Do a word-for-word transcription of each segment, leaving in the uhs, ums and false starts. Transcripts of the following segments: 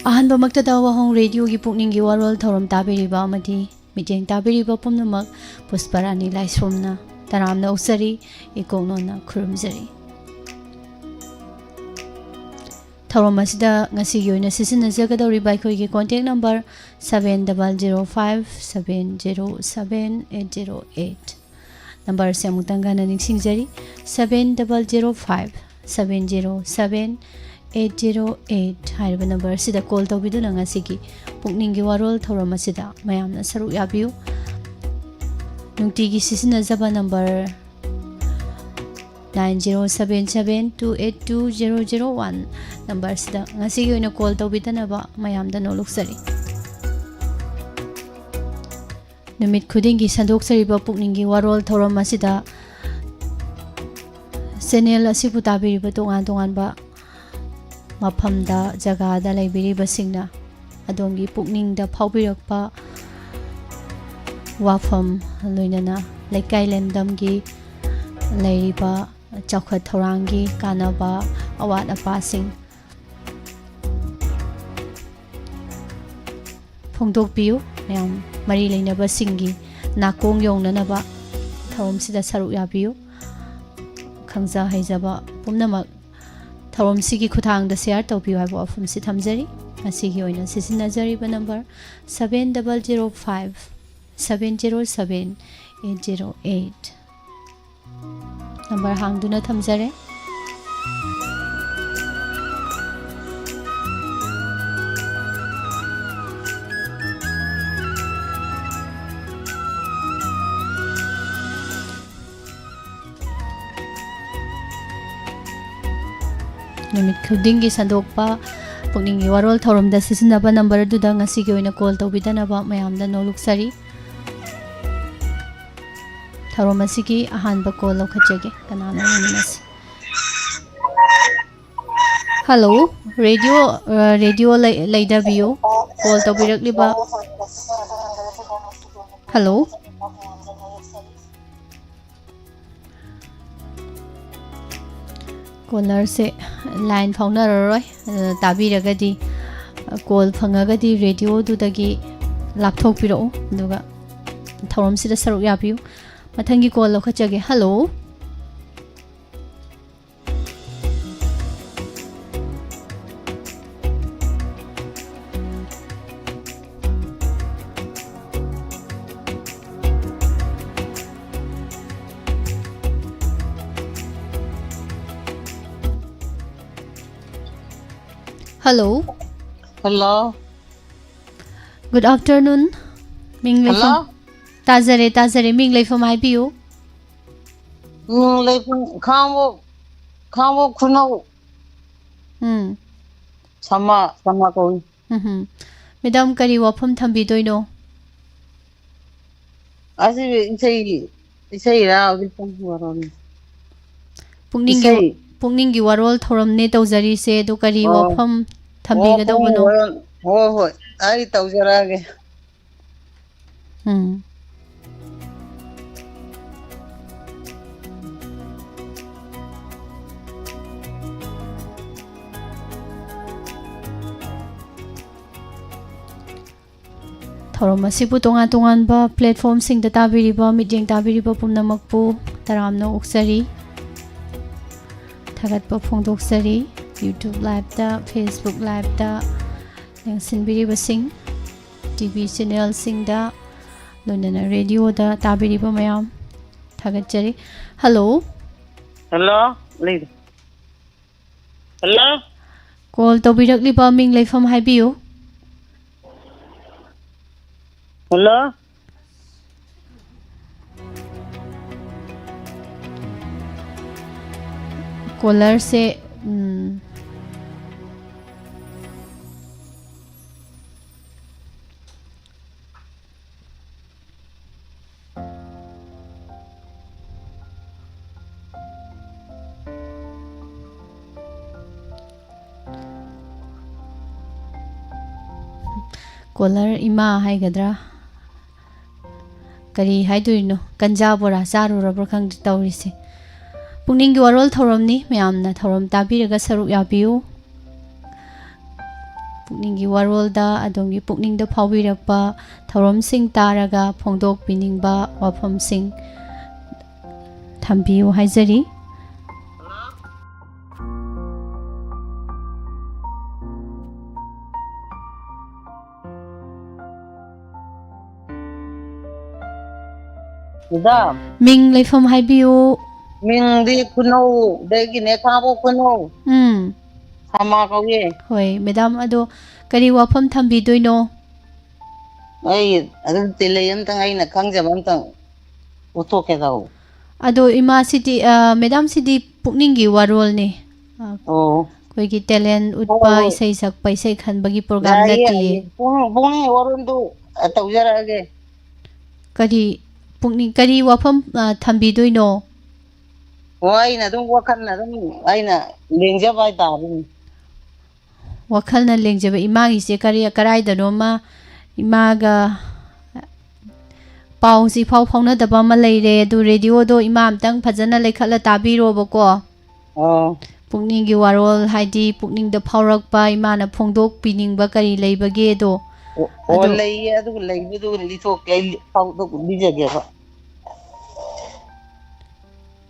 ꯑꯍꯥꯟꯕꯃꯛꯇꯗ ꯋꯥꯍꯣꯡ ꯔꯦꯗꯤꯑꯣꯒꯤ ꯄꯨꯛꯅꯤꯡꯒꯤ ꯋꯥꯔꯣꯜ ꯊꯧꯔꯝ ꯇꯥꯕꯤꯔꯤꯕ ꯑꯃꯗꯤ ꯃꯤꯠꯌꯦꯡ ꯇꯥꯕꯤꯔꯤꯕ ꯄꯨꯝꯅꯃꯛ ꯄꯨꯁꯄꯔꯥꯅꯤ ꯂꯥꯏꯁ꯭ꯔꯣꯝꯅ ꯇꯔꯥꯝꯅ ꯑꯣꯛꯆꯔꯤ, ꯏꯀꯣꯛꯅꯣꯟꯅ ꯈꯨꯔꯨꯝꯖꯔꯤ꯫ ꯊꯧꯔꯝ ꯑꯁꯤꯗ ꯉꯁꯤꯒꯤ ꯑꯣꯏꯅ ꯁꯤꯖꯤꯟꯅꯖꯒꯗꯧꯔꯤꯕ ꯑꯩꯈꯣꯏꯒꯤ contact number seven double zero five seven zero seven eight zero eight꯫ ꯅꯝꯕꯔꯁꯦ ꯑꯃꯨꯛꯇꯪ ꯍꯟꯅ ꯅꯤꯡꯁꯤꯡꯖꯔꯤ, seven double zero five seven zero seven eight zero eight ꯍꯥꯏꯔꯤꯕ ꯅꯝꯕꯔ ꯑꯁꯤꯗ ꯀꯣꯜ ꯇꯧꯕꯤꯗꯨꯅ ꯉꯁꯤꯒꯤ ꯄꯨꯛꯅꯤꯡꯒꯤ ꯋꯥꯔꯣꯜ ꯊꯧꯔꯝ ꯑꯁꯤꯗ ꯃꯌꯥꯝꯅ ꯁꯔꯨꯛ ꯌꯥꯕꯤꯌꯨ꯫ ꯅꯨꯡꯇꯤꯒꯤ ꯁꯤꯖꯤꯟꯅꯖꯕ number nine zero seven seven two eight two zero zero one ꯅꯝꯕꯔꯁꯤꯗ ꯉꯁꯤꯒꯤ ꯑꯣꯏꯅ ꯀꯣꯜ ꯇꯧꯕꯤꯗꯅꯕ ꯃꯌꯥꯝꯗ ꯅꯣꯜꯂꯨꯛꯆꯔꯤ꯫ ꯅꯨꯃꯤꯠ ꯈꯨꯗꯤꯡꯒꯤ ꯁꯟꯗꯣꯛꯆꯔꯤꯕ ꯄꯨꯛꯅꯤꯡꯒꯤ ꯋꯥꯔꯣꯜ ꯊꯧꯔꯝ ꯑꯁꯤꯗ ꯆꯦꯅꯦꯜ ꯑꯁꯤꯕꯨ ꯇꯥꯕꯤꯔꯤꯕ ꯇꯣꯉꯥꯟ ꯇꯣꯉꯥꯟꯕ ꯃꯐꯝꯗ, ꯖꯒꯥꯗ ꯂꯩꯕꯤꯔꯤꯕꯁꯤꯡꯅ ꯑꯗꯣꯝꯒꯤ ꯄꯨꯛꯅꯤꯡꯗ ꯐꯥꯎꯕꯤꯔꯛꯄ ꯋꯥꯐꯝ, ꯂꯣꯏꯅꯅ ꯂꯩꯀꯥꯏ ꯂꯝꯗꯝꯒꯤ ꯂꯩꯔꯤꯕ ꯆꯥꯎꯈꯠ ꯊꯧꯔꯥꯡꯒꯤ ꯀꯥꯟꯅꯕ, ꯑꯋꯥꯠ ꯑꯄꯥꯁꯤꯡ ꯐꯣꯡꯗꯣꯛꯄꯤꯌꯨ꯫ ꯃꯌꯥꯝ ꯃꯔꯤ ꯂꯩꯅꯕꯁꯤꯡꯒꯤ ꯅꯥꯀꯣꯡ ꯌꯧꯅꯅꯕ ꯊꯧꯔꯝꯁꯤꯗ ꯁꯔꯨꯛ ꯌꯥꯕꯤꯌꯨ꯫ ꯈꯪꯖ ꯍꯩꯖꯕ ꯄꯨꯝꯅꯃꯛ ꯊꯧꯔꯝꯁꯤꯒꯤ ꯈꯨꯠꯊꯥꯡꯗ share ꯇꯧꯕꯤꯌꯨ ꯍꯥꯏꯕ ꯋꯥꯐꯝꯁꯤ ꯊꯝꯖꯔꯤ꯫ ꯉꯁꯤꯒꯤ ꯑꯣꯏꯅ ꯁꯤꯖꯤꯟꯅꯖꯔꯤꯕ number seven double zero five seven zero seven eight zero eight꯫ Number ꯍꯥꯡꯗꯨꯅ ꯊꯝꯖꯔꯦ꯫ ꯅꯨꯃꯤꯠ ꯈꯨꯗꯤꯡꯒꯤ ꯁꯟꯗꯣꯛꯄ ꯄꯨꯛꯅꯤꯡꯒꯤ ꯋꯥꯔꯣꯜ ꯊꯧꯔꯝꯗ ꯁꯤꯖꯤꯟꯅꯕ ꯅꯝꯕꯔ ꯑꯗꯨꯗ ꯉꯁꯤꯒꯤ ꯑꯣꯏꯅ ꯀꯣꯜ ꯇꯧꯕꯤꯗꯅꯕ ꯃꯌꯥꯝꯗ ꯅꯣꯜꯂꯨꯛꯆꯔꯤ꯫ ꯊꯧꯔꯝ ꯑꯁꯤꯒꯤ ꯑꯍꯥꯟꯕ ꯀꯣꯜ ꯂꯧꯈꯠꯆꯒꯦ꯫ ꯀꯅꯥꯅꯣ ꯌꯦꯡꯃꯤꯟꯅꯁꯤ꯫ ꯍꯜꯂꯣ, ꯔꯦꯗꯤꯑꯣ, ꯑ, ꯔꯦꯗꯤꯑꯣ ꯂꯩ-, ꯂꯩꯊꯕꯤꯌꯨ꯫ ꯀꯣꯜ ꯇꯧꯕꯤꯔꯛꯂꯤꯕ, ꯍꯜꯂꯣ꯫ ꯀꯣꯂꯔꯁꯦ ꯂꯥꯏꯟ ꯐꯥꯎꯅꯔꯔꯣꯏ꯫ ꯑ, ꯇꯥꯕꯤꯔꯒꯗꯤ, ꯑ, ꯀꯣꯜ ꯐꯪꯉꯒꯗꯤ ꯔꯦꯗꯤꯑꯣꯗꯨꯗꯒꯤ ꯂꯥꯞꯊꯣꯛꯄꯤꯔꯛꯎ, ꯑꯗꯨꯒ ꯊꯧꯔꯝꯁꯤꯗ ꯁꯔꯨꯛ ꯌꯥꯕꯤꯌꯨ꯫ ꯃꯊꯪꯒꯤ ꯀꯣꯜ ꯂꯧꯈꯠꯆꯒꯦ꯫ Hello. Hello. Hello. Good afternoon. ꯃꯤꯡ ꯂꯩꯐꯝ Hello. ꯇꯥꯖꯔꯦ, ꯇꯥꯖꯔꯦ꯫ ꯃꯤꯡ ꯂꯩꯐꯝ ꯍꯥꯏꯕꯤꯌꯨ꯫ ꯎꯝ, ꯂꯩꯐꯝ ꯈꯥꯡꯉꯕꯣꯛ, ꯈꯥꯡꯉꯕꯣꯛ ꯈꯨꯅꯧ꯫ ꯎꯝ꯫ ꯁꯃꯥ, ꯁꯃꯥ ꯀꯧꯏ꯫ ꯎꯝ ꯍꯨꯝ꯫ ꯃꯦꯗꯥꯝ, ꯀꯔꯤ ꯋꯥꯐꯝ ꯊꯝꯕꯤꯗꯣꯏꯅꯣ? ꯑꯁꯤ ꯏꯁꯩ, ꯏꯁꯩꯔꯥ ꯍꯧꯖꯤꯛ ꯄꯨꯡ ꯕꯥꯔꯣꯅꯤ꯫ ꯄꯨꯛꯅꯤꯡꯒꯤ, ꯏꯁꯩ꯫ ꯄꯨꯛꯅꯤꯡꯒꯤ ꯋꯥꯔꯣꯜ ꯊꯧꯔꯝꯅꯦ ꯇꯧꯖꯔꯤꯁꯦ, ꯑꯗꯨ ꯀꯔꯤ ꯑꯣ꯫ ꯋꯥꯐꯝ ꯑꯣ, ꯄꯨꯛꯅꯤꯡꯒꯤ ꯊꯝꯕꯤꯒꯗꯧꯕꯅꯣ? ꯋꯥꯔꯣꯜ, ꯍꯣꯏ, ꯍꯣꯏ, ꯑꯩ ꯇꯧꯖꯔꯛꯑꯒꯦ꯫ ꯎꯝ꯫ ꯊꯧꯔꯝ ꯑꯁꯤꯕꯨ ꯇꯣꯉꯥꯟ ꯇꯣꯉꯥꯟꯕ platformꯁꯤꯡꯗ ꯇꯥꯕꯤꯔꯤꯕ, ꯃꯤꯠꯌꯦꯡ ꯇꯥꯕꯤꯔꯤꯕ ꯄꯨꯝꯅꯃꯛꯄꯨ ꯇꯔꯥꯝꯅ ꯑꯣꯛꯆꯔꯤ, ꯊꯥꯒꯠꯄ ꯐꯣꯡꯗꯣꯛꯆꯔꯤ꯫ YouTube liveꯇ, Facebook liveꯇ ꯌꯦꯡꯁꯤꯟꯕꯤꯔꯤꯕꯁꯤꯡ, TV channelꯁꯤꯡꯗ, ꯂꯣꯏꯅꯅ radioꯗ ꯇꯥꯕꯤꯔꯤꯕ ꯃꯌꯥꯝ ꯊꯥꯒꯠꯆꯔꯤ꯫ Hello꯫ Hello, ꯂꯩ꯫ Hello꯫ Call ꯇꯧꯕꯤꯔꯛꯂꯤꯕ ꯃꯤꯡ ꯂꯩꯐꯝ ꯍꯥꯏꯕꯤꯌꯨ꯫ Hello꯫ Callerꯁꯦ, ꯎꯝ, Caller ꯏꯃꯥ ꯍꯥꯏꯒꯗ꯭ꯔꯥ, ꯀꯔꯤ ꯍꯥꯏꯗꯣꯏꯅꯣ, ꯀꯟꯖꯥ ꯕꯣꯔꯥ ꯆꯥꯔꯨꯔꯕ꯭ꯔꯥ ꯈꯪꯗꯦ ꯇꯧꯔꯤꯁꯦ꯫ ꯄꯨꯛꯅꯤꯡꯒꯤ ꯋꯥꯔꯣꯜ ꯊꯧꯔꯝꯅꯤ, ꯃꯌꯥꯝꯅ ꯊꯧꯔꯝ ꯇꯥꯕꯤꯔꯒ ꯁꯔꯨꯛ ꯌꯥꯕꯤꯌꯨ꯫ ꯄꯨꯛꯅꯤꯡꯒꯤ ꯋꯥꯔꯣꯜꯗ ꯑꯗꯣꯝꯒꯤ ꯄꯨꯛꯅꯤꯡꯗ ꯐꯥꯎꯕꯤꯔꯛꯄ ꯊꯧꯔꯝꯁꯤꯡ ꯇꯥꯔꯒ ꯐꯣꯡꯗꯣꯛꯄꯤꯅꯤꯡꯕ ꯋꯥꯐꯝꯁꯤꯡ ꯊꯝꯕꯤꯌꯨ ꯍꯥꯏꯖꯔꯤ꯫ ꯃꯦꯗꯥꯝ, ꯃꯤꯡ ꯂꯩꯐꯝ ꯍꯥꯏꯕꯤꯌꯨ꯫ ꯃꯤꯡꯗꯤ ꯈꯨꯅꯧꯗꯒꯤꯅꯦ, ꯈꯥꯕꯣꯛ ꯈꯨꯅꯧ꯫ ꯎꯝ꯫ ꯁꯃꯥ ꯀꯧꯏ꯫ ꯍꯣꯏ, ꯃꯦꯗꯥꯝ, ꯑꯗꯣ ꯀꯔꯤ ꯋꯥꯐꯝ ꯊꯝꯕꯤꯗꯣꯏꯅꯣ? ꯑꯩ ꯑꯗꯨꯝ ꯇꯤꯂꯩ ꯑꯝꯇꯪ, ꯑꯩꯅ ꯈꯪꯖꯕ ꯑꯝꯇꯪ ꯎꯠꯊꯣꯛꯀꯦ ꯇꯧꯕ꯫ ꯑꯗꯣ ꯏꯃꯥꯁꯤꯗꯤ, ꯑ, ꯃꯦꯗꯥꯝꯁꯤꯗꯤ ꯄꯨꯛꯅꯤꯡꯒꯤ ꯋꯥꯔꯣꯜꯅꯦ꯫ ꯑ, ꯑꯣ꯫ ꯑꯩꯈꯣꯏꯒꯤ ꯇꯦꯂꯦꯟ ꯎꯠꯄ, ꯍꯣꯏ, ꯍꯣꯏ꯫ ꯏꯁꯩ ꯁꯛꯄ, ꯏꯁꯩ ꯈꯟꯕꯒꯤ ꯄ꯭ꯔꯣꯒ꯭ꯔꯥꯝ ꯌꯥꯏꯌꯦ, ꯅꯠꯇꯤꯌꯦ꯫ ꯌꯥꯏꯌꯦ꯫ ꯄꯨꯛꯅꯤꯡ, ꯄꯨꯛꯅꯤꯡꯒꯤ ꯋꯥꯔꯣꯜꯗꯨ, ꯑ, ꯇꯧꯖꯔꯛꯑꯒꯦ꯫ ꯀꯔꯤ ꯄꯨꯛꯅꯤꯡ, ꯀꯔꯤ ꯋꯥꯐꯝ, ꯑ, ꯊꯝꯕꯤꯗꯣꯏꯅꯣ? ꯑꯣ, ꯑꯩꯅ ꯑꯗꯨꯝ ꯋꯥꯈꯜꯅ ꯑꯗꯨꯝ ꯑꯩꯅ ꯂꯦꯡꯖꯕ ꯍꯥꯏꯇꯥꯔꯦꯅꯦ꯫ ꯋꯥꯈꯜꯅ ꯂꯦꯡꯖꯕ ꯏꯃꯥꯒꯤꯁꯦ ꯀꯔꯤ, ꯀꯔꯥꯏꯗꯅꯣꯃ ꯏꯃꯥꯒ ꯄꯥꯎꯁꯤ ꯏꯐꯥꯎ ꯐꯥꯎꯅꯗꯕ ꯑꯃ ꯂꯩꯔꯦ꯫ ꯑꯗꯨ ꯔꯦꯗꯤꯑꯣꯗꯣ ꯏꯃꯥ ꯑꯝꯇꯪ ꯐꯖꯅ ꯂꯩꯈꯠꯂ ꯇꯥꯕꯤꯔꯣꯕꯀꯣ꯫ ꯑꯣ꯫ ꯄꯨꯛꯅꯤꯡꯒꯤ ꯋꯥꯔꯣꯜ, ꯍꯥꯏꯗꯤ ꯄꯨꯛꯅꯤꯡꯗ ꯐꯥꯎꯔꯛꯄ, ꯏꯃꯥꯅ ꯐꯣꯡꯗꯣꯛꯄꯤꯅꯤꯡꯕ ꯀꯔꯤ ꯂꯩꯕꯒꯦꯗꯣ꯫ ꯑꯣ, ꯑꯣ, ꯑꯗꯣ ꯂꯩꯌꯦ, ꯑꯗꯨꯒ ꯂꯩꯕꯗꯨ ꯂꯤꯊꯣꯛꯀꯦ, ꯑꯩ ꯐꯥꯎꯗꯣꯛ ꯂꯤꯖꯒꯦꯕ꯫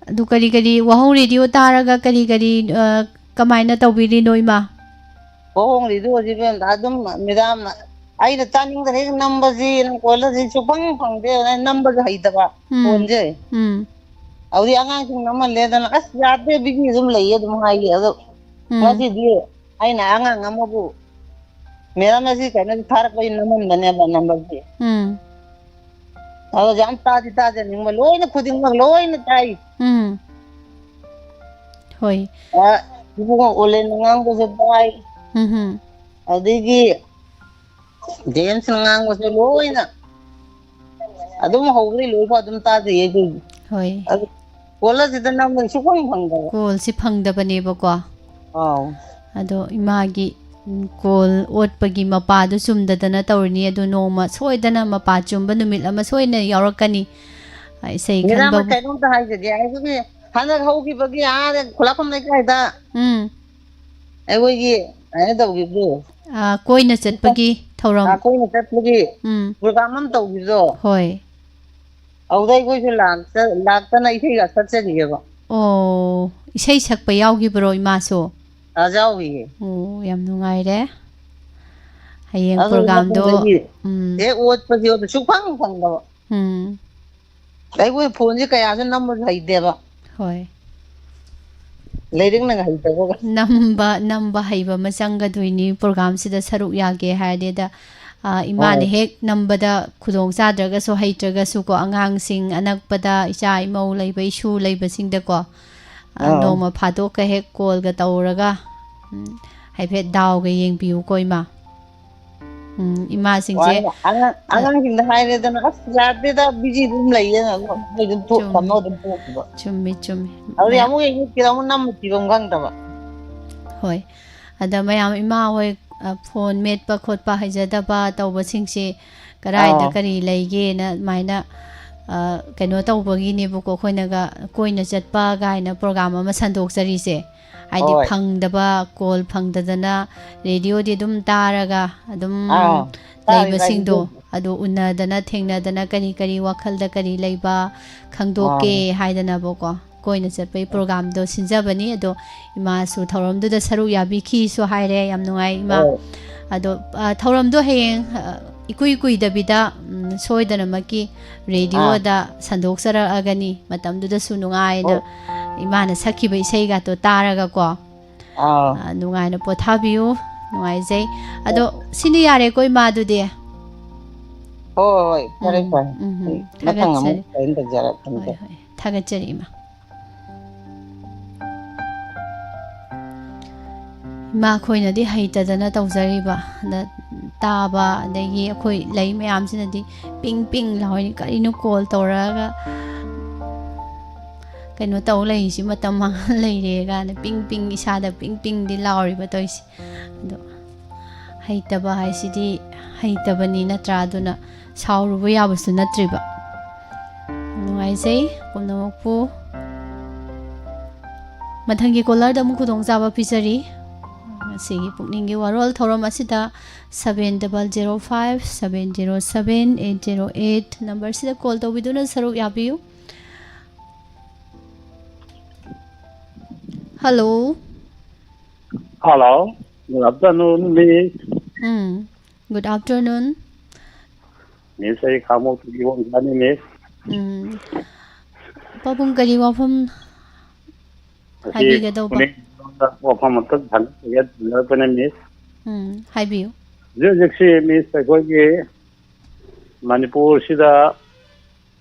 ꯑꯗꯨ ꯀꯔꯤ ꯀꯔꯤ ꯋꯥꯍꯧ ꯔꯦꯗꯤꯑꯣ ꯇꯥꯔꯒ ꯀꯔꯤ ꯀꯔꯤ, ꯑ, ꯀꯃꯥꯏꯅ ꯇꯧꯕꯤꯔꯤꯅꯣ, ꯏꯃꯥ? ꯋꯥꯍꯣꯡ ꯔꯦꯗꯤꯑꯣꯁꯤ ꯏꯕꯦꯝꯃ ꯑꯗꯨꯝ ꯃꯦꯗꯥꯝꯅ, ꯑꯩꯅ ꯇꯥꯅꯤꯡꯗꯅ ꯍꯦꯛ ꯅꯝꯕꯁꯤ, ꯅꯝ ꯀꯣꯜꯂꯁꯤ ꯁꯨꯛꯐꯪ ꯐꯪꯗꯦ, ꯑꯩꯅ ꯅꯝꯕꯁꯨ ꯍꯩꯇꯕ ꯎꯝ꯫ ꯐꯣꯟꯁꯦ꯫ ꯎꯝ꯫ ꯑꯗꯨꯗꯤ ꯑꯉꯥꯡꯁꯤꯡ ꯅꯝꯍꯜꯂꯦꯗꯅ, "ꯑꯁ, ꯌꯥꯗꯦ, ꯕꯤꯖꯤ ꯑꯗꯨꯝ ꯂꯩꯌꯦ", ꯑꯗꯨꯝ ꯍꯥꯏꯌꯦ꯫ ꯑꯗꯣ ꯎꯝ꯫ ꯉꯁꯤꯗꯤ ꯑꯩꯅ ꯑꯉꯥꯡ ꯑꯃꯕꯨ, ꯃꯦꯗꯥꯝꯅ ꯁꯤ ꯀꯩꯅꯣꯁꯤ ꯊꯥꯔꯛꯄꯒꯤ ꯅꯝꯍꯟꯕꯅꯦꯕ, ꯅꯝꯕꯔꯁꯤ꯫ ꯎꯝ꯫ ꯑꯗꯣ ꯌꯥꯝ ꯇꯥꯗꯤ ꯇꯥꯖꯅꯤꯡꯕ, ꯂꯣꯏꯅ ꯈꯨꯗꯤꯡꯃꯛ ꯂꯣꯏꯅ ꯇꯥꯏ꯫ ꯎꯝ꯫ ꯍꯣꯏ꯫ ꯑ, ꯏꯕꯨꯡꯉꯣ ꯑꯣꯂꯦꯟꯅ ꯉꯥꯡꯕꯁꯨ ꯇꯥꯏ꯫ ꯎꯝ ꯍꯨꯝ꯫ ꯑꯗꯒꯤ ꯖꯦꯝꯁꯅ ꯉꯥꯡꯕꯁꯨ ꯂꯣꯏꯅ ꯑꯗꯨꯝ ꯍꯧꯕꯗꯩ ꯂꯣꯏꯐꯥꯎ ꯑꯗꯨꯝ ꯇꯥꯖꯩꯌꯦ ꯑꯩꯈꯣꯏꯗꯤ꯫ ꯍꯣꯏ꯫ ꯑꯗꯨ ꯀꯣꯜ ꯑꯁꯤꯗ ꯅꯝꯕꯗꯤ ꯁꯨꯛꯐꯪ ꯐꯪꯗꯕ꯫ ꯀꯣꯜꯁꯤ ꯐꯪꯗꯕꯅꯦꯕꯀꯣ꯫ ꯑꯥꯎ꯫ ꯑꯗꯣ ꯏꯃꯥꯒꯤ, ꯎꯝ, ꯀꯣꯜ ꯑꯣꯠꯄꯒꯤ ꯃꯄꯥꯗꯨ ꯆꯨꯝꯗꯗꯅ ꯇꯧꯔꯤꯅꯤ꯫ ꯑꯗꯨ ꯅꯣꯡꯃ ꯁꯣꯏꯗꯅ ꯃꯄꯥ ꯆꯨꯝꯕ ꯅꯨꯃꯤꯠ ꯑꯃ ꯁꯣꯏꯗꯅ ꯌꯥꯎꯔꯛꯀꯅꯤ꯫ ꯑ, ꯏꯁꯩ ꯃꯦꯗꯥꯝ, ꯈꯟꯕꯕꯨ ꯀꯩꯅꯣꯝꯇ ꯍꯥꯏꯖꯒꯦ꯫ ꯑꯩꯈꯣꯏꯒꯤ ꯍꯟꯗꯛ ꯍꯧꯈꯤꯕꯒꯤ ꯑꯥꯗ ꯈꯨꯂꯥꯛꯄꯝ ꯂꯩꯀꯥꯏꯗ ꯎꯝ꯫ ꯑꯩꯈꯣꯏꯒꯤ ꯀꯩꯅꯣ ꯇꯧꯈꯤꯕꯗꯣ, ꯑꯥ, ꯀꯣꯏꯅ ꯆꯠꯄꯒꯤ ꯊꯧꯔꯝ꯫ ꯑꯥ, ꯀꯣꯏꯅ ꯆꯠꯄꯒꯤ ꯎꯝ꯫ Program ꯑꯃ ꯇꯧꯈꯤꯕꯗꯣ꯫ ꯍꯣꯏ꯫ ꯑꯗꯨꯗ ꯑꯩꯈꯣꯏꯁꯨ ꯂꯥꯛꯇ-, ꯂꯥꯛꯇꯅ ꯏꯁꯩꯒ ꯁꯛꯆꯈꯤꯑꯕ꯫ ꯑꯣ, ꯏꯁꯩ ꯁꯛꯄ ꯌꯥꯎꯈꯤꯕ꯭ꯔꯣ ꯏꯃꯥꯁꯨ? ꯑꯥ, ꯌꯥꯎꯈꯤꯌꯦ꯫ ꯑꯣ, ꯌꯥꯝ ꯅꯨꯡꯉꯥꯏꯔꯦ꯫ ꯍꯌꯦꯡ ꯑꯗꯨ programꯗꯣ, ꯃꯇꯨꯡꯗꯒꯤ ꯎꯝ꯫ ꯍꯦꯛ ꯑꯣꯠꯄꯁꯦ ꯑꯣꯠꯄ ꯁꯨꯛꯐꯪ ꯐꯪꯗꯕ꯫ ꯎꯝ꯫ ꯑꯩꯈꯣꯏ phoneꯁꯦ ꯀꯌꯥꯁꯨ ꯅꯝꯕꯁꯨ ꯍꯩꯇꯦꯕ꯫ ꯍꯣꯏ꯫ ꯂꯥꯏꯔꯤꯛꯅꯒ ꯍꯩꯇꯕꯒ꯫ ꯅꯝꯕ, ꯅꯝꯕ ꯍꯩꯕ ꯑꯃ ꯆꯪꯒꯗꯣꯏꯅꯤ programꯁꯤꯗ ꯁꯔꯨꯛ ꯌꯥꯒꯦ ꯍꯥꯏꯔꯗꯤ꯫ ꯑꯗ, ꯑ, ꯏꯃꯥꯅ ꯍꯣꯏ꯫ ꯍꯦꯛ ꯅꯝꯕꯗ ꯈꯨꯗꯣꯡ ꯆꯥꯗ꯭ꯔꯒꯁꯨ, ꯍꯩꯇ꯭ꯔꯒꯁꯨꯀꯣ, ꯑꯉꯥꯡꯁꯤꯡ ꯑꯅꯛꯄꯗ, ꯏꯆꯥ ꯏꯃꯧ ꯂꯩꯕ, ꯏꯁꯨ ꯂꯩꯕꯁꯤꯡꯗꯀꯣ, ꯑ, ꯑꯥ꯫ ꯅꯣꯡꯃ ꯐꯥꯗꯣꯛꯀ ꯍꯦꯛ callꯒ ꯇꯧꯔꯒ, ꯎꯝ, ꯍꯥꯏꯐꯦꯠ ꯗꯥꯎꯒ ꯌꯦꯡꯕꯤꯌꯨꯀꯣ, ꯏꯃꯥ꯫ ꯎꯝ, ꯏꯃꯥꯁꯤꯡꯁꯦ, ꯑꯉꯥꯡ-, ꯑꯉꯥꯡꯁꯤꯡꯗ ꯍꯥꯏꯔꯦꯗꯅ, "ꯑꯁ, ꯌꯥꯗꯦꯗ, busy ꯑꯗꯨꯝ ꯂꯩꯌꯦꯅ", ꯑꯗꯨꯝ, ꯃꯣꯏ ꯑꯗꯨꯝ ꯊꯣꯛ-, ꯆꯨꯝꯃꯤ꯫ ꯊꯝꯃꯒ ꯑꯗꯨꯝ ꯊꯣꯛꯈꯤꯕ꯫ ꯆꯨꯝꯃꯤ, ꯆꯨꯝꯃꯤ꯫ ꯑꯗꯨꯗꯤ ꯃꯌꯥꯝ ꯑꯃꯨꯛ ꯌꯦꯡꯉꯨ, ꯁꯤꯗ ꯑꯃꯨꯛ ꯅꯝꯃꯨ ꯊꯤꯕ ꯑꯃ ꯈꯪꯗꯕ꯫ ꯍꯣꯏ꯫ ꯑꯗ ꯃꯌꯥꯝ ꯏꯃꯥ ꯍꯣꯏ, ꯑ, phone ꯃꯦꯠꯄ ꯈꯣꯠꯄ ꯍꯩꯖꯗꯕ ꯇꯧꯕꯁꯤꯡꯁꯦ ꯀꯗꯥꯏꯗ ꯑꯥꯎ꯫ ꯀꯔꯤ ꯂꯩꯒꯦꯅ ꯑꯗꯨꯃꯥꯏꯅ, ꯑ, ꯀꯩꯅꯣ ꯇꯧꯕꯒꯤꯅꯦꯕꯀꯣ, ꯑꯩꯈꯣꯏꯅꯒ ꯀꯣꯏꯅ ꯆꯠꯄ ꯀꯥꯏꯅ program ꯑꯃ ꯁꯟꯗꯣꯛꯆꯔꯤꯁꯦ꯫ ꯍꯥꯏꯗꯤ ꯍꯣꯏ꯫ ꯐꯪꯗꯕ, call ꯐꯪꯗꯗꯅ radioꯗꯤ ꯑꯗꯨꯝ ꯇꯥꯔꯒ ꯑꯗꯨꯝ ꯑꯥ, ꯇꯥꯔꯤꯕ ꯂꯩꯕꯁꯤꯡꯗꯣ, ꯍꯥꯏꯗꯨꯅꯤ꯫ ꯑꯗꯨ ꯎꯅꯗꯅ ꯊꯦꯡꯅꯗꯅ ꯀꯔꯤ ꯀꯔꯤ ꯋꯥꯈꯜꯗ ꯀꯔꯤ ꯂꯩꯕ ꯈꯪꯗꯣꯛꯀꯦ ꯑꯥ꯫ ꯍꯥꯏꯗꯅꯕꯀꯣ, ꯀꯣꯏꯅ ꯆꯠꯄꯒꯤ programꯗꯣ ꯁꯤꯟꯖꯕꯅꯤ꯫ ꯑꯗꯣ ꯏꯃꯥꯁꯨ ꯊꯧꯔꯝꯗꯨꯗ ꯁꯔꯨꯛ ꯌꯥꯕꯤꯈꯤꯁꯨ ꯍꯥꯏꯔꯦ꯫ ꯌꯥꯝ ꯅꯨꯡꯉꯥꯏ, ꯏꯃꯥ꯫ ꯍꯣꯏ꯫ ꯑꯗꯣ, ꯑ, ꯊꯧꯔꯝꯗꯣ ꯍꯌꯦꯡ, ꯑ, ꯏꯀꯨꯏ ꯀꯨꯏꯗꯕꯤꯗ, ꯎꯝ, ꯁꯣꯏꯗꯅꯃꯛꯀꯤ ꯑꯥ꯫ radioꯗ ꯁꯟꯗꯣꯛꯆꯔꯛꯑꯒꯅꯤ꯫ ꯃꯇꯝꯗꯨꯗꯁꯨ ꯅꯨꯡꯉꯥꯏꯅ ꯍꯣꯏ꯫ ꯏꯃꯥꯅ ꯁꯛꯈꯤꯕ ꯏꯁꯩꯒꯥꯇꯣ ꯇꯥꯔꯒꯀꯣ, ꯑꯥ꯫ ꯑ, ꯅꯨꯡꯉꯥꯏꯅ ꯄꯣꯊꯥꯕꯤꯌꯨ꯫ ꯅꯨꯡꯉꯥꯏꯖꯩ꯫ ꯑꯗꯣ ꯍꯣꯏ꯫ ꯁꯤꯅ ꯌꯥꯔꯦꯀꯣ, ꯏꯃꯥ, ꯑꯗꯨꯗꯤ? ꯍꯣꯏ, ꯍꯣꯏ, ꯐꯔꯦ, ꯎꯝ, ꯐꯔꯦ꯫ ꯎꯝ, ꯑꯩ ꯃꯊꯪ ꯑꯃꯨꯛ ꯊꯥꯒꯠꯆꯔꯤ꯫ ꯀꯩꯅꯣ ꯇꯧꯖꯔꯛꯀꯦ꯫ ꯍꯣꯏ, ꯍꯣꯏ, ꯊꯥꯒꯠꯆꯔꯤ, ꯏꯃꯥ꯫ ꯏꯃꯥ ꯑꯩꯈꯣꯏꯅꯗꯤ ꯍꯩꯇꯗꯅ ꯇꯧꯖꯔꯤꯕ, ꯑꯗ ꯇꯥꯕ, ꯑꯗꯒꯤ ꯑꯩꯈꯣꯏ ꯂꯩ ꯃꯌꯥꯝꯁꯤꯅꯗꯤ ꯄꯤꯡ ꯄꯤꯡ ꯂꯥꯎꯔꯤꯅꯤ, "ꯀꯔꯤꯅꯣ call ꯇꯧꯔꯛꯑꯒ ꯀꯩꯅꯣ ꯇꯧ ꯂꯩꯔꯤꯁꯤ, ꯃꯇꯝ ꯃꯥꯡꯍꯟ ꯂꯩꯔꯦ" ꯀꯥꯏꯅ ꯄꯤꯡ ꯄꯤꯡ ꯏꯁꯥꯗ ꯄꯤꯡ ꯄꯤꯡꯗꯤ ꯂꯥꯎꯔꯤꯕ ꯇꯧꯔꯤꯁꯦ꯫ ꯑꯗꯣ ꯍꯩꯇꯕ ꯍꯥꯏꯁꯤꯗꯤ ꯍꯩꯇꯕꯅꯤ ꯅꯠꯇ꯭ꯔꯥ? ꯑꯗꯨꯅ ꯁꯥꯎꯔꯨꯕ ꯌꯥꯕꯁꯨ ꯅꯠꯇ꯭ꯔꯤꯕ꯫ ꯅꯨꯡꯉꯥꯏꯖꯩ ꯄꯨꯝꯅꯃꯛꯄꯨ꯫ ꯃꯊꯪꯒꯤ callerꯗ ꯑꯃꯨꯛ ꯈꯨꯗꯣꯡꯆꯥꯕ ꯄꯤꯖꯔꯤ꯫ ꯉꯁꯤꯒꯤ ꯄꯨꯛꯅꯤꯡꯒꯤ ꯋꯥꯔꯣꯜ ꯊꯧꯔꯝ ꯑꯁꯤꯗ seven double zero five seven zero seven eight zero eight number ꯁꯤꯗ call ꯇꯧꯕꯤꯗꯨꯅ ꯁꯔꯨꯛ ꯌꯥꯕꯤꯌꯨ꯫ Hello꯫ Hello, good afternoon, Miss꯫ ꯎꯝ, good afternoon꯫ Miss, ꯑꯩ ꯈꯥꯉꯕꯣꯛꯇꯒꯤ ꯋꯥꯡꯖꯥꯅꯤ, Miss꯫ ꯎꯝ꯫ ꯄꯥꯕꯨꯡ, ꯀꯔꯤ ꯋꯥꯐꯝ ꯉꯁꯤ ꯍꯥꯏꯕꯤꯒꯗꯧꯕ? ꯄꯨꯛꯅꯤꯡ ꯋꯥꯐꯝ ꯑꯝꯇꯪ ꯊꯝꯖꯒꯦ ꯇꯧꯖꯔꯛꯄꯅꯦ, Miss꯫ ꯎꯝ, ꯍꯥꯏꯕꯤꯌꯨ꯫ ꯍꯧꯖꯤꯛ ꯍꯧꯖꯤꯛꯁꯤ, Miss, ꯑꯩꯈꯣꯏꯒꯤ ꯃꯅꯤꯄꯨꯔꯁꯤꯗ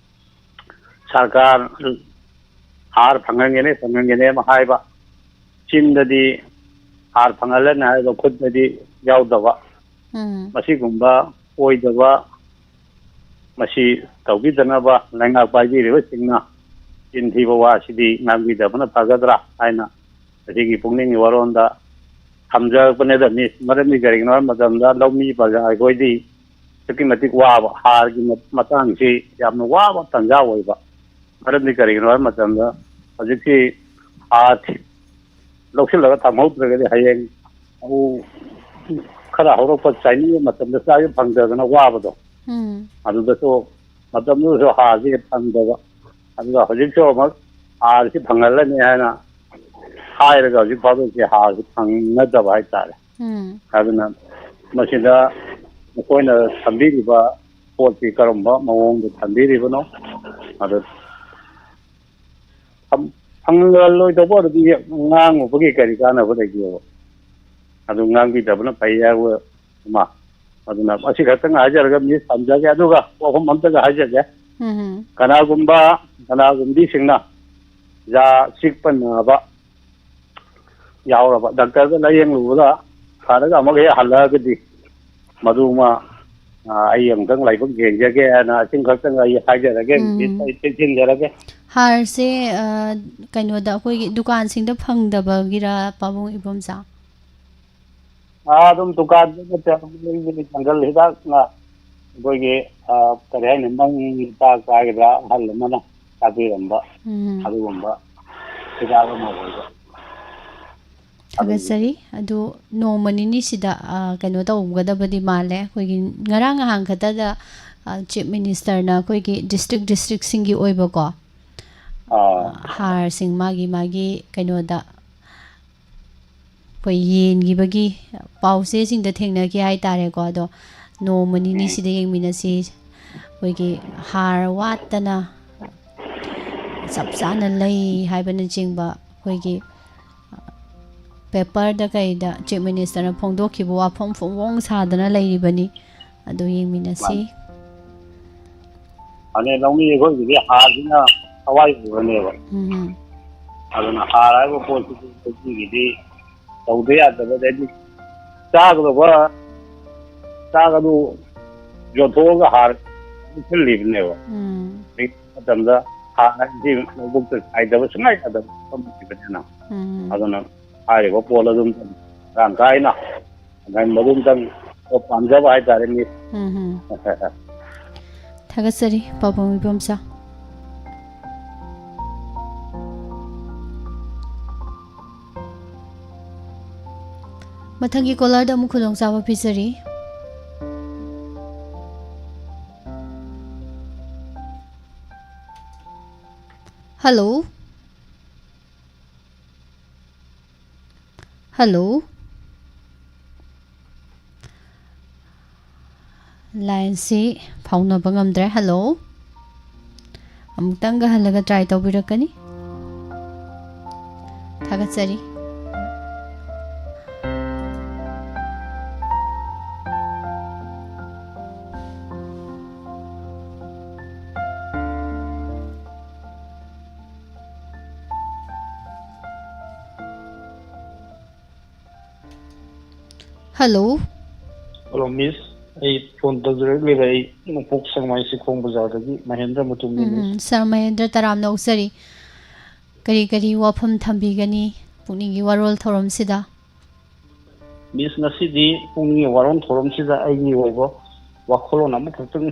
ꯁꯔꯀꯥꯔ ꯍꯥꯔ ꯐꯪꯍꯟꯒꯅꯤ, ꯐꯪꯍꯟꯒꯅꯤ ꯑꯃ ꯍꯥꯏꯕ, ꯆꯤꯟꯗꯗꯤ ꯍꯥꯔ ꯐꯪꯍꯜꯂꯅꯤ ꯍꯥꯏꯕ, ꯈꯨꯠꯇꯗꯤ ꯌꯥꯎꯗꯕ, ꯎꯝ꯫ ꯃꯁꯤꯒꯨꯝꯕ ꯑꯣꯏꯗꯕ, ꯃꯁꯤ ꯇꯧꯕꯤꯗꯅꯕ ꯂꯩꯉꯥꯛ ꯄꯥꯏꯕꯤꯔꯤꯕꯁꯤꯡꯅ ꯆꯤꯟ ꯊꯤꯕ ꯋꯥꯁꯤꯗꯤ ꯉꯥꯡꯕꯤꯗꯕꯅ ꯐꯒꯗ꯭ꯔꯥ ꯍꯥꯏꯅ ꯉꯁꯤꯒꯤ ꯄꯨꯛꯅꯤꯡꯒꯤ ꯋꯥꯔꯣꯜꯗ ꯊꯝꯖꯔꯛꯄꯅꯦꯗ, Miss꯫ ꯃꯔꯝꯗꯤ ꯀꯔꯤꯒꯤꯅꯣ ꯍꯥꯏꯕ ꯃꯇꯝꯗ ꯂꯧꯃꯤ ꯄ꯭ꯔꯖꯥ ꯑꯩꯈꯣꯏꯗꯤ ꯑꯗꯨꯛꯀꯤ ꯃꯇꯤꯛ ꯋꯥꯕ, ꯍꯥꯔꯒꯤ ꯃ-, ꯃꯇꯥꯡꯁꯤ ꯌꯥꯝꯅ ꯋꯥꯕ ꯇꯥꯟꯖꯥ ꯑꯣꯏꯕ꯫ ꯃꯔꯝꯗꯤ ꯀꯔꯤꯒꯤꯅꯣ ꯍꯥꯏꯕ ꯃꯇꯝꯗ ꯍꯧꯖꯤꯛꯇꯤ ꯍꯥꯔ ꯂꯧꯁꯤꯜꯂꯒ ꯊꯝꯍꯧꯗ꯭ꯔꯒꯗꯤ ꯍꯌꯦꯡ ꯂꯧ ꯈꯔ ꯍꯧꯔꯛꯄ ꯆꯥꯏꯅꯤꯡꯕ ꯃꯇꯝꯗ ꯆꯥꯕ ꯐꯪꯗꯗꯅ ꯋꯥꯕꯗꯣ, ꯎꯝ꯫ ꯑꯗꯨꯗꯁꯨ ꯃꯇꯝꯗꯨꯗꯁꯨ ꯍꯥꯔꯁꯤ ꯐꯪꯗꯕ꯫ ꯑꯗꯨꯒ ꯍꯧꯖꯤꯛꯁꯨ ꯑꯃꯨꯛ ꯍꯥꯔꯁꯤ ꯐꯪꯍꯜꯂꯅꯤ ꯍꯥꯏꯅ ꯍꯥꯏꯔꯒ ꯍꯧꯖꯤꯛ ꯐꯥꯎꯕꯁꯤ ꯍꯥꯔꯁꯤ ꯐꯪꯅꯗꯕ ꯍꯥꯏꯇꯥꯔꯦ꯫ ꯎꯝ꯫ ꯑꯗꯨꯅ ꯃꯁꯤꯗ ꯃꯈꯣꯏꯅ ꯊꯝꯕꯤꯔꯤꯕ ꯄꯣꯠꯁꯤ ꯀꯔꯝꯕ ꯃꯑꯣꯡꯗ ꯊꯝꯕꯤꯔꯤꯕꯅꯣ? ꯑꯗꯨ ꯐꯪ-, ꯐꯪꯍꯜꯂꯣꯏꯗꯧꯕ ꯑꯣꯏꯔꯗꯤ ꯉꯥꯡꯉꯨꯕꯒꯤ ꯀꯔꯤ ꯀꯥꯟꯅꯕ ꯂꯩꯒꯦꯕ? ꯑꯗꯨ ꯉꯥꯡꯕꯤꯗꯕꯅ ꯐꯩ ꯍꯥꯏꯕ ꯑꯃ꯫ ꯑꯗꯨꯅ ꯃꯁꯤ ꯈꯛꯇꯪ ꯍꯥꯏꯖꯔꯒ, Miss, ꯊꯝꯖꯒꯦ꯫ ꯑꯗꯨꯒ ꯋꯥꯐꯝ ꯑꯝꯇꯒ ꯍꯥꯏꯖꯒꯦ꯫ ꯎꯝ꯫ ꯀꯅꯥꯒꯨꯝꯕ, ꯀꯅꯥꯒꯨꯝꯕꯤꯁꯤꯡꯅ ꯌꯥ ꯆꯤꯛꯄ ꯅꯥꯕ ꯌꯥꯎꯔꯕ, ꯗꯥꯛꯇꯔꯗ ꯂꯥꯌꯦꯡꯂꯨꯕꯗ ꯐꯔꯒ ꯑꯃꯨꯛ ꯍꯦꯛ ꯍꯜꯂꯛꯑꯒꯗꯤ, ꯃꯗꯨꯃ, ꯑ, ꯑꯩ ꯑꯃꯨꯛꯇꯪ ꯂꯥꯏꯕꯛ ꯌꯦꯡꯖꯒꯦ ꯍꯥꯏꯅ ꯑꯁꯤꯃ ꯈꯛꯇꯪ ꯑꯩ ꯍꯥꯏꯖꯔꯒꯦ, ꯎꯝ꯫ Miss, ꯑꯩ ꯇꯦꯛꯁꯤꯟꯖꯔꯒꯦ꯫ ꯍꯥꯔꯁꯦ, ꯑ, ꯀꯩꯅꯣꯗ, ꯑꯩꯈꯣꯏꯒꯤ ꯗꯨꯀꯥꯟꯁꯤꯡꯗ ꯐꯪꯗꯕꯒꯤꯔ, ꯄꯥꯕꯨꯡ ꯏꯕꯣꯝꯆꯥ? ꯑꯥ, ꯑꯗꯨꯝ ꯗꯨꯀꯥꯟꯗ ꯅꯠꯇꯦ, ꯑꯗꯨꯝ ꯂꯩꯕꯅꯤ꯫ ꯖꯪꯒꯜ ꯍꯤꯗꯥꯛꯅ ꯑꯩꯈꯣꯏꯒꯤ, ꯑꯥ, ꯀꯔꯤ ꯍꯥꯏꯅꯤ, ꯃꯪ ꯍꯤꯗꯥꯛ ꯍꯥꯏꯒꯗ꯭ꯔꯥ, ꯑꯍꯜ ꯑꯃꯅ ꯇꯥꯛꯄꯤꯔꯝꯕ, ꯎꯝ꯫ ꯑꯗꯨꯒꯨꯝꯕ ꯍꯤꯗꯥꯛ ꯑꯃ ꯑꯣꯏꯕ꯫ ꯊꯥꯒꯠꯆꯔꯤ꯫ ꯑꯗꯨ ꯅꯣꯡꯃ ꯅꯤꯅꯤꯁꯤꯗ, ꯑ, ꯀꯩꯅꯣ ꯇꯧꯒꯗꯕꯗꯤ ꯃꯥꯜꯂꯦ꯫ ꯑꯩꯈꯣꯏꯒꯤ ꯉꯔꯥꯡ ꯅꯍꯥꯟ ꯈꯛꯇꯗ, ꯑ, Chief Ministerꯅ ꯑꯩꯈꯣꯏꯒꯤ district districtꯁꯤꯡꯒꯤ ꯑꯣꯏꯕꯀꯣ, ꯑꯥ꯫ ꯍꯥꯔꯁꯤꯡ ꯃꯥꯒꯤ ꯃꯥꯒꯤ ꯀꯩꯅꯣꯗ ꯑꯩꯈꯣꯏ ꯌꯦꯟꯈꯤꯕꯒꯤ ꯄꯥꯎꯆꯦꯁꯤꯡꯗ ꯊꯦꯡꯅꯈꯤ ꯍꯥꯏꯇꯥꯔꯦꯀꯣ꯫ ꯑꯗꯣ ꯅꯣꯡꯃ ꯎꯝ꯫ ꯅꯤꯅꯤꯁꯤꯗ ꯌꯦꯡꯃꯤꯟꯅꯁꯤ꯫ ꯑꯩꯈꯣꯏꯒꯤ ꯍꯥꯔ ꯋꯥꯠꯇꯅ ꯆꯞ ꯆꯥꯅ ꯂꯩ ꯍꯥꯏꯕꯅꯆꯤꯡꯕ ꯑꯩꯈꯣꯏꯒꯤ paperꯗ ꯀꯩꯗ Chief Ministerꯅ ꯐꯣꯡꯗꯣꯛꯈꯤꯕ ꯋꯥꯐꯝ ꯐꯣꯡꯐꯣꯡ ꯁꯥꯗꯅ ꯂꯩꯔꯤꯕꯅꯤ꯫ ꯑꯗꯨ ꯌꯦꯡꯃꯤꯟꯅꯁꯤ꯫ ꯃꯥꯅꯤ꯫ ꯑꯗꯩ ꯂꯧꯃꯤ ꯑꯩꯈꯣꯏꯒꯤꯗꯤ ꯍꯥꯔꯁꯤꯅ ꯊꯋꯥꯏ ꯑꯣꯏꯕꯅꯦꯕ꯫ ꯎꯝ꯫ ꯑꯗꯨꯅ ꯍꯥꯔ ꯍꯥꯏꯕ ꯄꯣꯠꯁꯤꯗꯤ ꯑꯩꯈꯣꯏꯒꯤꯗꯤ ꯇꯧꯗ ꯌꯥꯗꯕ, ꯑꯗꯩꯗꯤ ꯆꯥꯒꯗꯧꯕ ꯆꯥꯛ ꯑꯗꯨ ꯌꯣꯟꯊꯣꯛꯑꯒ ꯍꯥꯔ ꯄꯤꯁꯜꯂꯤꯕꯅꯦꯕ꯫ ꯎꯝ꯫ ꯍꯧꯖꯤꯛ ꯃꯇꯝꯗ ꯍꯥꯔ ꯍꯥꯏꯕꯁꯤ ꯂꯧꯕꯨꯛꯇ ꯆꯥꯏꯗꯕ ꯁꯨꯡꯌꯥ ꯌꯥꯗꯕ ꯄꯣꯠ ꯑꯃ ꯑꯣꯏꯕꯅꯤꯅ꯫ ꯎꯝ꯫ ꯑꯗꯨꯅ ꯍꯥꯏꯔꯤꯕ ꯄꯣꯠ ꯑꯗꯨꯝ ꯃꯔꯥꯡ ꯀꯥꯏꯅ, ꯑꯗꯨꯃꯥꯏꯅ ꯃꯗꯨꯝꯇꯪ ꯄꯥꯝꯖꯕ ꯍꯥꯏꯇꯥꯔꯦ, ꯃꯤ꯫ ꯎꯝ ꯍꯝ꯫ ꯊꯥꯒꯠꯆꯔꯤ, ꯄꯥꯎꯕꯝ ꯏꯕꯣꯝꯆꯥ꯫ ꯃꯊꯪꯒꯤ caller ꯗ ꯑꯃꯨꯛ ꯈꯨꯗꯣꯡꯆꯥꯕ ꯄꯤꯖꯔꯤ꯫ Hello? Hello? Line ꯁꯤ ꯐꯥꯎꯅꯕ ꯉꯝꯗ꯭ꯔꯦ꯫ Hello? ꯑꯃꯨꯛꯇꯪꯒ ꯍꯜꯂꯒ try ꯇꯧꯕꯤꯔꯛꯀꯅꯤ꯫ ꯊꯥꯒꯠꯆꯔꯤ꯫ Hello. Hello, Miss. ꯑꯩ phone ꯇꯧꯖꯔꯛꯂꯤꯕ, ꯑꯩ ꯅꯣꯡꯄꯣꯛ ꯁꯦꯛꯃꯥꯏ ꯆꯤꯡꯈꯣꯡ ꯕꯖꯥꯔꯗꯒꯤ ꯃꯍꯦꯟꯗ꯭ꯔ ꯃꯇꯨꯝꯅꯤ, Miss꯫ ꯎꯝ, Sir ꯃꯍꯦꯟꯗ꯭ꯔ, ꯇꯔꯥꯝꯅ ꯑꯣꯛꯆꯔꯤ꯫ ꯀꯔꯤ ꯀꯔꯤ ꯋꯥꯐꯝ ꯊꯝꯕꯤꯒꯅꯤ ꯄꯨꯛꯅꯤꯡꯒꯤ ꯋꯥꯔꯣꯜ ꯊꯧꯔꯝꯁꯤꯗ? Miss, ꯉꯁꯤꯗꯤ ꯄꯨꯛꯅꯤꯡꯒꯤ ꯋꯥꯔꯣꯜ ꯊꯧꯔꯝꯁꯤꯗ ꯑꯩꯒꯤ ꯑꯣꯏꯕ ꯋꯥꯈꯜꯂꯣꯟ ꯑꯃꯈꯛꯇꯪ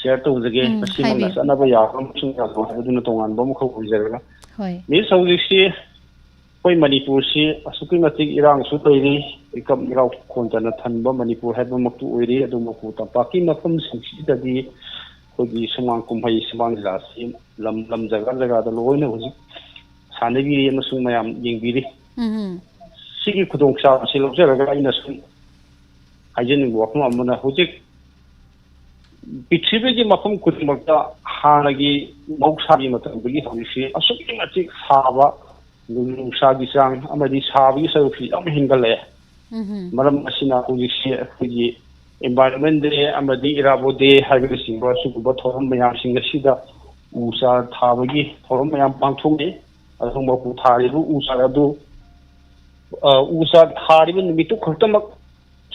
share ꯇꯧꯖꯒꯦ꯫ ꯎꯝ, ꯃꯁꯤꯃꯛꯅ ꯍꯥꯏꯕꯤꯌꯨ꯫ ꯆꯠꯅꯕ ꯌꯥꯕ ꯑꯃꯁꯨꯡ ꯌꯥꯗꯕ ꯍꯥꯏꯕꯗꯨꯅ ꯇꯣꯉꯥꯟꯕ ꯑꯃꯈꯛ ꯑꯣꯏꯖꯔꯒ꯫ ꯍꯣꯏ꯫ Miss, ꯍꯧꯖꯤꯛꯁꯤ ꯑꯩꯈꯣꯏ ꯃꯅꯤꯄꯨꯔꯁꯤ ꯑꯁꯨꯛꯀꯤ ꯃꯇꯤꯛ ꯏꯔꯥꯡꯁꯨ ꯂꯩꯔꯤ, ꯃꯤꯀꯞ ꯃꯤꯔꯥꯎ ꯈꯣꯟꯗꯅ ꯊꯟꯕ ꯃꯅꯤꯄꯨꯔ ꯍꯥꯏꯕꯃꯛꯇꯨ ꯑꯣꯏꯔꯤ꯫ ꯑꯗꯨꯃꯛꯄꯨ ꯇꯝꯄꯥꯛꯀꯤ ꯃꯐꯝꯁꯤꯡꯁꯤꯗꯗꯤ ꯑꯩꯈꯣꯏꯒꯤ ꯁꯨꯃꯥꯡ ꯀꯨꯝꯍꯩ, ꯁꯨꯃꯥꯡ ꯂꯤꯂꯥꯁꯤ ꯂꯝ ꯂꯝ, ꯖꯒꯥ ꯖꯒꯥꯗ ꯂꯣꯏꯅ ꯍꯧꯖꯤꯛ ꯁꯥꯟꯅꯕꯤꯔꯤ ꯑꯃꯁꯨꯡ ꯃꯌꯥꯝ ꯌꯦꯡꯕꯤꯔꯤ꯫ ꯎꯝ꯫ ꯁꯤꯒꯤ ꯈꯨꯗꯣꯡꯆꯥꯕꯁꯤ ꯂꯧꯖꯔꯒ ꯑꯩꯅ ꯁꯨꯝ ꯍꯥꯏꯖꯅꯤꯡꯕ ꯋꯥꯐꯝ ꯑꯃꯅ, ꯍꯧꯖꯤꯛ ꯄ꯭ꯔꯤꯊꯤꯕꯤꯒꯤ ꯃꯐꯝ ꯈꯨꯗꯤꯡꯃꯛꯇ ꯍꯥꯟꯅꯒꯤ ꯃꯍꯧꯁꯥꯒꯤ ꯃꯇꯝꯗꯒꯤ ꯍꯧꯖꯤꯛꯁꯤ ꯑꯁꯨꯛꯀꯤ ꯃꯇꯤꯛ ꯁꯥꯕ, ꯅꯨꯡꯁꯥꯒꯤ ꯆꯥꯡ ꯑꯃꯗꯤ ꯁꯥꯕꯒꯤ ꯁꯔꯨꯛꯁꯤ ꯌꯥꯝ ꯍꯦꯟꯒꯠꯂꯛꯑꯦ꯫ ꯎꯝ꯫ ꯃꯔꯝ ꯑꯁꯤꯅ ꯍꯧꯖꯤꯛꯁꯤ ꯑꯩꯈꯣꯏꯒꯤ Environment Day ꯑꯃꯗꯤ ꯏꯔꯥꯕꯣꯠ Day ꯍꯥꯏꯕꯅꯆꯤꯡꯕ ꯁꯤꯒꯨꯝꯕ ꯊꯧꯔꯝ ꯃꯌꯥꯝꯁꯤꯡ ꯑꯁꯤꯗ ꯎ ꯆꯥꯔ ꯊꯥꯕꯒꯤ ꯊꯧꯔꯝ ꯃꯌꯥꯝ ꯄꯥꯡꯊꯣꯛꯅꯩ꯫ ꯑꯗꯨꯒꯨꯝꯕ ꯎ ꯊꯥꯔꯤꯕ ꯎ ꯆꯥꯔ ꯑꯗꯨ, ꯑ, ꯎ ꯆꯥꯔ ꯊꯥꯔꯤꯕ ꯅꯨꯃꯤꯠꯇꯨ ꯈꯛꯇꯃꯛ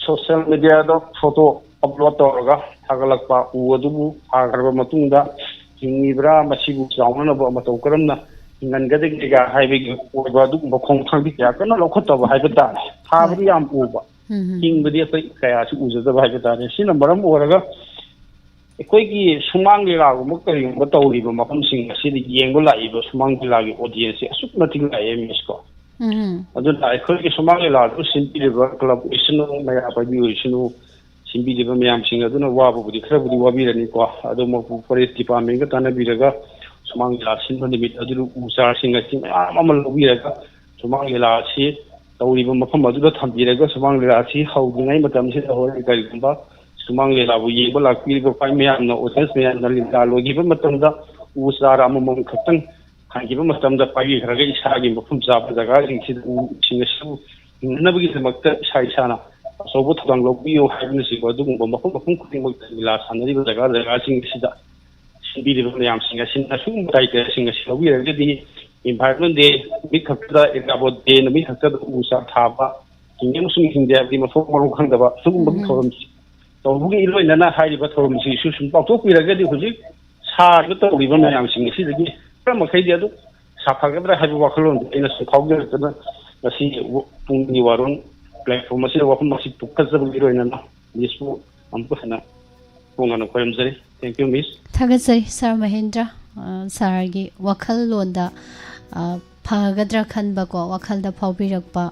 social media ꯗ photo upload ꯇꯧꯔꯒ ꯊꯥꯒꯠꯂꯛꯄ, ꯎ ꯑꯗꯨꯕꯨ ꯊꯥꯈ꯭ꯔꯕ ꯃꯇꯨꯡꯗ ꯍꯤꯡꯉꯤꯕ꯭ꯔꯥ, ꯃꯁꯤꯕꯨ ꯆꯥꯎꯅꯅꯕ ꯃꯇꯧ ꯀꯔꯝꯅ ꯍꯤꯡꯍꯟꯒꯗꯒꯦꯒ ꯍꯥꯏꯕꯒꯤ ꯑꯣꯏꯕ ꯑꯗꯨꯒꯨꯝꯕ ꯈꯣꯡꯊꯥꯡꯗꯤ ꯀꯌꯥ ꯀꯟꯅ ꯂꯧꯈꯠꯇꯕ ꯍꯥꯏꯕ ꯇꯥꯔꯦ꯫ ꯊꯥꯕꯗꯤ ꯍꯣꯏ꯫ ꯌꯥꯝ ꯎꯕ, ꯎꯝ꯫ ꯍꯤꯡꯕꯗꯤ ꯑꯩꯈꯣꯏ ꯀꯌꯥꯁꯨ ꯎꯖꯗꯕ ꯍꯥꯏꯕ ꯇꯥꯔꯦ꯫ ꯁꯤꯅ ꯃꯔꯝ ꯑꯣꯏꯔꯒ ꯑꯩꯈꯣꯏꯒꯤ ꯁꯨꯃꯥꯡ ꯂꯤꯂꯥꯒꯨꯝꯕ ꯀꯔꯤꯒꯨꯝꯕ ꯇꯧꯔꯤꯕ ꯃꯐꯝꯁꯤꯡ ꯑꯁꯤꯗ ꯌꯦꯡꯕ ꯂꯥꯛꯏꯕ ꯁꯨꯃꯥꯡ ꯂꯤꯂꯥꯒꯤ audience ꯁꯦ ꯑꯁꯨꯛꯀꯤ ꯃꯇꯤꯛ ꯂꯥꯛꯑꯦ, ꯃꯤꯁ ꯀꯣ꯫ ꯎꯝ꯫ ꯑꯗꯨꯅ ꯑꯩꯈꯣꯏꯒꯤ ꯁꯨꯃꯥꯡ ꯂꯤꯂꯥꯗꯨ ꯁꯤꯟꯕꯤꯔꯤꯕ club ꯑꯣꯏꯁꯅꯨ, ꯃꯩꯔꯥ ꯄꯥꯏꯕꯤ ꯑꯣꯏꯁꯅꯨ, ꯁꯤꯟꯕꯤꯔꯤꯕ ꯃꯌꯥꯝꯁꯤꯡ ꯑꯗꯨꯅ ꯋꯥꯕꯕꯨꯗꯤ ꯈꯔꯕꯨꯗꯤ ꯋꯥꯕꯤꯔꯅꯤꯀꯣ꯫ ꯑꯗꯨꯃꯛꯄꯨ forest department ꯀ ꯇꯥꯟꯅꯕꯤꯔꯒ ꯁꯨꯃꯥꯡ ꯂꯤꯂꯥ ꯁꯤꯟꯕ ꯅꯨꯃꯤꯠ ꯑꯗꯨꯗ ꯎ ꯆꯥꯔꯁꯤꯡ ꯑꯁꯤ ꯃꯌꯥꯝ ꯑꯃ ꯂꯧꯕꯤꯔꯒ ꯁꯨꯃꯥꯡ ꯂꯤꯂꯥ ꯑꯁꯤ ꯇꯧꯔꯤꯕ ꯃꯐꯝ ꯑꯗꯨꯗ ꯊꯝꯕꯤꯔꯒ ꯁꯨꯃꯥꯡ ꯂꯤꯂꯥ ꯑꯁꯤ ꯍꯧꯗ꯭ꯔꯤꯉꯩ ꯃꯇꯝꯁꯤꯗ ꯍꯣꯔꯦꯟ ꯀꯔꯤꯒꯨꯝꯕ ꯁꯨꯃꯥꯡ ꯂꯤꯂꯥꯕꯨ ꯌꯦꯡꯕ ꯂꯥꯛꯄꯤꯔꯤꯕ ꯈ꯭ꯋꯥꯏ ꯃꯌꯥꯝꯅ, audience ꯃꯌꯥꯝꯅ ꯂꯤꯂꯥ ꯂꯣꯏꯈꯤꯕ ꯃꯇꯝꯗ ꯎ ꯆꯥꯔ ꯑꯃꯃꯝ ꯈꯛꯇꯪ ꯊꯥꯡꯈꯤꯕ ꯃꯇꯝꯗ ꯄꯥꯏꯕꯤꯈ꯭ꯔꯒ ꯏꯁꯥꯒꯤ ꯃꯐꯝ ꯆꯥꯕ ꯖꯒꯥꯁꯤꯡꯁꯤꯗ ꯎꯁꯤꯡ ꯑꯁꯤꯕꯨ ꯍꯤꯡꯅꯅꯕꯒꯤꯗꯃꯛꯇ ꯏꯁꯥ ꯏꯁꯥꯅ ꯑꯆꯧꯕ ꯊꯧꯗꯥꯡ ꯂꯧꯕꯤꯌꯨ ꯍꯥꯏꯕꯅꯆꯤꯡꯕ ꯑꯗꯨꯒꯨꯝꯕ ꯃꯐꯝ ꯃꯐꯝ ꯈꯨꯗꯤꯡꯃꯛꯇ ꯂꯤꯂꯥ ꯁꯥꯟꯅꯔꯤꯕ ꯖꯒꯥ ꯖꯒꯥꯁꯤꯡ ꯑꯁꯤꯗ ꯁꯤꯟꯕꯤꯔꯤꯕ ꯃꯌꯥꯝꯁꯤꯡ ꯑꯁꯤꯅ ꯑꯁꯤꯒꯨꯝꯕ ꯀ꯭ꯔꯥꯏꯇꯦꯔꯤꯌꯥꯁꯤꯡ ꯑꯁꯤ ꯂꯧꯕꯤꯔꯒꯗꯤ Environment Day ꯅꯨꯃꯤꯠ ꯈꯛꯇꯗ, ꯏꯔꯥꯕꯣꯠ Day ꯅꯨꯃꯤꯠ ꯈꯛꯇꯗ ꯎ ꯆꯥꯔ ꯊꯥꯕ, ꯍꯤꯡꯉꯤ ꯑꯃꯁꯨꯡ ꯍꯤꯡꯗꯦ ꯍꯥꯏꯕꯒꯤ ꯃꯊꯣꯡ ꯃꯔꯝ ꯈꯪꯗꯕ ꯁꯤꯒꯨꯝꯕꯒꯤ ꯎꯝ꯫ ꯊꯧꯔꯝꯁꯤ ꯇꯧꯕꯒꯤ ꯏꯔꯣꯏꯅꯅ ꯍꯥꯏꯔꯤꯕ ꯊꯧꯔꯝꯁꯤꯁꯨ ꯁꯨꯝ ꯄꯥꯡꯊꯣꯛꯄꯤꯔꯒꯗꯤ ꯍꯧꯖꯤꯛ ꯁꯥꯔꯤꯕ ꯇꯧꯔꯤꯕ ꯃꯌꯥꯝꯁꯤꯡ ꯑꯁꯤꯗꯒꯤ ꯈꯔ ꯃꯈꯩꯗꯤ ꯑꯗꯨꯝ ꯁꯥꯐꯒꯗ꯭ꯔꯥ ꯍꯥꯏꯕ ꯋꯥꯈꯜꯂꯣꯟꯗꯨ ꯑꯩꯅ ꯁꯨꯝ ꯐꯥꯎꯖꯔꯛꯇꯅ ꯉꯁꯤ ꯄꯨꯡꯒꯤ ꯋꯥꯔꯣꯜ platform ꯑꯁꯤꯗ ꯋꯥꯐꯝ ꯑꯁꯤ ꯄꯨꯈꯠꯆꯕꯒꯤ ꯏꯔꯣꯏꯅꯅ ꯃꯤꯁꯄꯨ ꯑꯃꯨꯛꯀ ꯍꯟꯅ ꯈꯣꯡ ꯍꯥꯟꯅ ꯈꯣꯏꯔꯝꯖꯔꯤ꯫ Thank you, Miss꯫ ꯊꯥꯒꯠꯆꯔꯤ, Sir ꯃꯍꯦꯟꯗ꯭ꯔ꯫ ꯑ, Sir ꯒꯤ ꯋꯥꯈꯜꯂꯣꯟꯗ, ꯑ, ꯐꯒꯗ꯭ꯔꯥ ꯈꯟꯕꯀꯣ, ꯋꯥꯈꯜꯗ ꯐꯥꯎꯕꯤꯔꯛꯄ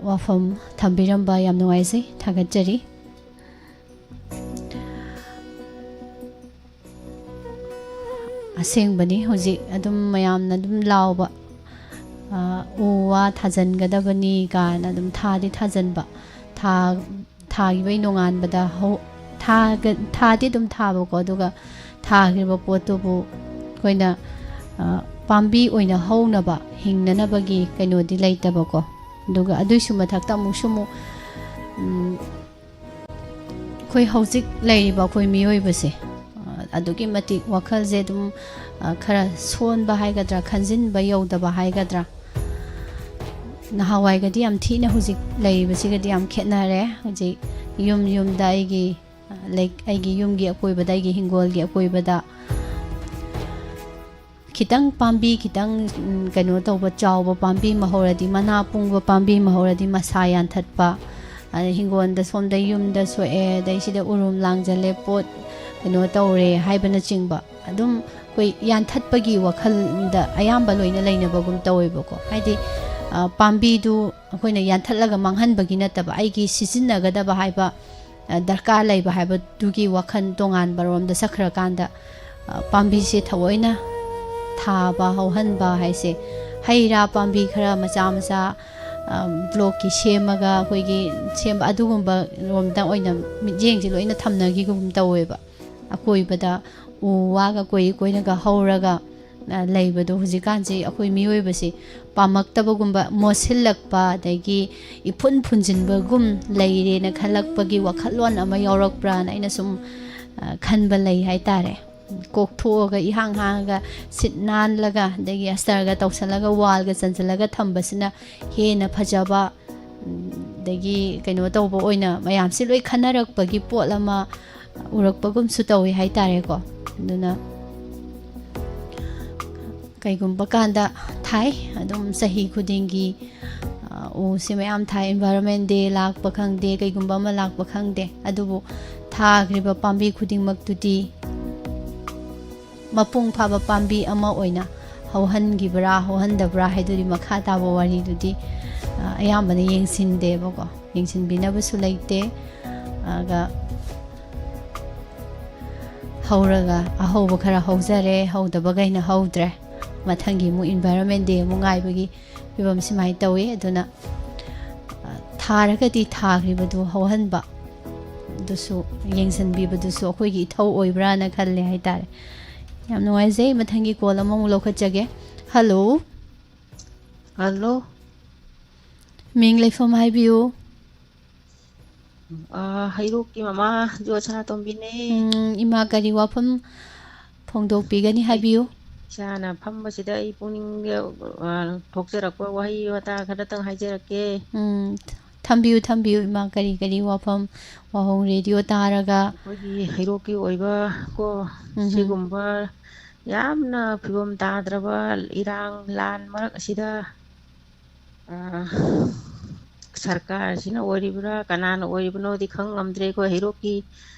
ꯋꯥꯐꯝ ꯊꯝꯕꯤꯔꯝꯕ ꯌꯥꯝ ꯅꯨꯡꯉꯥꯏꯖꯩ, ꯊꯥꯒꯠꯆꯔꯤ꯫ ꯑꯁꯦꯡꯕꯅꯤ, ꯍꯧꯖꯤꯛ ꯑꯗꯨꯝ ꯃꯌꯥꯝꯅ ꯑꯗꯨꯝ ꯂꯥꯎꯕ, ꯑ, "ꯎ ꯋꯥ ꯊꯥꯖꯤꯟꯒꯗꯕꯅꯤ" ꯀꯥꯏꯅ ꯑꯗꯨꯝ ꯊꯥꯗꯤ ꯊꯥꯖꯤꯟꯕ, ꯊꯥ-, ꯊꯥꯈꯤꯕꯒꯤ ꯅꯣꯡꯉꯥꯟꯕꯗ ꯍꯧ-, ꯊꯥꯒ-, ꯊꯥꯗꯤ ꯑꯗꯨꯝ ꯊꯥꯕꯀꯣ, ꯑꯗꯨꯒ ꯊꯥꯈ꯭ꯔꯤꯕ ꯄꯣꯠꯇꯨꯕꯨ ꯑꯩꯈꯣꯏꯅ, ꯑ, ꯄꯥꯝꯕꯤ ꯑꯣꯏꯅ ꯍꯧꯅꯕ, ꯍꯤꯡꯅꯅꯕꯒꯤ ꯀꯩꯅꯣꯗꯤ ꯂꯩꯇꯕꯀꯣ꯫ ꯑꯗꯨꯒ ꯑꯗꯨꯏꯁꯨ ꯃꯊꯛꯇ ꯑꯃꯨꯛꯁꯨ ꯑꯃꯨꯛ, ꯎꯝ, ꯑꯩꯈꯣꯏ ꯍꯧꯖꯤꯛ ꯂꯩꯔꯤꯕ ꯑꯩꯈꯣꯏ ꯃꯤꯑꯣꯏꯕꯁꯦ, ꯑ, ꯑꯗꯨꯛꯀꯤ ꯃꯇꯤꯛ ꯋꯥꯈꯜꯁꯦ ꯑꯗꯨꯝ, ꯑ, ꯈꯔ ꯁꯣꯟꯕ ꯍꯥꯏꯒꯗ꯭ꯔꯥ, ꯈꯟꯖꯤꯟꯕ ꯌꯧꯗꯕ ꯍꯥꯏꯒꯗ꯭ꯔꯥ, ꯅꯍꯥꯟꯋꯥꯏꯒꯗꯤ ꯌꯥꯝ ꯊꯤꯅ ꯍꯧꯖꯤꯛ ꯂꯩꯔꯤꯕꯁꯤꯒꯗꯤ ꯌꯥꯝ ꯈꯦꯠꯅꯔꯦ꯫ ꯍꯧꯖꯤꯛ ꯌꯨꯝ ꯌꯨꯝꯗ ꯑꯩꯒꯤ, ꯑ, ꯂꯩ-, ꯑꯩꯒꯤ ꯌꯨꯝꯒꯤ ꯑꯀꯣꯏꯕꯗ, ꯑꯩꯒꯤ ꯍꯤꯡꯒꯣꯜꯒꯤ ꯑꯀꯣꯏꯕꯗ ꯈꯤꯇꯪ ꯄꯥꯝꯕꯤ, ꯈꯤꯇꯪ, ꯎꯝ, ꯀꯩꯅꯣ ꯇꯧꯕ, ꯆꯥꯎꯕ ꯄꯥꯝꯕꯤ ꯑꯃ ꯍꯧꯔꯗꯤ, ꯃꯅꯥ ꯄꯨꯡꯕ ꯄꯥꯝꯕꯤ ꯑꯃ ꯍꯧꯔꯗꯤ ꯃꯁꯥ ꯌꯥꯟꯊꯠꯄ, ꯑꯗꯩ ꯍꯤꯡꯒꯣꯜꯗ ꯁꯣꯝꯗ ꯌꯨꯝꯗ ꯁꯣꯛꯑꯦ, ꯑꯗꯩ ꯁꯤꯗ ꯎꯔꯨꯝ ꯂꯥꯡꯖꯜꯂꯦ, ꯄꯣꯠ ꯀꯩꯅꯣ ꯇꯧꯔꯦ ꯍꯥꯏꯕꯅꯆꯤꯡꯕ, ꯑꯗꯨꯝ ꯑꯩꯈꯣꯏ ꯌꯥꯟꯊꯠꯄꯒꯤ ꯋꯥꯈꯜꯗ ꯑꯌꯥꯝꯕ ꯂꯣꯏꯅ ꯂꯩꯅꯕꯒꯨꯝ ꯇꯧꯋꯦꯕꯀꯣ꯫ ꯍꯥꯏꯗꯤ, ꯑ, ꯄꯥꯝꯕꯤꯗꯨ ꯑꯩꯈꯣꯏꯅ ꯌꯥꯟꯊꯠꯂꯒ ꯃꯥꯡꯍꯟꯕꯒꯤ ꯅꯠꯇꯕ, ꯑꯩꯒꯤ ꯁꯤꯖꯤꯟꯅꯒꯗꯕ ꯍꯥꯏꯕ, ꯑ, ꯗꯔꯀꯥꯔ ꯂꯩꯕ ꯍꯥꯏꯕꯗꯨꯒꯤ ꯋꯥꯈꯜ ꯇꯣꯉꯥꯟꯕ ꯔꯣꯝꯗ ꯆꯠꯈ꯭ꯔꯀꯥꯟꯗ, ꯑ, ꯄꯥꯝꯕꯤꯁꯦ ꯊꯑꯣꯏꯅ ꯊꯥꯕ, ꯍꯧꯍꯟꯕ ꯍꯥꯏꯁꯦ, ꯍꯩ ꯔꯥ ꯄꯥꯝꯕꯤ ꯈꯔ ꯃꯆꯥ ꯃꯆꯥ, ꯑ, ꯕ꯭ꯂꯣꯛꯀꯤ ꯁꯦꯝꯃꯒ ꯑꯩꯈꯣꯏꯒꯤ ꯁꯦꯝꯕ, ꯑꯗꯨꯒꯨꯝꯕ ꯔꯣꯝꯗ ꯑꯣꯏꯅ ꯃꯤꯠꯌꯦꯡꯁꯦ ꯂꯣꯏꯅ ꯊꯝꯅꯈꯤꯒꯨꯝ ꯇꯧꯋꯦꯕ꯫ ꯑꯀꯣꯏꯕꯗ ꯎ ꯋꯥꯒ ꯀꯣꯏ ꯀꯣꯏꯅꯒ ꯍꯧꯔꯒ, ꯑ, ꯂꯩꯕꯗꯣ ꯍꯧꯖꯤꯛꯀꯥꯟꯁꯤ ꯑꯩꯈꯣꯏ ꯃꯤꯑꯣꯏꯕꯁꯤ ꯄꯥꯝꯃꯛꯇꯕꯒꯨꯝꯕ, ꯃꯣꯠꯁꯤꯜꯂꯛꯄ, ꯑꯗꯒꯤ ꯏꯐꯨꯟ ꯐꯨꯟꯖꯤꯟꯕꯒꯨꯝ ꯂꯩꯔꯦꯅ ꯈꯜꯂꯛꯄꯒꯤ ꯋꯥꯈꯜꯂꯣꯟ ꯑꯃ ꯌꯥꯎꯔꯛꯄ꯭ꯔꯥꯅ ꯑꯩꯅ ꯁꯨꯝ, ꯑ, ꯈꯟꯕ ꯂꯩ ꯍꯥꯏꯇꯥꯔꯦ꯫ ꯀꯣꯛꯊꯣꯛꯑꯒ, ꯏꯍꯥꯡ ꯍꯥꯡꯉꯒ, ꯁꯤꯠ ꯅꯥꯜꯂꯒ, ꯑꯗꯒꯤ ꯑꯁꯇꯔꯒ ꯇꯧꯁꯜꯂꯒ, ꯋꯥꯜꯒ ꯆꯟꯁꯤꯜꯂꯒ ꯊꯝꯕꯁꯤꯅ ꯍꯦꯟꯅ ꯐꯖꯕ, ꯎꯝ, ꯑꯗꯒꯤ ꯀꯩꯅꯣ ꯇꯧꯕ ꯑꯣꯏꯅ ꯃꯌꯥꯝꯁꯤ ꯂꯣꯏ ꯈꯟꯅꯔꯛꯄꯒꯤ ꯄꯣꯠ ꯑꯃ ꯎꯔꯛꯄꯒꯨꯝꯁꯨ ꯇꯧꯋꯤ ꯍꯥꯏꯇꯥꯔꯦꯀꯣ꯫ ꯑꯗꯨꯅ ꯀꯩꯒꯨꯝꯕ ꯀꯥꯟꯗ ꯊꯥꯏ, ꯑꯗꯨꯝ ꯆꯍꯤ ꯈꯨꯗꯤꯡꯒꯤ, ꯑ, ꯎꯁꯦ ꯃꯌꯥꯝ ꯊꯥꯏ, Environment Day ꯂꯥꯛꯄ ꯈꯪꯗꯦ, ꯀꯩꯒꯨꯝꯕ ꯑꯃ ꯂꯥꯛꯄ ꯈꯪꯗꯦ, ꯑꯗꯨꯕꯨ ꯊꯥꯈ꯭ꯔꯤꯕ ꯄꯥꯝꯕꯤ ꯈꯨꯗꯤꯡꯃꯛꯇꯨꯗꯤ ꯃꯄꯨꯡ ꯐꯥꯕ ꯄꯥꯝꯕꯤ ꯑꯃ ꯑꯣꯏꯅ ꯍꯧꯍꯟꯈꯤꯕ꯭ꯔꯥ ꯍꯧꯍꯟꯗꯕ꯭ꯔꯥ ꯍꯥꯏꯗꯨꯗꯤ ꯃꯈꯥ ꯇꯥꯕ ꯋꯥꯔꯤꯗꯨꯗꯤ, ꯑ, ꯑꯌꯥꯝꯕꯅ ꯌꯦꯡꯁꯤꯟꯗꯦꯕꯀꯣ, ꯌꯦꯡꯁꯤꯟꯕꯤꯅꯕꯁꯨ ꯂꯩꯇꯦ꯫ ꯑꯗꯨꯒ ꯍꯧꯔꯒ ꯑꯍꯧꯕ ꯈꯔ ꯍꯧꯖꯔꯦ, ꯍꯧꯗꯕꯈꯩꯅ ꯍꯧꯗ꯭ꯔꯦ꯫ ꯃꯊꯪꯒꯤ ꯑꯃꯨꯛ environment day ꯑꯃꯨꯛ ꯉꯥꯏꯕꯒꯤ ꯐꯤꯕꯝ ꯁꯨꯃꯥꯏꯅ ꯇꯧꯋꯤ꯫ ꯑꯗꯨꯅ, ꯑ, ꯊꯥꯔꯒꯗꯤ ꯊꯥꯈ꯭ꯔꯤꯕꯗꯨ ꯍꯧꯍꯟꯕ, ꯑꯗꯨꯁꯨ ꯌꯦꯡꯁꯤꯟꯕꯤꯕꯗꯨꯁꯨ ꯑꯩꯈꯣꯏꯒꯤ ꯏꯊꯧ ꯑꯣꯏꯕ꯭ꯔꯥꯅ ꯈꯜꯂꯦ ꯍꯥꯏꯇꯥꯔꯦ꯫ ꯌꯥꯝ ꯅꯨꯡꯉꯥꯏꯖꯩ꯫ ꯃꯊꯪꯒꯤ call ꯑꯃꯃꯨꯛ ꯂꯧꯈꯠꯆꯒꯦ꯫ Hello꯫ Hello꯫ ꯃꯤꯡ ꯂꯩꯐꯝ ꯍꯥꯏꯕꯤꯌꯨ꯫ ꯑꯥ, ꯍꯩꯔꯣꯛꯀꯤ ꯃꯃꯥ ꯖꯣꯠ ꯁꯅꯥꯇꯣꯝꯕꯤꯅꯦ꯫ ꯎꯝ, ꯏꯃꯥ, ꯀꯔꯤ ꯋꯥꯐꯝ ꯐꯣꯡꯗꯣꯛꯄꯤꯒꯅꯤ? ꯑꯩ ꯍꯥꯏꯕꯤꯌꯨ꯫ ꯏꯁꯥꯅ ꯐꯝꯕꯁꯤꯗ ꯑꯩ ꯄꯨꯛꯅꯤꯡꯗ, ꯑꯥ, ꯊꯣꯛꯆꯔꯛꯄ ꯋꯥꯍꯩ ꯋꯥꯇꯥ ꯈꯔꯇꯪ ꯍꯥꯏꯖꯔꯛꯀꯦ꯫ ꯎꯝ, ꯊꯝꯕꯤꯌꯨ, ꯊꯝꯕꯤꯌꯨ, ꯏꯃꯥ, ꯀꯔꯤ ꯀꯔꯤ ꯋꯥꯐꯝ, ꯋꯥꯍꯣꯡ ꯔꯦꯗꯤꯑꯣ ꯇꯥꯔꯒ꯫ ꯑꯩꯈꯣꯏꯒꯤ ꯍꯩꯔꯣꯛꯀꯤ ꯑꯣꯏꯕ ꯀꯣ, ꯎꯝꯍꯨꯝ꯫ ꯁꯤꯒꯨꯝꯕ ꯌꯥꯝꯅ ꯐꯤꯕꯝ ꯇꯥꯗ꯭ꯔꯕ ꯏꯔꯥꯡ ꯂꯥꯟ ꯃꯔꯛ ꯑꯁꯤꯗ, ꯑꯥ, ꯁꯔꯀꯥꯔꯁꯤꯅ ꯑꯣꯏꯔꯤꯕ꯭ꯔꯥ, ꯀꯅꯥꯅ ꯑꯣꯏꯔꯤꯕꯅꯣꯗꯤ ꯈꯪ ꯉꯝꯗ꯭ꯔꯦ꯫ ꯑꯩꯈꯣꯏ ꯍꯩꯔꯣꯛꯀꯤ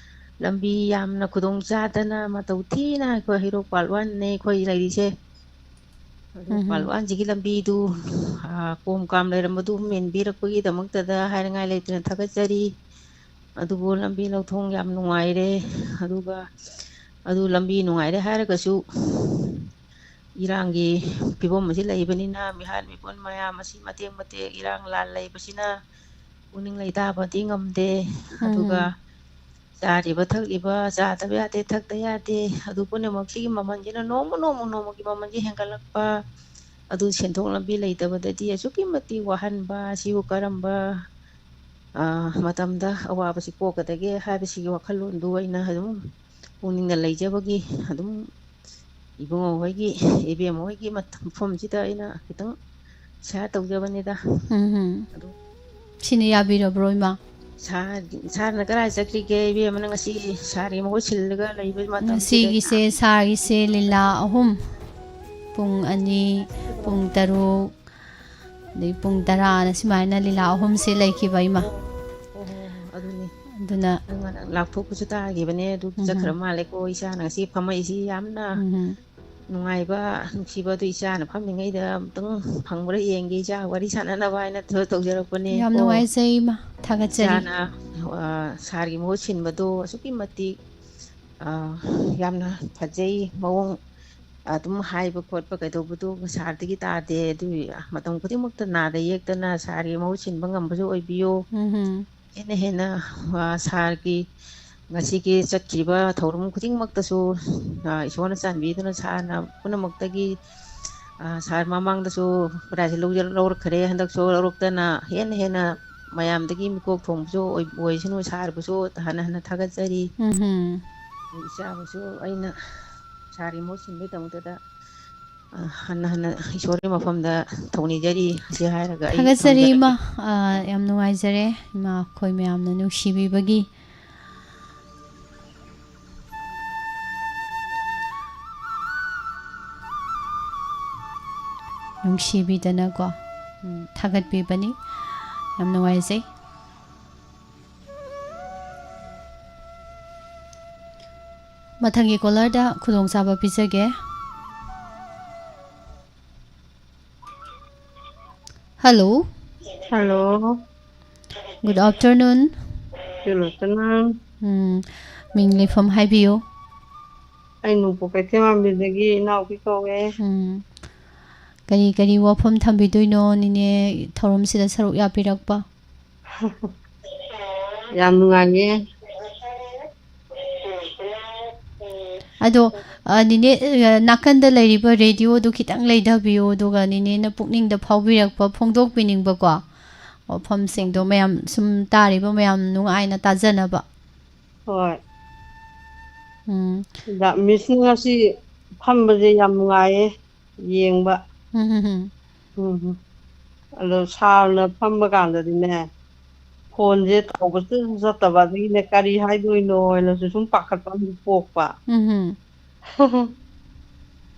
ꯂꯝꯕꯤ ꯌꯥꯝꯅ ꯈꯨꯗꯣꯡ ꯆꯥꯗꯅ, ꯃꯇꯧ ꯊꯤꯅ ꯑꯩꯈꯣꯏ ꯍꯩꯔꯣꯛ part one ꯅꯦ ꯑꯩꯈꯣꯏ ꯂꯩꯔꯤꯁꯦ꯫ ꯍꯩꯔꯣꯛ part one ꯁꯤꯒꯤ ꯂꯝꯕꯤꯗꯨ, ꯑꯥ, ꯀꯣꯝ ꯀꯥꯝ ꯂꯩꯔꯝꯕꯗꯨ ꯃꯦꯟꯕꯤꯔꯛꯄꯒꯤꯗꯃꯛꯇꯗ ꯍꯥꯏꯅꯤꯡꯉꯥꯏ ꯂꯩꯇꯅ ꯊꯥꯒꯠꯆꯔꯤ꯫ ꯑꯗꯨꯕꯨ ꯂꯝꯕꯤ ꯂꯧꯊꯣꯡ ꯌꯥꯝ ꯅꯨꯡꯉꯥꯏꯔꯦ꯫ ꯑꯗꯨꯒ ꯑꯗꯨ ꯂꯝꯕꯤ ꯅꯨꯡꯉꯥꯏꯔꯦ ꯍꯥꯏꯔꯒꯁꯨ, ꯏꯔꯥꯡꯒꯤ ꯐꯤꯕꯝ ꯑꯁꯤ ꯂꯩꯕꯅꯤꯅ, ꯃꯤꯍꯥꯠ ꯃꯤꯄꯨꯟ ꯃꯌꯥꯝ ꯑꯁꯤ ꯃꯇꯦꯛ ꯃꯇꯦꯛ ꯏꯔꯥꯡ ꯂꯥꯟ ꯂꯩꯕꯁꯤꯅ ꯄꯨꯛꯅꯤꯡ ꯂꯩꯇꯥꯕꯗꯤ ꯉꯝꯗꯦ꯫ ꯑꯗꯨꯒ ꯎꯝ꯫ ꯆꯥꯔꯤꯕ ꯊꯛꯂꯤꯕ, ꯆꯥꯗꯕ ꯌꯥꯗꯦ, ꯊꯛꯇ ꯌꯥꯗꯦ, ꯑꯗꯨ ꯄꯨꯝꯅꯃꯛꯁꯤꯒꯤ ꯃꯃꯜꯁꯤꯅ ꯅꯣꯡꯃ, ꯅꯣꯡꯃ, ꯅꯣꯡꯃꯒꯤ ꯃꯃꯜꯁꯤ ꯍꯦꯟꯒꯠꯂꯛꯄ, ꯑꯗꯨ ꯁꯦꯟꯊꯣꯛ ꯂꯝꯕꯤ ꯂꯩꯇꯕꯗꯗꯤ ꯑꯁꯨꯛꯀꯤ ꯃꯇꯤꯛ ꯋꯥꯍꯟꯕ, ꯑꯁꯤꯕꯨ ꯀꯔꯝꯕ, ꯑ, ꯃꯇꯝꯗ ꯑꯋꯥꯕꯁꯤ ꯀꯣꯛꯀꯗꯒꯦ ꯍꯥꯏꯕꯁꯤꯒꯤ ꯋꯥꯈꯜꯂꯣꯟꯗꯨ ꯑꯩꯅ ꯑꯗꯨꯝ ꯄꯨꯛꯅꯤꯡꯗ ꯂꯩꯖꯕꯒꯤ ꯑꯗꯨꯝ ꯏꯕꯨꯡꯉꯣ ꯍꯣꯏꯒꯤ, ꯏꯕꯦꯝꯃ ꯍꯣꯏꯒꯤ ꯃꯐꯝꯁꯤꯗ ꯑꯩꯅ ꯈꯤꯇꯪ share ꯇꯧꯖꯕꯅꯤꯗ꯫ ꯎꯝ ꯍꯨꯝ꯫ ꯑꯗꯨ ꯁꯤꯅ ꯌꯥꯕꯤꯔꯕ꯭ꯔꯣ, ꯏꯃꯥ? ꯁꯥꯔ, ꯁꯥꯔꯅ ꯀꯗꯥꯏ ꯆꯠꯈ꯭ꯔꯤꯒꯦ? ꯏꯕꯦꯝꯃ, ꯅꯪ ꯉꯁꯤ ꯁꯥꯔꯒꯤ ꯃꯍꯨꯠ ꯁꯤꯜꯂꯒ ꯂꯩꯕ ꯃꯇꯝꯁꯤꯗ꯫ ꯉꯁꯤꯒꯤꯁꯦ, ꯁꯥꯔꯒꯤꯁꯦ ꯂꯤꯂꯥ ꯑꯍꯨꯝ, ꯄꯨꯡ ꯑꯅꯤ, ꯄꯨꯡ ꯇꯔꯨꯛ, ꯑꯗꯩ ꯄꯨꯡ ꯇꯔꯥꯅ ꯁꯨꯃꯥꯏꯅ ꯂꯤꯂꯥ ꯑꯍꯨꯝꯁꯦ ꯂꯩꯈꯤꯕ, ꯏꯃꯥ꯫ ꯑꯣ, ꯑꯣ, ꯑꯣ, ꯑꯗꯨꯅꯤ꯫ ꯑꯗꯨꯅ ꯅꯪ ꯉꯔꯥꯡ ꯂꯥꯎꯊꯣꯛꯄꯁꯨ ꯇꯥꯈꯤꯕꯅꯦ, ꯑꯗꯨ ꯎꯝ ꯍꯨꯝ꯫ ꯆꯠꯈ꯭ꯔ ꯃꯥꯜꯂꯦꯀꯣ꯫ ꯏꯆꯥꯅ ꯉꯁꯤ ꯐꯝꯃꯛꯏꯁꯤ ꯌꯥꯝꯅ ꯎꯝ ꯍꯨꯝ꯫ ꯅꯨꯡꯉꯥꯏꯕ, ꯅꯨꯡꯁꯤꯕ ꯑꯗꯨ ꯏꯆꯥꯅ ꯐꯝꯃꯤꯉꯩꯗ ꯑꯃꯨꯛꯇꯪ ꯐꯪꯕ꯭ꯔꯥ ꯌꯦꯡꯒꯦ, ꯏꯆꯥ ꯋꯥꯔꯤ ꯁꯥꯟꯅꯅꯕ ꯍꯥꯏꯅ ꯊ-, ꯇꯧꯖꯔꯛꯄꯅꯦ꯫ ꯌꯥꯝ ꯑꯣ, ꯅꯨꯡꯉꯥꯏꯖꯩ, ꯏꯃꯥ꯫ ꯊꯥꯒꯠꯆꯔꯤ꯫ ꯏꯆꯥꯅ, ꯑ, ꯁꯥꯔꯒꯤ ꯃꯍꯨꯠ ꯁꯤꯟꯕꯗꯣ ꯑꯁꯨꯛꯀꯤ ꯃꯇꯤꯛ, ꯑ, ꯌꯥꯝꯅ ꯐꯖꯩ꯫ ꯃꯑꯣꯡ ꯑꯗꯨꯝ ꯍꯥꯏꯕ ꯈꯣꯠꯄ ꯀꯩꯗꯧꯕꯗꯣ ꯁꯥꯔꯗꯒꯤ ꯇꯥꯗꯦ꯫ ꯑꯗꯨ ꯃꯇꯝ ꯈꯨꯗꯤꯡꯃꯛꯇ ꯅꯥꯗ ꯌꯦꯛꯇꯅ ꯁꯥꯔꯒꯤ ꯃꯍꯨꯠ ꯁꯤꯟꯕ ꯉꯝꯕꯁꯨ ꯑꯣꯏꯕꯤꯌꯨ꯫ ꯎꯝꯍꯨꯝ꯫ ꯍꯦꯟꯅ ꯍꯦꯟꯅ, ꯑ, ꯁꯥꯔꯒꯤ ꯉꯁꯤꯒꯤ ꯆꯠꯈꯤꯕ ꯊꯧꯔꯝ ꯈꯨꯗꯤꯡꯃꯛꯇꯁꯨ, ꯑ, ꯏꯁꯣꯔꯅ ꯆꯥꯟꯕꯤꯗꯨꯅ ꯁꯥꯔꯅ ꯄꯨꯝꯅꯃꯛꯇꯒꯤ, ꯑ, ꯁꯥꯔ ꯃꯃꯥꯡꯗꯁꯨ ꯄ꯭ꯔꯥꯏꯖ ꯂꯧꯖ-, ꯂꯧꯔꯛꯈ꯭ꯔꯦ, ꯍꯟꯗꯛꯁꯨ ꯂꯧꯔꯛꯇꯅ ꯍꯦꯟꯅ ꯍꯦꯟꯅ ꯃꯌꯥꯝꯗꯒꯤ ꯃꯤꯀꯣꯛ ꯊꯣꯡꯕꯁꯨ ꯑꯣꯏ-, ꯑꯣꯏꯁꯅꯨ, ꯁꯥꯔꯕꯨꯁꯨ ꯍꯟꯅ ꯍꯟꯅ ꯊꯥꯒꯠꯆꯔꯤ꯫ ꯎꯝꯍꯨꯝ꯫ ꯏꯆꯥꯕꯨꯁꯨ ꯑꯩꯅ ꯁꯥꯔꯒꯤ ꯃꯍꯨꯠ ꯁꯤꯟꯕꯒꯤꯗꯃꯛꯇꯗ, ꯑ, ꯍꯟꯅ ꯍꯟꯅ ꯏꯁꯣꯔꯒꯤ ꯃꯐꯝꯗ ꯊꯧꯅꯤꯖꯔꯤ꯫ ꯑꯁꯤ ꯍꯥꯏꯔꯒ ꯑꯩ ꯊꯥꯒꯠꯆꯔꯤ, ꯊꯝꯖꯔꯒꯦ꯫ ꯏꯃꯥ꯫ ꯑ, ꯌꯥꯝ ꯅꯨꯡꯉꯥꯏꯖꯔꯦ, ꯏꯃꯥ, ꯑꯩꯈꯣꯏ ꯃꯌꯥꯝꯅ ꯅꯨꯡꯁꯤꯕꯤꯕꯒꯤ꯫ ꯅꯨꯡꯁꯤꯕꯤꯗꯅꯀꯣ, ꯎꯝ, ꯊꯥꯒꯠꯄꯤꯕꯅꯤ꯫ ꯌꯥꯝ ꯅꯨꯡꯉꯥꯏꯖꯩ꯫ ꯃꯊꯪꯒꯤ ꯀꯣꯂꯔꯗ ꯈꯨꯗꯣꯡꯆꯥꯕ ꯄꯤꯖꯒꯦ꯫ Hello. Hello. Good afternoon꯫ Good afternoon꯫ ꯎꯝ, ꯃꯤꯡ ꯂꯩꯐꯝ ꯍꯥꯏꯕꯤꯌꯨ꯫ ꯑꯩ ꯅꯣꯡꯄꯣꯛ ꯀꯩꯊꯦꯜꯃꯥꯟꯕꯤꯗꯒꯤ ꯏꯅꯥꯎꯕꯤ ꯀꯧꯋꯦ꯫ ꯎꯝ꯫ ꯀꯔꯤ ꯀꯔꯤ ꯋꯥꯐꯝ ꯊꯝꯕꯤꯗꯣꯏꯅꯣ, ꯅꯦꯅꯦ, ꯊꯧꯔꯝꯁꯤꯗ ꯁꯔꯨꯛ ꯌꯥꯕꯤꯔꯛꯄ? ꯌꯥꯝ ꯅꯨꯡꯉꯥꯏꯌꯦ꯫ ꯑꯗꯣ, ꯑ, ꯅꯦꯅꯦ, ꯑ, ꯅꯥꯀꯟꯗ ꯂꯩꯔꯤꯕ ꯔꯦꯗꯤꯑꯣꯗꯨ ꯈꯤꯇꯪ ꯂꯩꯊꯕꯤꯌꯨ, ꯑꯗꯨꯒ ꯅꯦꯅꯦꯅ ꯄꯨꯛꯅꯤꯡꯗ ꯐꯥꯎꯕꯤꯔꯛꯄ ꯐꯣꯡꯗꯣꯛꯄꯤꯅꯤꯡꯕꯀꯣ ꯋꯥꯐꯝꯁꯤꯡꯗꯣ ꯃꯌꯥꯝ ꯁꯨꯝ ꯇꯥꯔꯤꯕ ꯃꯌꯥꯝ ꯅꯨꯡꯉꯥꯏꯅ ꯇꯥꯖꯅꯕ꯫ ꯍꯣꯏ꯫ ꯎꯝ꯫ ꯑꯗ ꯃꯤꯁꯅ ꯉꯁꯤ ꯐꯝꯕꯁꯦ ꯌꯥꯝ ꯅꯨꯡꯉꯥꯏꯌꯦ ꯌꯦꯡꯕ꯫ ꯎꯝ, ꯎꯝ, ꯎꯝ꯫ ꯎꯝ꯫ ꯑꯗꯣ ꯁꯥꯔꯅ ꯐꯝꯕ ꯀꯥꯟꯗꯗꯤꯅꯦ, ꯐꯣꯟꯁꯦ ꯇꯧꯕꯁꯨ ꯆꯠꯇꯕ, ꯑꯗꯒꯤꯅꯦ ꯀꯔꯤ ꯍꯥꯏꯗꯣꯏꯅꯣ ꯍꯥꯏꯅꯁꯨ ꯁꯨꯝ ꯄꯥꯈꯠꯄ ꯑꯃꯁꯨ ꯄꯣꯛꯄ꯫ ꯎꯝ, ꯎꯝ꯫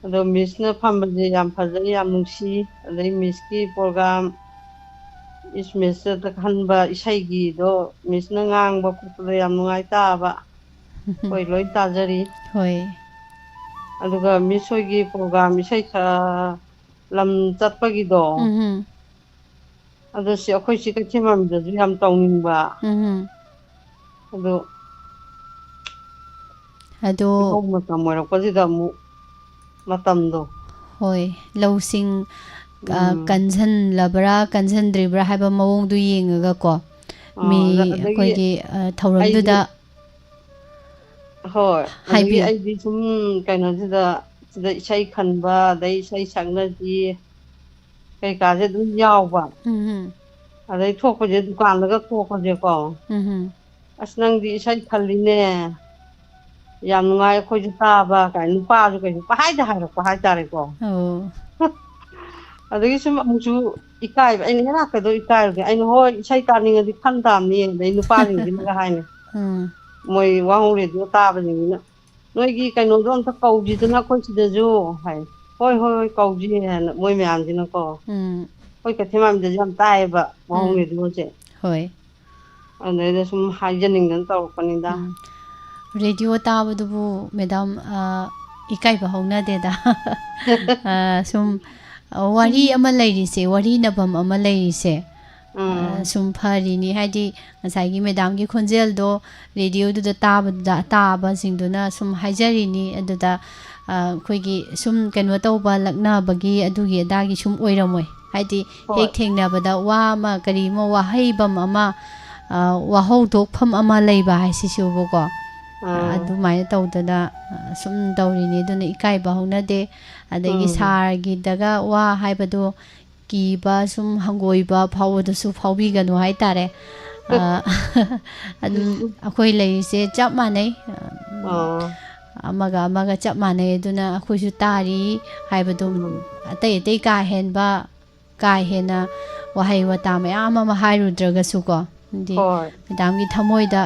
ꯑꯗꯣ ꯃꯤꯁꯅ ꯐꯝꯕꯁꯦ ꯌꯥꯝ ꯐꯖꯩ, ꯌꯥꯝ ꯅꯨꯡꯁꯤ꯫ ꯑꯗꯩ ꯃꯤꯁꯀꯤ ꯄ꯭ꯔꯣꯒ꯭ꯔꯥꯝ ꯏꯁ ꯃꯤꯁꯇ ꯈꯟꯕ ꯏꯁꯩꯒꯤꯗꯣ ꯃꯤꯁꯅ ꯉꯥꯡꯕ ꯈꯣꯠꯄꯗꯣ ꯌꯥꯝ ꯅꯨꯡꯉꯥꯏ ꯇꯥꯕ꯫ ꯑꯩꯈꯣꯏ ꯂꯣꯏ ꯇꯥꯖꯔꯤ꯫ ꯍꯣꯏ꯫ ꯑꯗꯨꯒ ꯃꯤꯁ ꯍꯣꯏꯒꯤ ꯄ꯭ꯔꯣꯒ꯭ꯔꯥꯝ ꯏꯁꯩ ꯈꯔ ꯂꯝ ꯆꯠꯄꯒꯤꯗꯣ, ꯎꯝ꯫ ꯑꯗꯣ ꯁꯤ ꯑꯩꯈꯣꯏ ꯁꯤ ꯀꯩꯊꯦꯜ ꯃꯥꯟꯕꯤꯗꯁꯨ ꯌꯥꯝ ꯇꯧꯅꯤꯡꯕ꯫ ꯎꯝ꯫ ꯑꯗꯣ ꯑꯗꯣ ꯂꯧ ꯃꯇꯝ ꯑꯣꯏꯔꯛꯄꯁꯤꯗ ꯑꯃꯨꯛ ꯃꯇꯝꯗꯣ꯫ ꯍꯣꯏ, ꯂꯧꯁꯤꯡ, ꯑ, ꯎꯝ꯫ ꯀꯟꯁꯟꯂꯕ꯭ꯔꯥ, ꯀꯟꯁꯟꯗ꯭ꯔꯤꯕ꯭ꯔꯥ ꯍꯥꯏꯕ ꯃꯑꯣꯡꯗꯨ ꯌꯦꯡꯉꯒꯀꯣ, ꯑꯥ, ꯃꯤ ꯑꯗ-, ꯑꯗꯒꯤ ꯑꯩꯈꯣꯏꯒꯤ, ꯑ, ꯑꯩꯗꯤ ꯊꯧꯔꯝꯗꯨꯗ ꯍꯣꯏ, ꯑꯗꯒꯤ ꯍꯥꯏꯕꯤꯌꯨ꯫ ꯑꯩꯗꯤ ꯁꯨꯝ ꯀꯩꯅꯣꯁꯤꯗ, ꯁꯤꯗ ꯏꯁꯩ ꯈꯟꯕ, ꯑꯗꯩ ꯏꯁꯩ ꯁꯛꯅꯕꯤ ꯀꯩꯀꯥꯁꯦ ꯑꯗꯨꯝ ꯌꯥꯎꯕ꯫ ꯎꯝ, ꯎꯝ꯫ ꯑꯗꯩ ꯊꯣꯛꯄꯁꯦ, ꯗꯨꯀꯥꯟꯗꯒ ꯊꯣꯛꯄꯁꯦꯀꯣ, ꯎꯝ, ꯎꯝ꯫ "ꯑꯁ, ꯅꯪꯗꯤ ꯏꯁꯩ ꯈꯜꯂꯤꯅꯦ, ꯌꯥꯝ ꯅꯨꯡꯉꯥꯏ ꯑꯩꯈꯣꯏꯁꯨ ꯇꯥꯕ" ꯀꯥꯏꯅ ꯅꯨꯄꯥꯁꯨ ꯀꯩꯁꯨ ꯄꯪꯍꯥꯏꯗ ꯍꯥꯏꯔꯛꯄ ꯍꯥꯏꯇꯥꯔꯦꯀꯣ꯫ ꯑꯣ꯫ ꯑꯗꯒꯤ ꯁꯨꯝ ꯑꯃꯨꯛꯁꯨ ꯏꯀꯥꯏꯕ, ꯑꯩꯅ ꯍꯦꯔꯥꯛꯀꯗꯣ ꯏꯀꯥꯏꯕꯒꯤ ꯑꯩꯅ, "ꯍꯣꯏ, ꯏꯁꯩ ꯇꯥꯅꯤꯡꯉꯗꯤ ꯈꯟ ꯇꯥꯕꯅꯤ", ꯑꯗꯩ ꯅꯨꯄꯥꯁꯤꯡꯁꯤꯅꯒ ꯍꯥꯏꯅꯤ, ꯎꯝ꯫ ꯃꯣꯏ ꯋꯥꯍꯣꯡ ꯔꯦꯗꯤꯑꯣ ꯇꯥꯕꯁꯤꯡꯁꯤꯅ, "ꯅꯣꯏꯒꯤ ꯀꯩꯅꯣꯗꯣ ꯑꯝꯇ ꯀꯧꯁꯤꯗꯅ ꯑꯩꯈꯣꯏ ꯁꯤꯗꯁꯨ" ꯍꯥꯏ꯫ "ꯍꯣꯏ, ꯍꯣꯏ, ꯍꯣꯏ, ꯀꯧꯁꯤ" ꯍꯥꯏꯅ ꯃꯣꯏ ꯃꯌꯥꯝꯁꯤꯅꯀꯣ꯫ ꯎꯝ꯫ ꯑꯩꯈꯣꯏ ꯀꯩꯊꯦꯜ ꯃꯥꯟꯕꯤꯗꯁꯨ ꯌꯥꯝ ꯇꯥꯏꯌꯦꯕ ꯋꯥꯍꯣꯡ ꯎꯝ꯫ ꯔꯦꯗꯤꯑꯣꯁꯦ꯫ ꯍꯣꯏ꯫ ꯑꯗꯩꯗ ꯁꯨꯝ ꯍꯥꯏꯖꯅꯤꯡꯗꯅ ꯇꯧꯔꯛꯄꯅꯤꯗ꯫ ꯎꯝ꯫ ꯔꯦꯗꯤꯑꯣ ꯇꯥꯕꯗꯨꯕꯨ, ꯃꯦꯗꯥꯝ, ꯑ, ꯏꯀꯥꯏꯕ ꯍꯧꯅꯗꯦꯗ꯫ ꯑ, ꯁꯨꯝ, ꯑ, ꯋꯥꯔꯤ ꯑꯃ ꯂꯩꯔꯤꯁꯦ, ꯋꯥꯔꯤꯅꯐꯝ ꯑꯃ ꯂꯩꯔꯤꯁꯦ, ꯎꯝ꯫ ꯑ, ꯁꯨꯝ ꯐꯔꯤꯅꯤ꯫ ꯍꯥꯏꯗꯤ, ꯉꯁꯥꯏꯒꯤ ꯃꯦꯗꯥꯝꯒꯤ ꯈꯣꯟꯖꯦꯜꯗꯣ ꯔꯦꯗꯤꯑꯣꯗꯨꯗ ꯇꯥꯕꯗꯨꯗ, ꯇꯥꯕꯁꯤꯡꯗꯨꯅ ꯁꯨꯝ ꯍꯥꯏꯖꯔꯤꯅꯤ꯫ ꯑꯗꯨꯗ, ꯑ, ꯑꯩꯈꯣꯏꯒꯤ ꯁꯨꯝ ꯀꯩꯅꯣ ꯇꯧꯕ, ꯂꯛꯅꯕꯒꯤ, ꯑꯗꯨꯒꯤ ꯑꯗꯥꯒꯤ ꯁꯨꯝ ꯑꯣꯏꯔꯝꯃꯣꯏ꯫ ꯍꯥꯏꯗꯤ, ꯍꯣꯏ꯫ ꯍꯦꯛ ꯊꯦꯡꯅꯕꯗ ꯋꯥ ꯑꯃ, ꯀꯔꯤ ꯑꯃ, ꯋꯥꯍꯩꯕꯝ ꯑꯃ, ꯑ, ꯋꯥꯍꯧꯗꯣꯛꯐꯝ ꯑꯃ ꯂꯩꯕ ꯍꯥꯏꯁꯤꯁꯨꯕꯀꯣ꯫ ꯑꯥ꯫ ꯑꯗꯨꯃꯥꯏꯅ ꯇꯧꯗꯅ, ꯑ, ꯁꯨꯝ ꯇꯧꯔꯤꯅꯤ꯫ ꯑꯗꯨꯅ ꯏꯀꯥꯏꯕ ꯍꯧꯅꯗꯦ꯫ ꯑꯗꯒꯤ ꯎꯝ꯫ ꯁꯥꯔꯒꯤꯗꯒ ꯋꯥ ꯍꯥꯏꯕꯗꯣ ꯀꯤꯕ, ꯁꯨꯝ ꯍꯪꯒꯣꯏꯕ ꯐꯥꯎꯕꯗꯨꯁꯨ ꯐꯥꯎꯕꯤꯒꯅꯨ ꯍꯥꯏꯇꯥꯔꯦ꯫ ꯑ, ꯑꯗꯨꯝ ꯑꯩꯈꯣꯏ ꯂꯩꯔꯤꯁꯦ ꯆꯞ ꯃꯥꯟꯅꯩ꯫ ꯑꯥ꯫ ꯑꯃꯒ ꯑꯃꯒ ꯆꯞ ꯃꯥꯟꯅꯩ꯫ ꯑꯗꯨꯅ ꯑꯩꯈꯣꯏꯁꯨ ꯇꯥꯔꯤ ꯍꯥꯏꯕꯗꯨ ꯎꯝ꯫ ꯑꯇꯩ ꯑꯇꯩ ꯀꯥ ꯍꯦꯟꯕ, ꯀꯥ ꯍꯦꯟꯅ ꯋꯥꯍꯩ ꯋꯥꯇꯥ ꯃꯌꯥꯝ ꯑꯃ ꯍꯥꯏꯔꯨꯗ꯭ꯔꯒꯁꯨꯀꯣ, ꯍꯥꯏꯗꯤ ꯍꯣꯏ꯫ ꯃꯦꯗꯥꯝꯒꯤ ꯊꯃꯣꯏꯗ,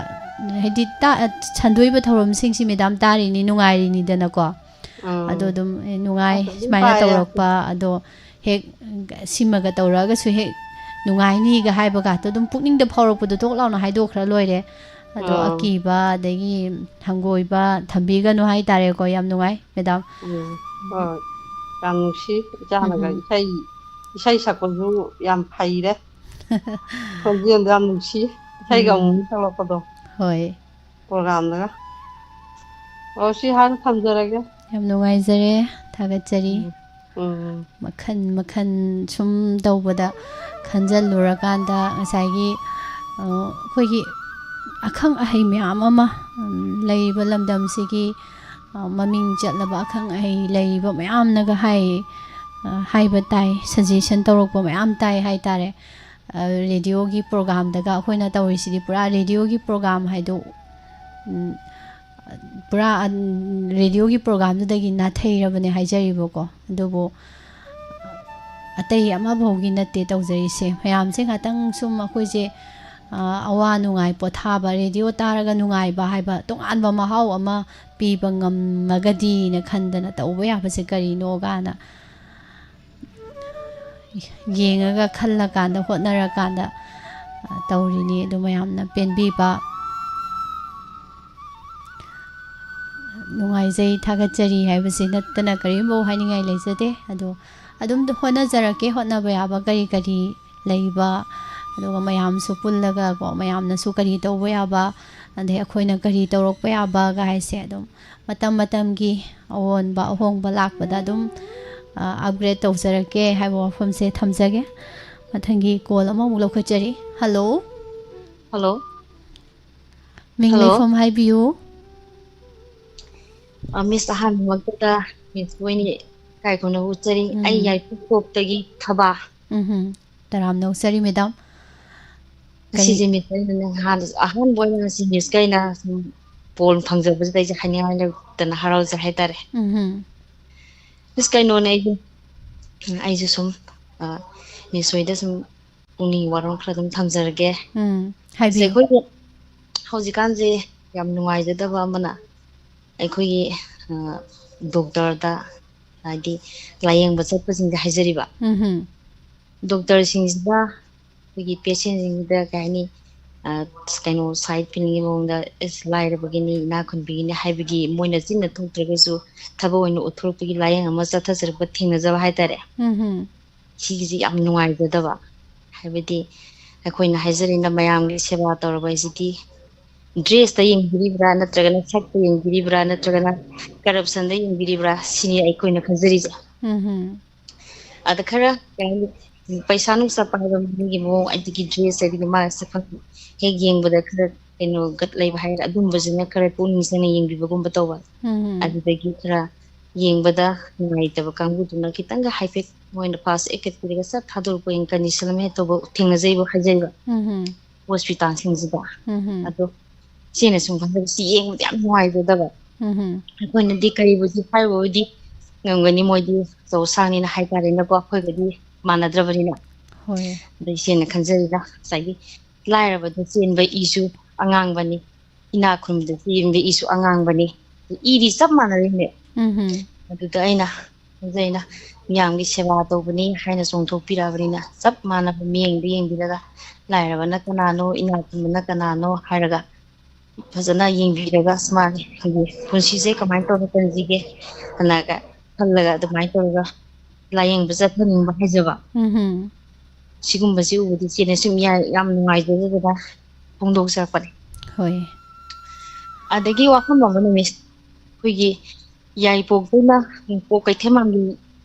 ꯍꯥꯏꯗꯤ ꯇꯥ-, ꯁꯟꯗꯣꯛꯏꯕ ꯊꯧꯔꯝꯁꯤꯡꯁꯤ ꯃꯦꯗꯥꯝ ꯇꯥꯔꯤꯅꯤ, ꯅꯨꯡꯉꯥꯏꯔꯤꯅꯤꯗꯅꯀꯣ꯫ ꯎꯝ꯫ ꯑꯗꯣ ꯑꯗꯨꯝ, ꯑꯦ, ꯅꯨꯡꯉꯥꯏ, ꯑꯁ, ꯑꯗꯨꯝ ꯁꯨꯃꯥꯏꯅ ꯇꯥꯏꯌꯦ꯫ ꯇꯧꯔꯛꯄ, ꯑꯗꯣ ꯍꯦꯛ ꯁꯤꯃꯒ ꯇꯧꯔꯛꯑꯒꯁꯨ ꯍꯦꯛ ꯅꯨꯡꯉꯥꯏꯅꯤꯒ ꯍꯥꯏꯕꯒꯇꯣ ꯑꯗꯨꯝ ꯄꯨꯛꯅꯤꯡꯗ ꯐꯥꯎꯔꯛꯄꯗꯣ ꯊꯣꯛ ꯂꯥꯎꯅ ꯍꯥꯏꯗꯣꯛꯈ꯭ꯔ ꯂꯣꯏꯔꯦ꯫ ꯑꯗꯣ ꯑꯥ꯫ ꯑꯀꯤꯕ ꯑꯗꯒꯤ ꯍꯪꯒꯣꯏꯕ ꯊꯝꯕꯤꯒꯅꯨ ꯍꯥꯏꯇꯥꯔꯦꯀꯣ꯫ ꯌꯥꯝ ꯅꯨꯡꯉꯥꯏ, ꯃꯦꯗꯥꯝ꯫ ꯎꯝ, ꯍꯣꯏ꯫ ꯌꯥꯝ ꯅꯨꯡꯁꯤ꯫ ꯏꯆꯥꯅꯒ ꯎꯝ꯫ ꯏꯁꯩ, ꯏꯁꯩ ꯁꯛꯄꯁꯨ ꯌꯥꯝ ꯍꯩꯔꯦ꯫ ꯈꯣꯟꯖꯦꯜꯗꯣ ꯌꯥꯝ ꯅꯨꯡꯁꯤ꯫ ꯏꯁꯩꯒ ꯎꯝ꯫ ꯑꯃꯨꯛ ꯁꯛꯂꯛꯄꯗꯣ꯫ ꯍꯣꯏ꯫ ꯄ꯭ꯔꯣꯒ꯭ꯔꯥꯝꯗꯒ꯫ ꯑꯣ, ꯁꯤ ꯍꯥꯟꯅ ꯊꯝꯖꯔꯒꯦ꯫ ꯌꯥꯝ ꯅꯨꯡꯉꯥꯏꯖꯔꯦ, ꯊꯥꯒꯠꯆꯔꯤ꯫ ꯎꯝ꯫ ꯎꯝ꯫ ꯃꯈꯜ ꯃꯈꯜ ꯁꯨꯝ ꯇꯧꯕꯗ ꯈꯟꯖꯜꯂꯨꯔꯀꯥꯟꯗ ꯉꯁꯥꯏꯒꯤ, ꯑ, ꯑꯩꯈꯣꯏꯒꯤ ꯑꯈꯪ ꯑꯍꯩ ꯃꯌꯥꯝ ꯑꯃ, ꯎꯝ, ꯂꯩꯔꯤꯕ ꯂꯝꯗꯝꯁꯤꯒꯤ, ꯑ, ꯃꯃꯤꯡ ꯆꯠꯂꯕ ꯑꯈꯪ ꯑꯍꯩ ꯂꯩꯔꯤꯕ ꯃꯌꯥꯝꯅꯒ ꯍꯥꯏ, ꯑ, ꯍꯥꯏꯕ ꯇꯥꯏ, ꯁꯖꯦꯁꯟ ꯇꯧꯔꯛꯄ ꯃꯌꯥꯝ ꯇꯥꯏ ꯍꯥꯏꯇꯥꯔꯦ꯫ ꯑ, ꯔꯦꯗꯤꯑꯣꯒꯤ ꯄ꯭ꯔꯣꯒ꯭ꯔꯥꯝꯗꯒ ꯑꯩꯈꯣꯏꯅ ꯇꯧꯔꯤꯁꯤꯗꯤ ꯄꯨꯔꯥ ꯔꯦꯗꯤꯑꯣꯒꯤ ꯄ꯭ꯔꯣꯒ꯭ꯔꯥꯝ ꯍꯥꯏꯗꯣ, ꯎꯝ, ꯄꯨꯔꯥ, ꯑ, ꯔꯦꯗꯤꯑꯣꯒꯤ ꯄ꯭ꯔꯣꯒ꯭ꯔꯥꯝꯗꯨꯗꯒꯤ ꯅꯥꯊꯩꯔꯕꯅꯦ ꯍꯥꯏꯖꯔꯤꯕꯀꯣ꯫ ꯑꯗꯨꯕꯨ ꯑꯇꯩ ꯑꯃꯐꯥꯎꯒꯤ ꯅꯠꯇꯦ ꯇꯧꯖꯔꯤꯁꯦ꯫ ꯃꯌꯥꯝꯁꯦ ꯉꯥꯛꯇꯪ ꯁꯨꯝ ꯑꯩꯈꯣꯏꯁꯦ, ꯑ, ꯑꯋꯥ ꯅꯨꯡꯉꯥꯏ ꯄꯣꯊꯥꯕ, ꯔꯦꯗꯤꯑꯣ ꯇꯥꯔꯒ ꯅꯨꯡꯉꯥꯏꯕ ꯍꯥꯏꯕ ꯇꯣꯉꯥꯟꯕ ꯃꯍꯥꯎ ꯑꯃ ꯄꯤꯕ ꯉꯝꯃꯒꯗꯤꯅ ꯈꯟꯗꯅ ꯇꯧꯕ ꯌꯥꯕꯁꯦ ꯀꯔꯤꯅꯣ ꯀꯥꯏꯅ ꯌꯦꯡꯉꯒ ꯈꯜꯂꯀꯥꯟꯗ ꯍꯣꯠꯅꯔꯀꯥꯟꯗ, ꯑ, ꯇꯧꯔꯤꯅꯤ꯫ ꯑꯗꯨ ꯃꯌꯥꯝꯅ ꯄꯦꯟꯕꯤꯕ, ꯅꯨꯡꯉꯥꯏꯖꯩ, ꯊꯥꯒꯠꯆꯔꯤ ꯍꯥꯏꯕꯁꯤ ꯅꯠꯇꯅ ꯀꯔꯤꯝꯐꯥꯎ ꯍꯥꯏꯅꯤꯡꯉꯥꯏ ꯂꯩꯖꯗꯦ꯫ ꯑꯗꯣ ꯑꯗꯨꯝ ꯍꯣꯠꯅꯖꯔꯛꯀꯦ, ꯍꯣꯠꯅꯕ ꯌꯥꯕ ꯀꯔꯤ ꯀꯔꯤ ꯂꯩꯕ, ꯑꯗꯨꯒ ꯃꯌꯥꯝꯁꯨ ꯄꯨꯜꯂꯒ ꯀꯣ, ꯃꯌꯥꯝꯅꯁꯨ ꯀꯔꯤ ꯇꯧꯕ ꯌꯥꯕ, ꯑꯗꯩ ꯑꯩꯈꯣꯏꯅ ꯀꯔꯤ ꯇꯧꯔꯛꯄ ꯌꯥꯕꯒ ꯍꯥꯏꯁꯦ ꯑꯗꯨꯝ ꯃꯇꯝ ꯃꯇꯝꯒꯤ ꯑꯑꯣꯟꯕ ꯑꯍꯣꯡꯕ ꯂꯥꯛꯄꯗ ꯑꯗꯨꯝ, ꯑ, ꯑꯞꯒ꯭ꯔꯦꯗ ꯇꯧꯖꯔꯛꯀꯦ ꯍꯥꯏꯕ ꯋꯥꯐꯝꯁꯦ ꯊꯝꯖꯒꯦ꯫ ꯃꯊꯪꯒꯤ ꯀꯣꯜ ꯑꯃꯃꯨꯛ ꯂꯧꯈꯠꯆꯔꯤ꯫ ꯍꯜꯂꯣ꯫ ꯍꯜꯂꯣ꯫ ꯃꯤꯡ ꯍꯜꯂꯣ꯫ ꯂꯩꯐꯝ ꯍꯥꯏꯕꯤꯌꯨ꯫ ꯑ, ꯃꯤꯁ, ꯑꯍꯥꯟꯕꯃꯛꯇꯗ ꯃꯤꯁ ꯑꯣꯏꯅ ꯏꯀꯥꯏ ꯈꯨꯝꯅꯕ ꯎꯠꯆꯔꯤ꯫ ꯑꯩ ꯎꯝ꯫ ꯌꯥꯏꯄꯣꯛꯇꯒꯤ ꯊꯕꯥ꯫ ꯎꯝꯍꯨꯝ꯫ ꯇꯔꯥꯝꯅ ꯑꯣꯛꯆꯔꯤ, ꯃꯦꯗꯥꯝ꯫ ꯀꯔꯤ? ꯉꯁꯤꯁꯦ ꯃꯤꯁ ꯑꯩꯅꯅꯦ ꯍꯥꯟꯅ ꯑꯍꯥꯟꯕ ꯑꯣꯏꯅ ꯉꯁꯤ ꯃꯤꯁꯀ ꯑꯩꯅ ꯁꯨꯝ ꯄꯣꯟ ꯐꯪꯖꯕꯁꯤꯗ ꯑꯩꯁꯦ ꯍꯥꯏꯅꯤꯡꯉꯥꯏ ꯂꯩꯇꯅ ꯍꯔꯥꯎꯖꯩ ꯍꯥꯏꯇꯥꯔꯦ꯫ ꯎꯝꯍꯨꯝ꯫ ꯃꯤꯁ, ꯀꯩꯅꯣꯅꯦ, ꯑꯩꯁꯦ, ꯑꯩꯁꯨ ꯁꯨꯝ, ꯑ, ꯃꯤꯁ ꯍꯣꯏꯗ ꯁꯨꯝ ꯄꯨꯛꯅꯤꯡ ꯋꯥꯔꯣꯜ ꯈꯔ ꯑꯗꯨꯝ ꯊꯝꯖꯔꯒꯦ꯫ ꯎꯝ, ꯃꯤꯁ, ꯍꯥꯏꯕꯤꯌꯨ꯫ ꯑꯩꯈꯣꯏꯒꯤ ꯍꯧꯖꯤꯛꯀꯥꯟꯁꯦ ꯌꯥꯝ ꯅꯨꯡꯉꯥꯏꯖꯗꯕ ꯑꯃꯅ ꯑꯩꯈꯣꯏꯒꯤ, ꯑ, ꯗꯣꯛꯇꯔꯗ, ꯍꯥꯏꯗꯤ ꯂꯥꯌꯦꯡꯕ ꯆꯠꯄꯁꯤꯡꯗ ꯍꯥꯏꯖꯔꯤꯕ꯫ ꯎꯝꯍꯨꯝ꯫ ꯗꯣꯛꯇꯔꯁꯤꯡꯁꯤꯗ ꯑꯩꯈꯣꯏꯒꯤ ꯄꯦꯁꯦꯟꯁꯤꯡꯁꯤꯗ ꯀꯩ ꯍꯥꯏꯅꯤ, ꯑ, ꯀꯩꯅꯣ, ꯁꯥꯏꯠ ꯐꯤꯂꯝꯒꯤ ꯃꯑꯣꯡꯗ, "ꯑꯁ, ꯂꯥꯏꯔꯕꯒꯤꯅꯤ, ꯏꯅꯥꯛ ꯈꯨꯟꯕꯒꯤꯅꯤ" ꯍꯥꯏꯕꯒꯤ ꯃꯣꯏꯅ ꯆꯤꯟꯅ ꯊꯣꯛꯇ꯭ꯔꯒꯁꯨ ꯊꯕꯛ ꯑꯣꯏꯅ ꯎꯠꯊꯣꯔꯛꯄꯒꯤ ꯂꯥꯏꯌꯦꯡ ꯑꯃ ꯆꯠꯊꯖꯔꯛꯄ, ꯊꯦꯡꯅꯖꯕ ꯍꯥꯏꯇꯥꯔꯦ꯫ ꯎꯝ ꯍꯝ꯫ ꯁꯤꯒꯤꯁꯤ ꯌꯥꯝ ꯅꯨꯡꯉꯥꯏꯖꯗꯕ꯫ ꯍꯥꯏꯕꯗꯤ ꯑꯩꯈꯣꯏꯅ ꯍꯥꯏꯖꯔꯤꯅ ꯃꯌꯥꯝꯒꯤ ꯁꯦꯕꯥ ꯇꯧꯔꯕ ꯍꯥꯏꯁꯤꯗꯤ ꯗ꯭ꯔꯦꯁꯇ ꯌꯦꯡꯕꯤꯔꯤꯕ꯭ꯔꯥ, ꯅꯠꯇ꯭ꯔꯒꯅ ꯁꯛꯇ ꯌꯦꯡꯕꯤꯔꯤꯕ꯭ꯔꯥ, ꯅꯠꯇ꯭ꯔꯒꯅ ꯀꯔꯞꯁꯟꯗ ꯌꯦꯡꯕꯤꯔꯤꯕ꯭ꯔꯥ, ꯁꯤꯅꯤ ꯑꯩꯈꯣꯏꯅ ꯈꯟꯖꯔꯤꯁꯦ꯫ ꯎꯝ ꯍꯝ꯫ ꯑꯗ ꯈꯔ ꯀꯩ ꯍꯥꯏꯅꯤ, ꯄꯩꯁꯥ ꯅꯨꯡꯁꯥ ꯄꯥꯏꯕ ꯃꯤꯒꯤ ꯃꯑꯣꯡ, ꯑꯗꯒꯤ ꯗ꯭ꯔꯦꯁ, ꯑꯗꯒꯤ ꯃꯥꯒꯤ ꯁꯛꯐꯝ ꯍꯦꯛ ꯌꯦꯡꯕꯗ ꯈꯔ ꯀꯩꯅꯣ ꯒꯠ ꯂꯩꯕ ꯍꯥꯏꯔ, ꯑꯗꯨꯝꯕꯁꯤꯅ ꯈꯔ ꯄꯨꯛꯅꯤꯡ ꯆꯪꯅ ꯌꯦꯡꯕꯤꯕꯒꯨꯝꯕ ꯇꯧꯕ꯫ ꯎꯝ ꯍꯝ꯫ ꯑꯗꯨꯗꯒꯤ ꯈꯔ ꯌꯦꯡꯕꯗ ꯅꯨꯡꯉꯥꯏꯇꯕ ꯀꯥꯡꯕꯨꯗꯨꯅ ꯈꯤꯇꯪꯒ ꯍꯥꯏꯐꯦꯠ ꯃꯣꯏꯅ ꯐꯥꯁ ꯑꯦꯛ ꯀꯠꯄꯤꯔꯒ ꯁꯠ ꯊꯥꯗꯣꯔꯛꯄ ꯑꯣꯏꯅ ꯀꯟꯗꯤꯁꯟ ꯑꯃ ꯍꯦꯛ ꯇꯧꯕ ꯊꯦꯡꯅꯖꯩꯕ ꯍꯥꯏꯖꯔꯤꯕ ꯎꯝ ꯍꯝ꯫ ꯍꯣꯁꯄꯤꯇꯥꯜꯁꯤꯡꯁꯤꯗ꯫ ꯎꯝ ꯍꯝ꯫ ꯑꯗꯣ ꯏꯆꯦꯅ ꯁꯨꯝ ꯈꯟꯖꯕ ꯁꯤ ꯌꯦꯡꯕꯗ ꯌꯥꯝ ꯅꯨꯡꯉꯥꯏꯖꯗꯕ꯫ ꯎꯝ ꯍꯝ꯫ ꯑꯩꯈꯣꯏꯅꯗꯤ ꯀꯔꯤꯕꯨꯗꯤ ꯍꯥꯏꯔꯨꯕꯕꯨꯗꯤ ꯉꯝꯒꯅꯤ, ꯃꯣꯏꯗꯤ ꯑꯆꯧ ꯑꯁꯥꯡꯅꯤꯅ ꯍꯥꯏꯇꯥꯔꯦꯅꯦꯀꯣ, ꯑꯩꯈꯣꯏꯒꯗꯤ ꯃꯥꯟꯅꯗ꯭ꯔꯕꯅꯤꯅ꯫ ꯍꯣꯏ꯫ ꯑꯗꯣ ꯏꯆꯦꯅ ꯈꯟꯖꯔꯤꯅ ꯉꯁꯥꯏꯒꯤ ꯂꯥꯏꯔꯕꯗ ꯆꯦꯟꯕ ꯏꯁꯨ ꯑꯉꯥꯡꯕꯅꯤ, ꯏꯅꯥꯛ ꯈꯨꯟꯕꯗ ꯆꯦꯟꯕ ꯏꯁꯨ ꯑꯉꯥꯡꯕꯅꯤ, ꯏꯗꯤ ꯆꯞ ꯃꯥꯟꯅꯔꯤꯅꯦ꯫ ꯎꯝ ꯍꯝ꯫ ꯑꯗꯨꯗ ꯑꯩꯅ ꯈꯟꯖꯩꯅ ꯃꯤꯌꯥꯝꯒꯤ ꯁꯦꯕꯥ ꯇꯧꯕꯅꯤ ꯍꯥꯏꯅ ꯆꯣꯡꯊꯣꯛꯄꯤꯔꯛꯑꯕꯅꯤꯅ ꯆꯞ ꯃꯥꯟꯅꯕ ꯃꯤꯠꯌꯦꯡꯗ ꯌꯦꯡꯕꯤꯔꯒ ꯂꯥꯏꯔꯕꯅ ꯀꯅꯥꯅꯣ, ꯏꯅꯥꯛ ꯈꯨꯟꯕꯅ ꯀꯅꯥꯅꯣ ꯍꯥꯏꯔꯒ ꯐꯖꯅ ꯌꯦꯡꯕꯤꯔꯒ ꯁꯨꯃꯥꯏꯅ ꯑꯩꯈꯣꯏꯒꯤ ꯄꯨꯟꯁꯤꯁꯦ ꯀꯃꯥꯏꯅ ꯇꯧꯔ ꯀꯟꯁꯤꯒꯦ ꯍꯥꯏꯅꯒ ꯈꯜꯂꯒ ꯑꯗꯨꯃꯥꯏꯅ ꯇꯧꯔꯒ ꯂꯥꯏꯌꯦꯡꯕ ꯆꯠꯍꯟꯅꯤꯡꯕ ꯍꯥꯏꯖꯕ꯫ ꯎꯝ ꯍꯝ꯫ ꯁꯤꯒꯨꯝꯕꯁꯤ ꯎꯕꯗꯤ ꯏꯆꯦꯅ ꯁꯨꯝ ꯌꯥ-, ꯌꯥꯝ ꯅꯨꯡꯉꯥꯏꯖꯗꯕꯗ ꯐꯣꯡꯗꯣꯛꯆꯔꯛꯄꯅꯤ꯫ ꯍꯣꯏ꯫ ꯑꯗꯒꯤ ꯋꯥꯐꯝ ꯑꯃꯅ, ꯃꯤꯁ, ꯑꯩꯈꯣꯏꯒꯤ ꯌꯥꯏꯔꯤꯄꯣꯛꯇꯩꯅ ꯅꯣꯡꯄꯣꯛ ꯀꯩꯊꯦꯜ ꯃꯥꯟꯕꯤ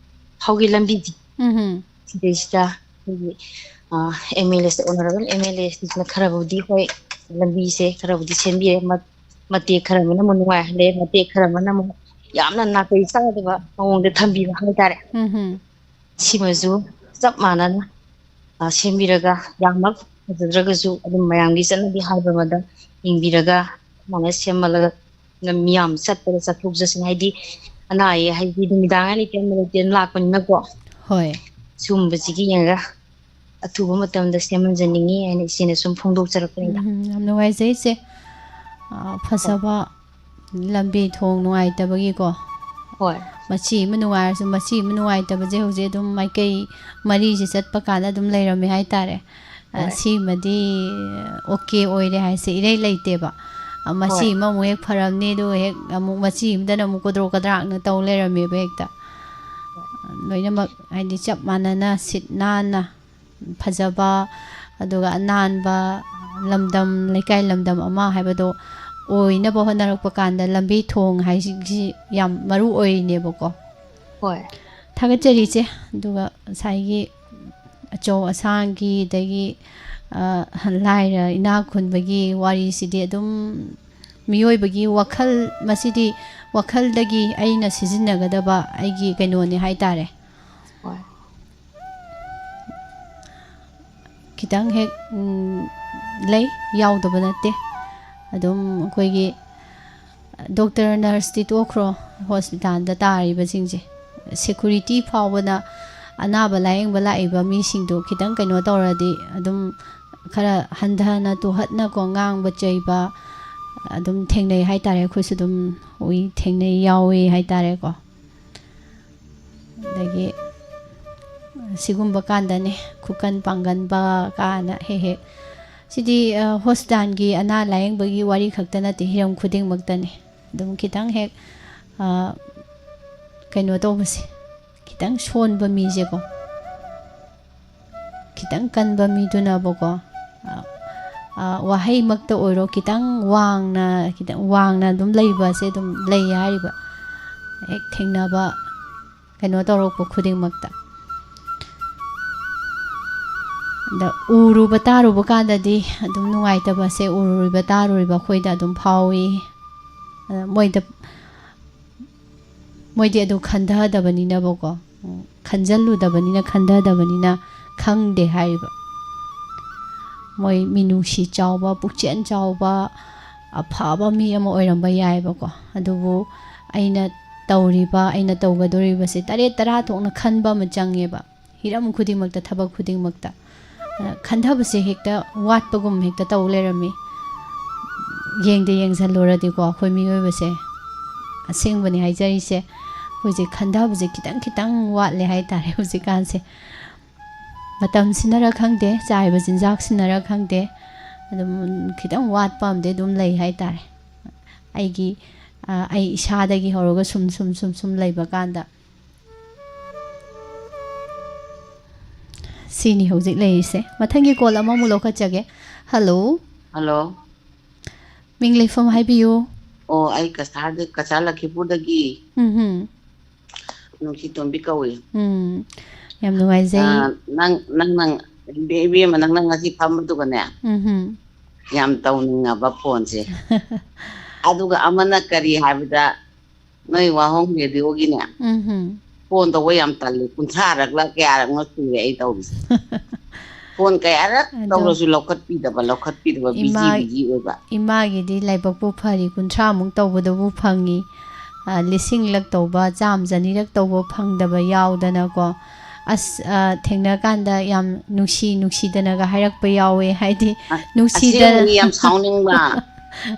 ꯐꯥꯎꯒꯤ ꯂꯝꯕꯤꯁꯦ, ꯎꯝ ꯍꯝ꯫ ꯁꯤꯗꯩꯁꯤꯗ ꯑꯩꯈꯣꯏꯒꯤ, ꯑ, M L A, honourable M L A ꯁꯤꯅ ꯈꯔꯕꯨꯗꯤ, ꯍꯣꯏ, ꯂꯝꯕꯤꯁꯦ ꯈꯔꯕꯨꯗꯤ ꯁꯦꯝꯕꯤꯔꯦ, ꯃ-, ꯃꯇꯦꯛ ꯈꯔ ꯑꯃꯅ ꯑꯃꯨꯛ ꯅꯨꯡꯉꯥꯏꯍꯜꯂꯦ, ꯃꯇꯦꯛ ꯈꯔ ꯑꯃꯅ ꯑꯃꯨꯛ ꯌꯥꯝꯅ ꯅꯥꯇꯩ ꯆꯥꯗꯕ ꯃꯑꯣꯡꯗ ꯊꯝꯕꯤꯕ ꯍꯥꯏꯇꯥꯔꯦ꯫ ꯎꯝ ꯍꯝ꯫ ꯁꯤꯃꯁꯨ ꯆꯞ ꯃꯥꯟꯅꯅ, ꯑ, ꯁꯦꯝꯕꯤꯔꯒ, ꯌꯥꯝꯅ ꯐꯖꯗ꯭ꯔꯒꯁꯨ ꯑꯗꯨꯝ ꯃꯌꯥꯝꯒꯤ ꯆꯠꯅꯕꯤ ꯍꯥꯏꯕ ꯑꯃꯗ ꯌꯦꯡꯕꯤꯔꯒ, ꯁꯨꯃꯥꯏꯅ ꯁꯦꯝꯍꯜꯂꯒ ꯃꯤꯌꯥꯝ ꯆꯠꯄꯗ ꯆꯠꯊꯣꯛ ꯆꯠꯁꯤꯟ, ꯍꯥꯏꯗꯤ ꯑꯅꯥ ꯑꯌꯦꯛ ꯍꯥꯏꯗꯤ ꯅꯨꯃꯤꯗꯥꯡ ꯍꯥꯏꯅ ꯂꯩꯇꯦ, ꯑꯃ ꯂꯩꯇꯦ ꯂꯥꯛꯄꯅꯤꯅꯀꯣ꯫ ꯍꯣꯏ꯫ ꯁꯤꯒꯨꯝꯕꯁꯤꯒꯤ ꯌꯦꯡꯉꯒ ꯑꯊꯨꯕ ꯃꯇꯝꯗ ꯁꯦꯝꯍꯟꯖꯅꯤꯡꯉꯤ ꯍꯥꯏꯅ ꯏꯆꯦꯅ ꯁꯨꯝ ꯐꯣꯡꯗꯣꯛꯆꯔꯛꯄꯅꯤꯗ꯫ ꯎꯝ, ꯌꯥꯝ ꯅꯨꯡꯉꯥꯏꯖꯩ ꯏꯆꯦ꯫ ꯑ, ꯐꯖꯕ ꯂꯝꯕꯤ ꯊꯣꯡ ꯅꯨꯡꯉꯥꯏꯇꯕꯒꯤꯀꯣ꯫ ꯍꯣꯏ꯫ ꯃꯆꯤ ꯑꯃ ꯅꯨꯡꯉꯥꯏꯔꯁꯨ ꯃꯆꯤ ꯑꯃ ꯅꯨꯡꯉꯥꯏꯇꯕꯁꯦ ꯍꯧꯖꯤꯛ ꯑꯗꯨꯝ ꯃꯥꯏꯀꯩ ꯃꯔꯤꯁꯦ ꯆꯠꯄ ꯀꯥꯟꯗ ꯑꯗꯨꯝ ꯂꯩꯔꯝꯃꯦ ꯍꯥꯏꯇꯥꯔꯦ꯫ ꯁꯤꯃꯗꯤ ꯑꯣꯀꯦ ꯑꯣꯏꯔꯦ ꯍꯥꯏꯁꯦ ꯏꯔꯩ ꯂꯩꯇꯦꯕ꯫ ꯃꯆꯤ ꯑꯃꯃꯨꯛ ꯍꯦꯛ ꯐꯔꯝꯅꯤ, ꯑꯗꯨꯒ ꯍꯦꯛ ꯑꯃꯨꯛ ꯃꯆꯤ ꯑꯃꯗꯅ ꯑꯃꯨꯛ ꯀꯣꯗ꯭ꯔꯣꯛ ꯀꯗ꯭ꯔꯥꯛꯅ ꯇꯧ ꯂꯩꯔꯝꯃꯦꯕ ꯍꯦꯛꯇ꯫ ꯂꯣꯏꯅꯃꯛ ꯍꯥꯏꯗꯤ ꯆꯞ ꯃꯥꯟꯅꯅ ꯁꯤꯠ ꯅꯥꯟꯅ ꯐꯖꯕ, ꯑꯗꯨꯒ ꯑꯅꯥꯟꯕ ꯂꯝꯗꯝ, ꯂꯩꯀꯥꯏ ꯂꯝꯗꯝ ꯑꯃ ꯍꯥꯏꯕꯗꯣ ꯑꯣꯏꯅꯕ ꯍꯣꯠꯅꯔꯛꯄ ꯀꯥꯟꯗ ꯂꯝꯕꯤ ꯊꯣꯡ ꯍꯥꯏꯁꯤꯒꯤ ꯌꯥꯝ ꯃꯔꯨ ꯑꯣꯏꯔꯤꯅꯦꯕꯀꯣ꯫ ꯍꯣꯏ꯫ ꯊꯥꯒꯠꯆꯔꯤ ꯏꯆꯦ꯫ ꯑꯗꯨꯒ ꯉꯁꯥꯏꯒꯤ ꯑꯆꯧ ꯑꯁꯥꯡꯒꯤ, ꯑꯗꯒꯤ, ꯑ, ꯂꯥꯏꯔ ꯏꯅꯥꯛ ꯈꯨꯟꯕꯒꯤ ꯋꯥꯔꯤꯁꯤꯗꯤ ꯑꯗꯨꯝ ꯃꯤꯑꯣꯏꯕꯒꯤ ꯋꯥꯈꯜ, ꯃꯁꯤꯗꯤ ꯋꯥꯈꯜꯗꯒꯤ ꯑꯩꯅ ꯁꯤꯖꯤꯟꯅꯒꯗꯕ ꯑꯩꯒꯤ ꯀꯩꯅꯣꯅꯤ ꯍꯥꯏꯇꯥꯔꯦ꯫ ꯍꯣꯏ꯫ ꯈꯤꯇꯪ ꯍꯦꯛ, ꯎꯝ, ꯂꯩ, ꯌꯥꯎꯗꯕ ꯅꯠꯇꯦ꯫ ꯑꯗꯨꯝ ꯑꯩꯈꯣꯏꯒꯤ ꯗꯣꯛꯇꯔ ꯅꯔꯁꯇꯤ ꯇꯣꯛꯈ꯭ꯔꯣ, ꯍꯣꯁꯄꯤꯇꯥꯜꯗ ꯇꯥꯔꯤꯕꯁꯤꯡꯁꯦ, ꯁꯦꯀꯨꯔꯤꯇꯤ ꯐꯥꯎꯕꯅ ꯑꯅꯥꯕ ꯂꯥꯌꯦꯡꯕ ꯂꯥꯛꯏꯕ ꯃꯤꯁꯤꯡꯗꯣ ꯈꯤꯇꯪ ꯀꯩꯅꯣ ꯇꯧꯔꯗꯤ ꯑꯗꯨꯝ ꯈꯔ ꯍꯟꯊꯅ ꯇꯨꯍꯠꯅꯀꯣ ꯉꯥꯡꯕ ꯆꯩꯕ ꯑꯗꯨꯝ ꯊꯦꯡꯅꯩ ꯍꯥꯏꯇꯥꯔꯦ꯫ ꯑꯩꯈꯣꯏꯁꯨ ꯑꯗꯨꯝ ꯎꯏ, ꯊꯦꯡꯅꯩ, ꯌꯥꯎꯏ ꯍꯥꯏꯇꯥꯔꯦꯀꯣ꯫ ꯑꯗꯒꯤ ꯁꯤꯒꯨꯝꯕ ꯀꯥꯟꯗꯅꯦ ꯈꯨꯀꯟ ꯄꯥꯡꯒꯟꯕ ꯀꯥꯏꯅ ꯍꯦꯛ ꯍꯦꯛ꯫ ꯁꯤꯗꯤ, ꯑ, ꯍꯣꯁꯄꯤꯇꯥꯜꯒꯤ ꯑꯅꯥ ꯂꯥꯌꯦꯡꯕꯒꯤ ꯋꯥꯔꯤ ꯈꯛꯇ ꯅꯠꯇꯦ, ꯍꯤꯔꯝ ꯈꯨꯗꯤꯡꯃꯛꯇꯅꯦ꯫ ꯑꯗꯨꯝ ꯈꯤꯇꯪ ꯍꯦꯛ, ꯑ, ꯀꯩꯅꯣ ꯇꯧꯕꯁꯦ, ꯈꯤꯇꯪ ꯁꯣꯟꯕ ꯃꯤꯁꯦꯀꯣ, ꯈꯤꯇꯪ ꯀꯟꯕ ꯃꯤꯗꯨꯅꯕꯀꯣ, ꯑ, ꯑ, ꯋꯥꯍꯩꯃꯛꯇ ꯑꯣꯏꯔꯣ, ꯈꯤꯇꯪ ꯋꯥꯡꯅ, ꯈꯤꯇꯪ ꯋꯥꯡꯅ ꯑꯗꯨꯝ ꯂꯩꯕꯁꯦ ꯑꯗꯨꯝ ꯂꯩ ꯍꯥꯏꯔꯤꯕ꯫ ꯍꯦꯛ ꯊꯦꯡꯅꯕ, ꯀꯩꯅꯣ ꯇꯧꯔꯛꯄ ꯈꯨꯗꯤꯡꯃꯛꯇ꯫ ꯑꯗ ꯎꯔꯨꯕ ꯇꯥꯔꯨꯕ ꯀꯥꯟꯗꯗꯤ ꯑꯗꯨꯝ ꯅꯨꯡꯉꯥꯏꯇꯕꯁꯦ ꯎꯔꯨꯔꯤꯕ ꯇꯥꯔꯨꯔꯤꯕ ꯑꯩꯈꯣꯏꯗ ꯑꯗꯨꯝ ꯐꯥꯎꯏ꯫ ꯑꯗ ꯃꯣꯏꯗ, ꯃꯣꯏꯗꯤ ꯑꯗꯨ ꯈꯟꯊꯗꯕꯅꯤꯅꯕꯀꯣ, ꯎꯝ, ꯈꯟꯖꯜꯂꯨꯗꯕꯅꯤꯅ, ꯈꯟꯊꯗꯕꯅꯤꯅ ꯈꯪꯗꯦ ꯍꯥꯏꯔꯤꯕ꯫ ꯃꯣꯏ ꯃꯤꯅꯨꯡꯁꯤ ꯆꯥꯎꯕ, ꯄꯨꯛꯆꯦꯜ ꯆꯥꯎꯕ, ꯑꯐꯕ ꯃꯤ ꯑꯃ ꯑꯣꯏꯔꯝꯕ ꯌꯥꯏꯑꯕꯀꯣ꯫ ꯑꯗꯨꯕꯨ ꯑꯩꯅ ꯇꯧꯔꯤꯕ, ꯑꯩꯅ ꯇꯧꯒꯗꯧꯔꯤꯕꯁꯦ ꯇꯔꯦꯠ ꯇꯔꯥ ꯊꯣꯛꯅ ꯈꯟꯕ ꯑꯃ ꯆꯪꯉꯦꯕ, ꯍꯤꯔꯝ ꯈꯨꯗꯤꯡꯃꯛꯇ, ꯊꯕꯛ ꯈꯨꯗꯤꯡꯃꯛꯇ꯫ ꯑꯗ ꯈꯟꯊꯕꯁꯦ ꯍꯦꯛꯇ ꯋꯥꯠꯄꯒꯨꯝ ꯍꯦꯛꯇ ꯇꯧ ꯂꯩꯔꯝꯃꯤ꯫ ꯌꯦꯡꯗ ꯌꯦꯡꯁꯜꯂꯨꯔꯗꯤꯀꯣ, ꯑꯩꯈꯣꯏ ꯃꯤꯑꯣꯏꯕꯁꯦ, ꯑꯁꯦꯡꯕꯅꯤ ꯍꯥꯏꯖꯔꯤꯁꯦ, ꯑꯩꯈꯣꯏꯁꯦ ꯈꯟꯊꯕꯁꯦ ꯈꯤꯇꯪ ꯈꯤꯇꯪ ꯋꯥꯠꯂꯦ ꯍꯥꯏꯇꯥꯔꯦ ꯍꯧꯖꯤꯛꯀꯥꯟꯁꯦ꯫ ꯃꯇꯝꯁꯤꯅꯔ ꯈꯪꯗꯦ, ꯆꯥꯔꯤꯕ ꯆꯤꯟꯖꯥꯛꯁꯤꯅꯔ ꯈꯪꯗꯦ, ꯑꯗꯨꯝ ꯈꯤꯇꯪ ꯋꯥꯠꯄ ꯑꯃꯗꯤ ꯑꯗꯨꯝ ꯂꯩ ꯍꯥꯏꯇꯥꯔꯦ꯫ ꯑꯩꯒꯤ, ꯑ, ꯑꯩ ꯏꯁꯥꯗꯒꯤ ꯍꯧꯔꯒ ꯁꯨꯝ, ꯁꯨꯝ, ꯁꯨꯝ, ꯁꯨꯝ ꯂꯩꯕ ꯀꯥꯟꯗ꯫ ꯁꯤꯅꯤ ꯍꯧꯖꯤꯛ ꯂꯩꯔꯤꯁꯦ꯫ ꯃꯊꯪꯒꯤ ꯀꯣꯜ ꯑꯃꯃꯨꯛ ꯂꯧꯈꯠꯆꯒꯦ꯫ ꯍꯜꯂꯣ꯫ ꯍꯜꯂꯣ꯫ ꯃꯤꯡ ꯂꯩꯐꯝ ꯍꯥꯏꯕꯤꯌꯨ꯫ ꯑꯣ, ꯑꯩ ꯀꯁꯥꯔꯗ, ꯀꯁꯥꯔ ꯂꯈꯤꯄꯨꯔꯗꯒꯤ ꯎꯝꯍꯨꯝ꯫ ꯅꯨꯡꯁꯤꯇꯣꯝꯕꯤ ꯀꯧꯏ꯫ ꯎꯝ, ꯌꯥꯝ ꯅꯨꯡꯉꯥꯏꯖꯩ꯫ ꯑꯥ, ꯅꯪ, ꯅꯪ, ꯅꯪ, ꯏꯕꯦ-, ꯏꯕꯦꯝꯃ, ꯅꯪ, ꯅꯪ ꯉꯁꯤ ꯐꯝꯕꯗꯨꯒꯅꯦ, ꯎꯝꯍꯨꯝ꯫ ꯌꯥꯝ ꯇꯧꯅꯤꯡꯉꯕ ꯐꯣꯟꯁꯦ꯫ ꯑꯗꯨꯒ ꯑꯃꯅ ꯀꯔꯤ ꯍꯥꯏꯕꯗ, ꯅꯣꯏ ꯋꯥꯍꯣꯡ ꯔꯦꯗꯤꯑꯣꯒꯤꯅꯦ, ꯎꯝꯍꯨꯝ꯫ ꯐꯣꯟ ꯇꯧꯕ ꯌꯥꯝ ꯇꯜꯂꯤ꯫ ꯀꯨꯟꯊ꯭ꯔꯥꯔꯛꯂ ꯀꯌꯥꯔꯛꯅꯣ ꯁꯨꯔꯦ ꯑꯩ ꯇꯧꯔꯤꯁꯦ꯫ ꯐꯣꯟ ꯀꯌꯥꯔꯛ ꯑꯗꯣ ꯇꯧꯔꯁꯨ ꯂꯧꯈꯠꯄꯤꯗꯕ, ꯂꯧꯈꯠꯄꯤꯗꯕ, ꯕꯤꯖꯤ, ꯏꯃꯥ-, ꯕꯤꯖꯤ ꯑꯣꯏꯕ꯫ ꯏꯃꯥꯒꯤꯗꯤ ꯂꯥꯏꯕꯛꯄꯨ ꯐꯔꯤ, ꯀꯨꯟꯊ꯭ꯔꯥꯃꯨꯛ ꯇꯧꯕꯗꯕꯨ ꯐꯪꯉꯤ꯫ ꯑ, ꯂꯤꯁꯤꯡꯂꯛ ꯇꯧꯕ, ꯆꯥꯝ ꯆꯅꯤꯔꯛ ꯇꯧꯕ ꯐꯪꯗꯕ ꯌꯥꯎꯗꯅꯀꯣ꯫ ꯑꯁ, ꯑ, ꯊꯦꯡꯅꯀꯥꯟꯗ ꯌꯥꯝ ꯅꯨꯡꯁꯤ, ꯅꯨꯡꯁꯤꯗꯅꯒ ꯍꯥꯏꯔꯛꯄ ꯌꯥꯎꯋꯦ꯫ ꯍꯥꯏꯗꯤ, ꯑ-, ꯅꯨꯡꯁꯤꯗ-, ꯑꯁꯦꯡꯕꯅꯤ, ꯌꯥꯝ ꯁꯥꯎꯅꯤꯡꯕ꯫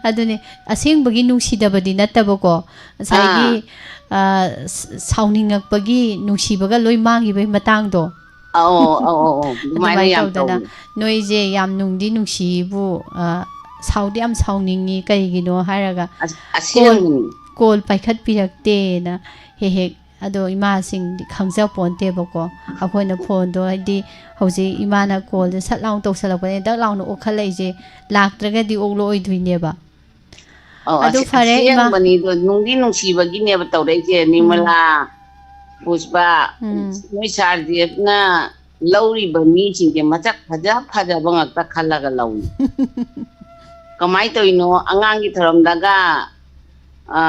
ꯑꯗꯨꯅꯦ, ꯑꯁꯦꯡꯕꯒꯤ ꯅꯨꯡꯁꯤꯗꯕꯗꯤ ꯅꯠꯇꯕꯀꯣ꯫ ꯉꯁꯥꯏꯒꯤ, ꯑꯥ꯫ ꯑ, ꯁ-, ꯁꯥꯎꯅꯤꯡꯉꯛꯄꯒꯤ ꯅꯨꯡꯁꯤꯕꯒ ꯂꯣꯏ ꯃꯥꯡꯈꯤꯕꯒꯤ ꯃꯇꯥꯡꯗꯣ꯫ ꯑꯧ, ꯑꯧ, ꯑꯧ, ꯑꯧ꯫ ꯑꯗꯨꯃꯥꯏꯅ ꯑꯗꯨꯃꯥꯏꯅ ꯌꯥꯝ ꯇꯧꯗꯅ ꯇꯧꯋꯤ꯫ ꯅꯣꯏꯁꯦ ꯌꯥꯝ ꯅꯨꯡꯗꯤ ꯅꯨꯡꯁꯤꯕꯨ, ꯑ, ꯁꯥꯎꯗꯤ ꯌꯥꯝ ꯁꯥꯎꯅꯤꯡꯉꯤ꯫ ꯀꯩꯒꯤꯅꯣ ꯍꯥꯏꯔꯒ ꯑꯁ-, ꯀꯣꯜ, ꯑꯁꯦꯡꯕꯅꯤ꯫ ꯀꯣꯜ ꯄꯥꯏꯈꯠꯄꯤꯔꯛꯇꯦꯅ ꯍꯦꯛ ꯍꯦꯛ꯫ ꯑꯗꯣ ꯏꯃꯥꯁꯤꯡꯗꯤ ꯈꯪꯖ ꯄꯣꯟꯇꯦꯕꯀꯣ꯫ ꯑꯩꯈꯣꯏꯅ ꯐꯣꯟꯗꯣ, ꯍꯥꯏꯗꯤ ꯍꯧꯖꯤꯛ ꯏꯃꯥꯅ ꯀꯣꯜꯁꯦ ꯁꯠ ꯂꯥꯎꯅ ꯇꯧꯁꯜꯂꯛꯄꯅꯦ, ꯗꯛ ꯂꯥꯎꯅ ꯑꯣꯛꯈꯠꯂꯛꯏꯁꯦ, ꯂꯥꯛꯇ꯭ꯔꯒꯗꯤ ꯑꯣꯛꯂꯛꯑꯣꯏꯗꯣꯏꯅꯦꯕ꯫ ꯑꯧ, ꯑꯗꯨ ꯑꯁꯦ-, ꯐꯔꯦ, ꯏꯃꯥ꯫ ꯑꯁꯦꯡꯕꯅꯤꯗꯣ, ꯅꯨꯡꯗꯤ ꯅꯨꯡꯁꯤꯕꯒꯤꯅꯦꯕ ꯇꯧꯔꯛꯏꯁꯦ, ꯎꯝ꯫ ꯅꯤꯔꯃꯂꯥ, ꯄꯨꯁꯄꯥ, ꯎꯝ꯫ ꯅꯣꯏ ꯁꯥꯔ ꯖꯦꯐꯅ ꯂꯧꯔꯤꯕ ꯃꯤꯁꯤꯡꯁꯦ ꯃꯁꯛ ꯐꯖ ꯐꯖꯕ ꯉꯥꯛꯇ ꯈꯜꯂꯒ ꯂꯧꯏ꯫ ꯀꯃꯥꯏꯅ ꯇꯧꯔꯤꯅꯣ? ꯑꯉꯥꯡꯒꯤ ꯊꯧꯔꯝꯗꯒ, ꯑ,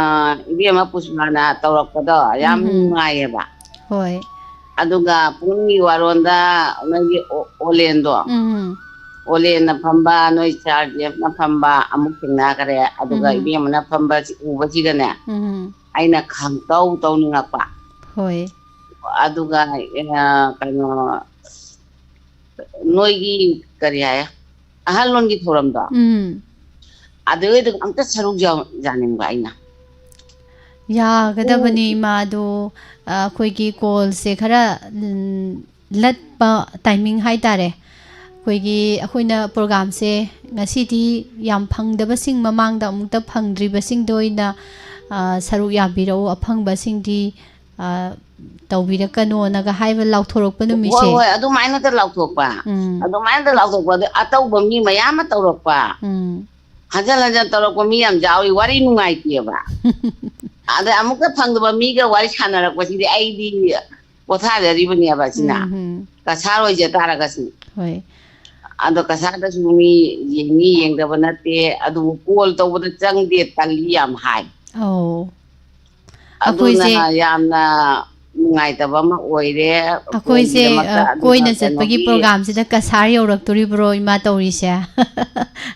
ꯏꯕꯦꯝꯃ ꯄꯨꯁꯄꯥꯅ ꯇꯧꯔꯛꯄꯗꯣ ꯌꯥꯝ ꯎꯝ꯫ ꯅꯨꯡꯉꯥꯏꯌꯦꯕ꯫ ꯍꯣꯏ꯫ ꯑꯗꯨꯒ ꯄꯨꯡꯒꯤ ꯋꯥꯔꯣꯟꯗ ꯅꯣꯏꯒꯤ ꯑꯣ-, ꯑꯣꯂꯦꯟꯗꯣ, ꯎꯝ꯫ ꯑꯣꯂꯦꯟꯅ ꯐꯝꯕ, ꯅꯣꯏ ꯁꯥꯔ ꯖꯦꯐꯅ ꯐꯝꯕ ꯑꯃꯨꯛ ꯊꯦꯡꯅꯈ꯭ꯔꯦ꯫ ꯑꯗꯨꯒ ꯎꯝ꯫ ꯏꯕꯦꯝꯃꯅ ꯐꯝꯕ ꯎꯕꯁꯤꯗꯅꯦ, ꯎꯝ꯫ ꯑꯩꯅ ꯈꯪꯇꯧ ꯇꯧꯅꯤꯡꯉꯛꯄ꯫ ꯍꯣꯏ꯫ ꯑꯗꯨꯒ, ꯑ, ꯀꯩꯅꯣ, ꯅꯣꯏꯒꯤ ꯀꯔꯤ ꯍꯥꯏ, ꯑꯍꯜꯂꯣꯟꯒꯤ ꯊꯧꯔꯝꯗꯣ, ꯎꯝ꯫ ꯑꯗꯨꯒꯤꯗꯨ ꯑꯝꯇ ꯁꯔꯨꯛ ꯌꯥꯎ-, ꯌꯥꯅꯤꯡꯕ ꯑꯩꯅ꯫ ꯌꯥꯒꯗꯕꯅꯤ, ꯎꯝ꯫ ꯏꯃꯥ, ꯑꯗꯣ, ꯑ, ꯑꯩꯈꯣꯏꯒꯤ ꯀꯣꯜꯁꯦ ꯈꯔ, ꯎꯝ, ꯂꯠꯄ ꯇꯥꯏꯃꯤꯡ ꯍꯥꯏ ꯇꯥꯔꯦ꯫ ꯑꯩꯈꯣꯏꯒꯤ, ꯑꯩꯈꯣꯏꯅ ꯄ꯭ꯔꯣꯒ꯭ꯔꯥꯝꯁꯦ ꯉꯁꯤꯗꯤ ꯌꯥꯝ ꯐꯪꯗꯕꯁꯤꯡ, ꯃꯃꯥꯡꯗ ꯑꯃꯨꯛꯇ ꯐꯪꯗ꯭ꯔꯤꯕꯁꯤꯡꯗ ꯑꯣꯏꯅ, ꯑ, ꯁꯔꯨꯛ ꯌꯥꯕꯤꯔꯛꯎ, ꯑꯐꯪꯕꯁꯤꯡꯗꯤ, ꯑ, ꯇꯧꯕꯤꯔꯛꯀꯅꯣꯅꯒ ꯍꯥꯏꯕ ꯂꯥꯎꯊꯣꯔꯛꯄ ꯍꯣꯏ, ꯅꯨꯃꯤꯠꯁꯦ꯫ ꯍꯣꯏ, ꯑꯗꯨꯃꯥꯏꯅꯇ ꯂꯥꯎꯊꯣꯛꯄ꯫ ꯎꯝ꯫ ꯑꯗꯨꯃꯥꯏꯅꯇ ꯂꯥꯎꯊꯣꯛꯄ, ꯑꯗꯨ ꯑꯇꯧꯕ ꯃꯤ ꯃꯌꯥꯝ ꯑꯃ ꯇꯧꯔꯛꯄ꯫ ꯎꯝ꯫ ꯍꯟꯖꯟ ꯍꯟꯖꯟ ꯇꯧꯔꯛꯄ ꯃꯤ ꯌꯥꯝ ꯌꯥꯎꯏ, ꯋꯥꯔꯤ ꯅꯨꯡꯉꯥꯏꯇꯦꯕ꯫ ꯑꯗ ꯑꯃꯨꯛꯇ ꯐꯪꯗꯕ ꯃꯤꯒ ꯋꯥꯔꯤ ꯁꯥꯟꯅꯔꯛꯄꯁꯤꯗꯤ ꯑꯩꯗꯤ ꯄꯣꯊꯥꯖꯔꯤꯕꯅꯦꯕ ꯁꯤꯅ꯫ ꯎꯝ, ꯎꯝ꯫ ꯀꯁꯥꯔ ꯑꯣꯏꯖ ꯇꯥꯔꯒꯁꯨ꯫ ꯍꯣꯏ꯫ ꯑꯗꯣ ꯀꯁꯥꯔꯗꯁꯨ ꯃꯤ ꯌꯦꯡꯉꯤ ꯌꯦꯡꯗꯕ ꯅꯠꯇꯦ, ꯑꯗꯨꯕꯨ ꯀꯣꯜ ꯇꯧꯕꯗ ꯆꯪꯗꯦ, ꯇꯜꯂꯤ ꯌꯥꯝ ꯍꯥꯏ꯫ ꯑꯧ꯫ ꯑꯗꯨꯅ ꯑꯩꯈꯣꯏꯁꯦ ꯌꯥꯝꯅ ꯅꯨꯡꯉꯥꯏꯇꯕ ꯑꯃ ꯑꯣꯏꯔꯦ꯫ ꯑꯩꯈꯣꯏꯁꯦ, ꯀꯣꯜꯒꯤꯗꯃꯛꯇ꯫ ꯑ, ꯑꯗꯨꯅ ꯀꯣꯏꯅ ꯆꯠꯄꯒꯤ ꯀꯩꯅꯣꯒꯤ ꯄ꯭ꯔꯣꯒ꯭ꯔꯥꯝꯁꯤꯗ ꯀꯁꯥꯔ ꯌꯧꯔꯛꯇꯣꯔꯤꯕ꯭ꯔꯣ, ꯏꯃꯥ, ꯇꯧꯔꯤꯁꯦ?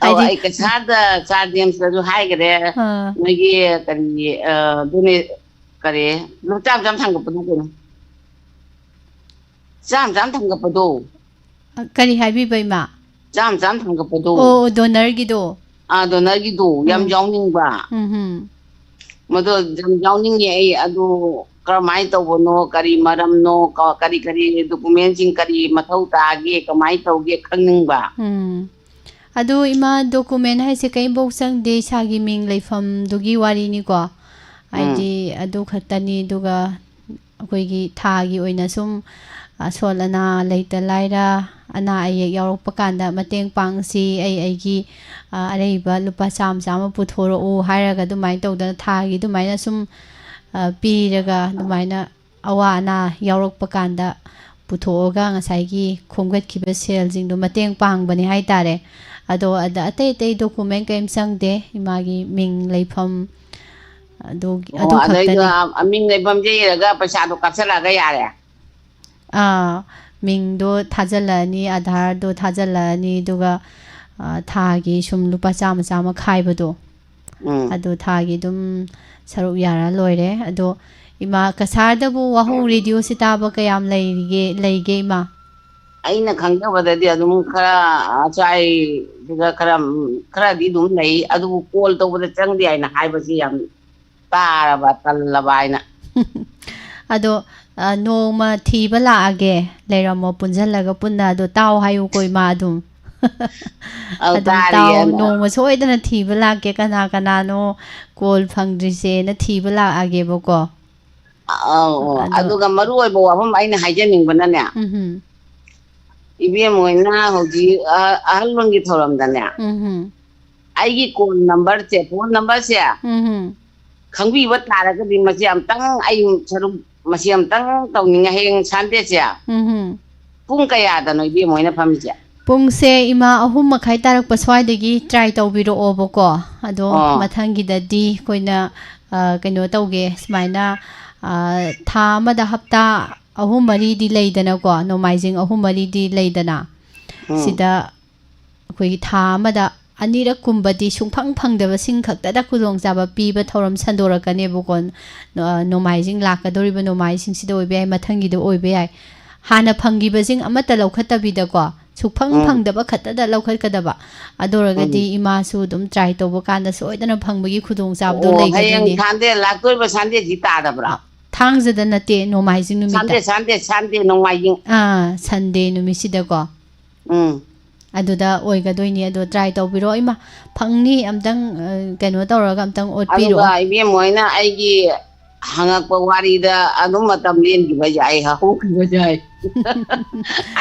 ꯑꯧ, ꯍꯥꯏꯗꯤ ꯑꯩ ꯀꯁꯥꯔꯗ ꯆꯥꯔ ꯖꯦꯝꯁꯇꯁꯨ ꯍꯥꯏꯈ꯭ꯔꯦ꯫ ꯑꯥ꯫ ꯅꯣꯏꯒꯤ ꯀꯔꯤ, ꯑ, ꯑꯗꯨꯅꯦ, ꯀꯔꯤ, ꯂꯨꯄꯥ ꯆꯥꯝ ꯆꯥꯝ ꯊꯥꯡꯒꯠꯄꯗꯣ ꯀꯩꯅꯣ? ꯆꯥꯝ ꯆꯥꯝ ꯊꯥꯡꯒꯠꯄꯗꯣ꯫ ꯑ, ꯀꯔꯤ ꯍꯥꯏꯕꯤꯕ, ꯏꯃꯥ? ꯆꯥꯝ ꯆꯥꯝ ꯊꯥꯡꯒꯠꯄꯗꯣ꯫ ꯑꯣ, ꯗꯣꯅꯔꯒꯤꯗꯣ꯫ ꯑꯥ, ꯗꯣꯅꯔꯒꯤꯗꯣ ꯌꯥꯝ ꯎꯝ꯫ ꯌꯥꯎꯅꯤꯡꯕ꯫ ꯎꯝ, ꯎꯝ꯫ ꯃꯗꯣ ꯌꯥꯝ ꯌꯥꯎꯅꯤꯡꯉꯦ ꯑꯩ꯫ ꯑꯗꯨ ꯀꯔꯝꯍꯥꯏꯅ ꯇꯧꯕꯅꯣ, ꯀꯔꯤ ꯃꯔꯝꯅꯣ, ꯀ-, ꯀꯔꯤ ꯀꯔꯤ ꯗꯣꯀꯨꯃꯦꯟꯁꯤꯡ ꯀꯔꯤ ꯃꯊꯧ ꯇꯥꯒꯦ, ꯀꯃꯥꯏꯅ ꯇꯧꯒꯦ ꯈꯪꯅꯤꯡꯕ꯫ ꯎꯝ꯫ ꯑꯗꯨ ꯏꯃꯥ, ꯗꯣꯀꯨꯃꯦꯟ ꯍꯥꯏꯁꯦ ꯀꯔꯤꯝꯐꯧ ꯆꯪꯗꯦ, ꯏꯁꯥꯒꯤ ꯃꯤꯡ ꯂꯩꯐꯝꯗꯨꯒꯤ ꯋꯥꯔꯤꯅꯤꯀꯣ꯫ ꯎꯝ꯫ ꯍꯥꯏꯗꯤ ꯑꯗꯨ ꯈꯛꯇꯅꯤ꯫ ꯑꯗꯨꯒ ꯑꯩꯈꯣꯏꯒꯤ ꯊꯥꯒꯤ ꯑꯣꯏꯅ ꯁꯨꯝ ꯑꯁꯣꯜ ꯑꯅꯥ, ꯂꯩꯇ ꯂꯥꯏꯔ, ꯑꯅꯥ ꯑꯌꯦꯛ ꯌꯥꯎꯔꯛꯄ ꯀꯥꯟꯗ ꯃꯇꯦꯡ ꯄꯥꯡꯁꯤ, ꯑꯩ ꯑꯩꯒꯤ, ꯑ, ꯑꯔꯩꯕ ꯂꯨꯄꯥ ꯆꯥꯝꯃ ꯆꯥꯝꯃ ꯄꯨꯊꯣꯔꯛꯎ ꯍꯥꯏꯔꯒ ꯑꯗꯨꯃꯥꯏꯅ ꯇꯧꯗꯅ ꯊꯥꯒꯤ ꯑꯗꯨꯃꯥꯏꯅ ꯁꯨꯝ, ꯑ, ꯄꯤꯔꯒ ꯑꯗꯨꯃꯥꯏꯅ ꯑꯋꯥ ꯑꯅꯥ ꯌꯥꯎꯔꯛꯄ ꯀꯥꯟꯗ ꯄꯨꯊꯣꯛꯑꯒ ꯉꯁꯥꯏꯒꯤ ꯈꯣꯝꯒꯠꯈꯤꯕ ꯁꯦꯜꯁꯤꯡꯗꯣ ꯃꯇꯦꯡ ꯄꯥꯡꯕꯅꯦ ꯍꯥꯏ ꯇꯥꯔꯦ꯫ ꯑꯗꯣ ꯑꯗ ꯑꯇꯩ ꯑꯇꯩ ꯗꯣꯀꯨꯃꯦꯟ ꯀꯔꯤꯝ ꯆꯪꯗꯦ, ꯏꯃꯥꯒꯤ ꯃꯤꯡ, ꯂꯩꯐꯝ, ꯑꯗꯨ, ꯑꯣ, ꯑꯗꯨ ꯑꯗꯩꯗꯣ ꯈꯛꯇꯅꯤ꯫ ꯑ-, ꯃꯤꯡ ꯂꯩꯐꯝꯁꯦ ꯏꯔꯒ ꯄꯩꯁꯥꯗꯣ ꯀꯥꯞꯁꯤꯜꯂꯛꯑꯒ ꯌꯥꯔꯦ? ꯑꯥ, ꯃꯤꯡꯗꯣ ꯊꯥꯖꯤꯜꯂꯛꯑꯅꯤ, ꯑꯙꯥꯔꯗꯣ ꯊꯥꯖꯤꯜꯂꯛꯑꯅꯤ, ꯑꯗꯨꯒ, ꯑ, ꯊꯥꯒꯤ ꯁꯨꯝ ꯂꯨꯄꯥ ꯆꯥꯝꯃ ꯆꯥꯝꯃ ꯈꯥꯏꯕꯗꯣ, ꯎꯝ꯫ ꯑꯗꯨ ꯊꯥꯒꯤ ꯑꯗꯨꯝ ꯁꯔꯨꯛ ꯌꯥꯔ ꯂꯣꯏꯔꯦ꯫ ꯑꯗꯣ ꯏꯃꯥ, ꯀꯁꯥꯔꯗꯕꯨ ꯋꯥꯍꯧ ꯔꯦꯗꯤꯑꯣꯁꯤ ꯇꯥꯕ ꯀꯌꯥꯝ ꯂꯩꯔꯤꯒꯦ, ꯂꯩꯒꯦ, ꯏꯃꯥ? ꯑꯩꯅ ꯈꯪꯖꯕꯗꯗꯤ ꯑꯗꯨꯝ ꯈꯔ, ꯑ, ꯁ꯭ꯋꯥꯏꯗ ꯈꯔ, ꯎꯝ, ꯈꯔꯗꯤ ꯑꯗꯨꯝ ꯂꯩ, ꯑꯗꯨꯕꯨ ꯀꯣꯜ ꯇꯧꯕꯗ ꯆꯪꯗꯦ ꯍꯥꯏꯅ ꯍꯥꯏꯕꯁꯤ ꯌꯥꯝ ꯇꯥꯔꯕ, ꯇꯜꯂꯕ ꯍꯥꯏꯅ꯫ ꯑꯗꯣ ꯑ, ꯅꯣꯡꯃ ꯊꯤꯕ ꯂꯥꯛꯑꯒꯦ꯫ ꯂꯩꯔꯝꯃꯣ, ꯄꯨꯟꯁꯤꯜꯂꯒ ꯄꯨꯟꯅ ꯑꯗꯣ ꯇꯥꯎ ꯍꯥꯏꯌꯨꯀꯣ, ꯏꯃꯥ, ꯑꯗꯨꯝ꯫ ꯑꯧ, ꯑꯗꯨꯝ ꯇꯥꯔꯤꯌꯦ, ꯇꯥꯎ, ꯑꯗꯣ꯫ ꯅꯣꯡꯃ ꯁꯣꯏꯗꯅ ꯊꯤꯕ ꯂꯥꯛꯀꯦ꯫ ꯀꯅꯥ ꯀꯅꯥꯅꯣ ꯀꯣꯜ ꯐꯪꯗ꯭ꯔꯤꯁꯦꯅ ꯊꯤꯕ ꯂꯥꯛꯑꯒꯦꯕꯀꯣ꯫ ꯑꯧ, ꯑꯧ꯫ ꯑꯗꯣ ꯑꯗꯨꯒ ꯃꯔꯨ ꯑꯣꯏꯕ ꯋꯥꯐꯝ ꯑꯩꯅ ꯍꯥꯏꯖꯅꯤꯡꯕꯅꯅꯦ, ꯎꯝꯍꯨꯝ꯫ ꯏꯕꯦꯝ ꯍꯣꯏꯅ ꯍꯧꯖꯤꯛ, ꯑ, ꯑꯍꯜ ꯂꯃꯟꯒꯤ ꯊꯧꯔꯝꯗꯅꯦ, ꯎꯝꯍꯨꯝ꯫ ꯑꯩꯒꯤ ꯀꯣꯜ ꯅꯝꯕꯔꯁꯦ, ꯐꯣꯟ ꯅꯝꯕꯔꯁꯦ ꯎꯝꯍꯨꯝ꯫ ꯈꯪꯕꯤꯕ ꯇꯥꯔꯒꯗꯤ ꯃꯁꯤ ꯑꯝꯇꯪ ꯑꯩ ꯁꯔꯨꯛ, ꯃꯁꯤ ꯑꯝꯇꯪ ꯇꯧꯅꯤꯡꯉꯦ꯫ ꯍꯌꯦꯡ ꯁꯟꯗꯦꯁꯦ ꯎꯝꯍꯨꯝ꯫ ꯄꯨꯡ ꯀꯌꯥꯗꯅꯣ ꯏꯕꯦꯝ ꯍꯣꯏꯅ ꯐꯝꯃꯤꯁꯦ? ꯄꯨꯡꯁꯦ, ꯏꯃꯥ, ꯑꯍꯨꯝ ꯃꯈꯥꯏ ꯇꯥꯔꯛꯄ ꯁ꯭ꯋꯥꯏꯗꯒꯤ try ꯇꯧꯕꯤꯔꯛꯑꯣꯕꯀꯣ꯫ ꯑꯗꯣ ꯑꯣ꯫ ꯃꯊꯪꯒꯤꯗꯗꯤ ꯑꯩꯈꯣꯏꯅ, ꯑ, ꯀꯩꯅꯣ ꯇꯧꯒꯦ, ꯁꯨꯃꯥꯏꯅ, ꯑ, ꯊꯥ ꯑꯃꯗ ꯍꯞꯇꯥ ꯑꯍꯨꯝ ꯃꯔꯤꯗꯤ ꯂꯩꯗꯅꯀꯣ, ꯅꯣꯡꯃꯥꯏꯖꯤꯡ ꯑꯍꯨꯝ ꯃꯔꯤꯗꯤ ꯂꯩꯗꯅ꯫ ꯎꯝ꯫ ꯁꯤꯗ ꯑꯩꯈꯣꯏꯒꯤ ꯊꯥ ꯑꯃꯗ ꯑꯅꯤꯔꯛꯀꯨꯝꯕꯗꯤ ꯁꯨꯡꯐꯪ ꯐꯪꯗꯕꯁꯤꯡ ꯈꯛꯇꯗ ꯈꯨꯗꯣꯡꯆꯥꯕ ꯄꯤꯕ ꯊꯧꯔꯝ ꯁꯟꯗꯣꯔꯛꯀꯅꯦꯕꯀꯣ꯫ ꯅꯣ-, ꯅꯣꯡꯃꯥꯏꯖꯤꯡ, ꯂꯥꯛꯀꯗꯧꯔꯤꯕ ꯅꯣꯡꯃꯥꯏꯖꯤꯡꯁꯤꯗ ꯑꯣꯏꯕ ꯌꯥꯏ, ꯃꯊꯪꯒꯤꯗ ꯑꯣꯏꯕ ꯌꯥꯏ꯫ ꯍꯥꯟꯅ ꯐꯪꯈꯤꯕꯁꯤꯡ ꯑꯃꯠꯇ ꯂꯧꯈꯠꯇꯕꯤꯗꯀꯣ, ꯁꯨꯛꯐꯪ ꯎꯝ꯫ ꯐꯪꯗꯕ ꯈꯛꯇꯗ ꯂꯧꯈꯠꯀꯗꯕ꯫ ꯑꯗꯨ ꯑꯣꯏꯔꯒꯗꯤ ꯎꯝ꯫ ꯏꯃꯥꯁꯨ ꯑꯗꯨꯝ try ꯇꯧꯕ ꯀꯥꯟꯗ ꯁꯣꯏꯗꯅ ꯐꯪꯕꯒꯤ ꯈꯨꯗꯣꯡꯆꯥꯕꯗꯣ ꯑꯣ, ꯍꯌꯦꯡ ꯂꯩꯒꯗꯣꯏꯅꯦ꯫ Sunday, ꯂꯥꯛꯇꯣꯏꯕ Sundayꯁꯤ ꯇꯥꯗꯕ꯭ꯔꯥ? ꯑ, ꯊꯥꯡꯖꯗ ꯅꯠꯇꯦ, ꯅꯣꯡꯃꯥꯏꯖꯤꯡ ꯅꯨꯃꯤꯠꯇ꯫ Sunday, Sunday, Sunday, ꯅꯣꯡꯃꯥꯏꯖꯤꯡ꯫ ꯑꯥ, Sunday ꯅꯨꯃꯤꯠꯁꯤꯗꯀꯣ꯫ ꯎꯝ꯫ ꯑꯗꯨꯗ ꯑꯣꯏꯒꯗꯣꯏꯅꯤ꯫ ꯑꯗꯣ try ꯇꯧꯕꯤꯔꯣ꯫ ꯏꯃꯥ, ꯐꯪꯅꯤ, ꯑꯝꯇꯪ, ꯑ, ꯀꯩꯅꯣ ꯇꯧꯔꯒ ꯑꯝꯇꯪ ꯑꯣꯠꯄꯤꯔꯣ꯫ ꯑꯗꯨꯒ ꯏꯕꯦꯝ ꯍꯣꯏꯅ ꯑꯩꯒꯤ ꯍꯪꯉꯛꯄ ꯋꯥꯔꯤꯗ ꯑꯗꯨꯝ ꯃꯇꯝ ꯂꯦꯟꯈꯤꯕ ꯌꯥꯏ, ꯍꯧꯈꯤꯕ ꯌꯥꯏ꯫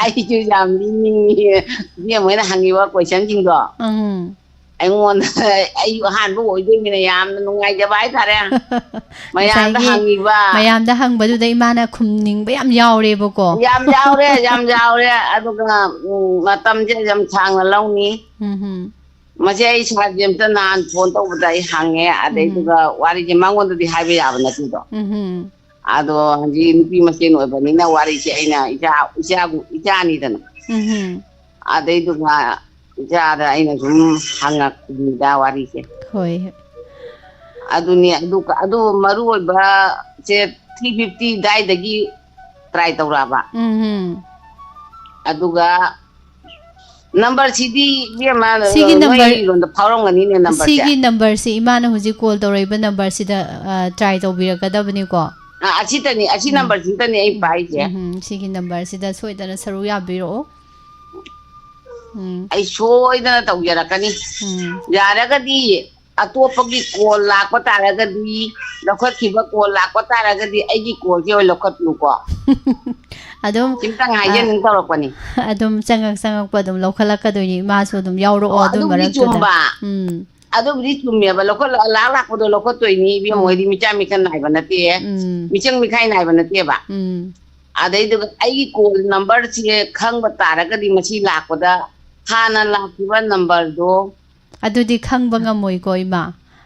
ꯑꯩꯁꯨ ꯌꯥꯝ ꯂꯤꯅꯤꯡꯉꯤ ꯏꯕꯦꯝ ꯍꯣꯏꯅ ꯍꯪꯉꯤꯕ questionꯁꯤꯡꯗꯣ꯫ ꯎꯝ꯫ ꯑꯩꯉꯣꯟꯗ, ꯑꯩꯁꯨ ꯑꯍꯥꯟꯕ ꯑꯣꯏꯗꯣꯏꯅꯤꯅ ꯌꯥꯝꯅ ꯅꯨꯡꯉꯥꯏꯖꯕ ꯍꯥꯏꯇꯥꯔꯦ꯫ ꯃꯌꯥꯝꯗ ꯉꯁꯥꯏꯒꯤ ꯍꯪꯉꯤꯕ꯫ ꯃꯌꯥꯝꯗ ꯍꯪꯕꯗꯨꯗ ꯏꯃꯥꯅ ꯈꯨꯝꯅꯤꯡꯕ ꯌꯥꯝ ꯌꯥꯎꯔꯦꯕꯀꯣ꯫ ꯌꯥꯝ ꯌꯥꯎꯔꯦ, ꯌꯥꯝ ꯌꯥꯎꯔꯦ꯫ ꯑꯗꯨꯒ, ꯎꯝ, ꯃꯇꯝꯁꯦ ꯌꯥꯝ ꯁꯥꯡꯅ ꯂꯧꯅꯤ꯫ ꯎꯝ ꯍꯨꯝ꯫ ꯃꯁꯤ ꯑꯩ ꯏꯁꯥꯁꯦ ꯑꯝꯇ ꯅꯍꯥꯟ phone ꯇꯧꯕꯗ ꯑꯩ ꯍꯪꯉꯦ, ꯎꯝ꯫ ꯑꯗꯩꯗꯨꯒ ꯋꯥꯔꯤꯁꯦ ꯃꯉꯣꯟꯗꯗꯤ ꯍꯥꯏꯕ ꯌꯥꯕ ꯅꯠꯇꯦꯗꯣ꯫ ꯎꯝ ꯍꯨꯝ꯫ ꯑꯗꯣ ꯍꯧꯖꯤꯛ ꯅꯨꯄꯤ ꯃꯁꯦꯟ ꯑꯣꯏꯕꯅꯤꯅ ꯋꯥꯔꯤꯁꯦ ꯑꯩꯅ ꯏꯆꯥ, ꯏꯆꯥꯕꯨ, ꯏꯆꯥꯅꯤꯗꯅ꯫ ꯎꯝ ꯍꯨꯝ꯫ ꯑꯗꯩꯗꯨꯒ ꯏꯆꯥꯗ ꯑꯩꯅ ꯁꯨꯝ ꯍꯪꯉꯛꯄꯅꯤꯗ ꯋꯥꯔꯤꯁꯦ꯫ ꯍꯣꯏ, ꯍꯣꯏ꯫ ꯑꯗꯨꯅꯤ, ꯑꯗꯨ, ꯑꯗꯨ ꯃꯔꯨ ꯑꯣꯏꯕꯁꯦ three fifty ꯑꯗꯥꯏꯗꯒꯤ try ꯇꯧꯔꯛꯑꯕ꯫ ꯎꯝ ꯍꯨꯝ꯫ ꯑꯗꯨꯒ numberꯁꯤꯗꯤ ꯏꯕꯦꯝꯃ, ꯁꯤꯒꯤ ꯅꯣꯏ number, ꯂꯣꯝꯗ ꯐꯥꯎꯔꯝꯒꯅꯤꯅꯦ numberꯁꯦ꯫ ꯁꯤꯒꯤ numberꯁꯤ ꯏꯃꯥꯅ ꯍꯧꯖꯤꯛ call ꯇꯧꯔꯛꯏꯕ numberꯁꯤꯗ, ꯑ, try ꯇꯧꯕꯤꯔꯛꯀꯗꯕꯅꯤꯀꯣ꯫ ꯑ, ꯑꯁꯤꯇꯅꯤ, ꯑꯁꯤ ꯎꯝ꯫ ꯅꯝꯕꯔꯁꯤꯗꯅꯤ ꯑꯩ ꯎꯝ, ꯄꯥꯏꯁꯦ꯫ ꯎꯝ, ꯎꯝ, ꯁꯤꯒꯤ ꯅꯝꯕꯔꯁꯤꯗ ꯁꯣꯏꯗꯅ ꯁꯔꯨꯛ ꯌꯥꯕꯤꯔꯛꯑꯣ꯫ ꯎꯝ꯫ ꯑꯩ ꯁꯣꯏꯗꯅ ꯇꯧꯖꯔꯛꯀꯅꯤ꯫ ꯎꯝ꯫ ꯌꯥꯔꯒꯗꯤ ꯑꯇꯣꯞꯄꯒꯤ ꯀꯣꯜ ꯂꯥꯛꯄ ꯇꯥꯔꯒꯗꯤ, ꯂꯧꯈꯠꯈꯤꯕ ꯀꯣꯜ ꯂꯥꯛꯄ ꯇꯥꯔꯒꯗꯤ ꯑꯩꯒꯤ ꯀꯣꯜꯁꯦ ꯑꯣꯏꯅ ꯂꯧꯈꯠꯄꯤꯌꯨꯀꯣ꯫ ꯑꯗꯨꯝ, ꯁꯤꯝꯇꯪ ꯑ, ꯍꯥꯏꯖꯅꯤꯡ ꯇꯧꯔꯛꯄꯅꯤ꯫ ꯑꯗꯨꯝ ꯆꯪꯉꯛ ꯆꯪꯉꯛꯄ ꯑꯗꯨꯝ ꯂꯧꯈꯠꯂꯛꯀꯗꯣꯏꯅꯤ, ꯏꯃꯥꯁꯨ ꯑꯗꯨꯝ ꯌꯥꯎꯔꯛꯑꯣ ꯑꯣ, ꯑꯗꯨ ꯑꯗꯨꯕꯨꯗꯤ ꯃꯔꯛꯇꯨꯗ꯫ ꯆꯨꯝꯕ꯫ ꯎꯝ꯫ ꯑꯗꯨꯕꯨꯗꯤ ꯆꯨꯝꯃꯦꯕ, ꯂꯧꯈꯠꯂ-, ꯂꯥꯛ ꯂꯥꯛꯄꯗꯣ ꯂꯧꯈꯠꯇꯣꯏꯅꯤ, ꯏꯕꯦꯝꯃ ꯎꯝ꯫ ꯍꯣꯏꯗꯤ ꯃꯤꯆꯥ ꯃꯤꯈꯟ ꯅꯥꯏꯕ ꯅꯠꯇꯦ꯫ ꯎꯝ꯫ ꯃꯤꯆꯪ ꯃꯤꯈꯥꯏ ꯅꯥꯏꯕ ꯅꯠꯇꯦꯕ꯫ ꯎꯝ꯫ ꯑꯗꯩꯗꯨꯒ ꯑꯩꯒꯤ ꯀꯣꯜ ꯅꯝꯕꯔꯁꯦ ꯈꯪꯕ ꯇꯥꯔꯒꯗꯤ ꯃꯁꯤ ꯂꯥꯛꯄꯗ ꯍꯥꯟꯅ ꯂꯥꯛꯈꯤꯕ ꯅꯝꯕꯔꯗꯣ ꯑꯗꯨꯗꯤ ꯈꯪꯕ ꯉꯝꯃꯣꯏꯀꯣ, ꯏꯃꯥ꯫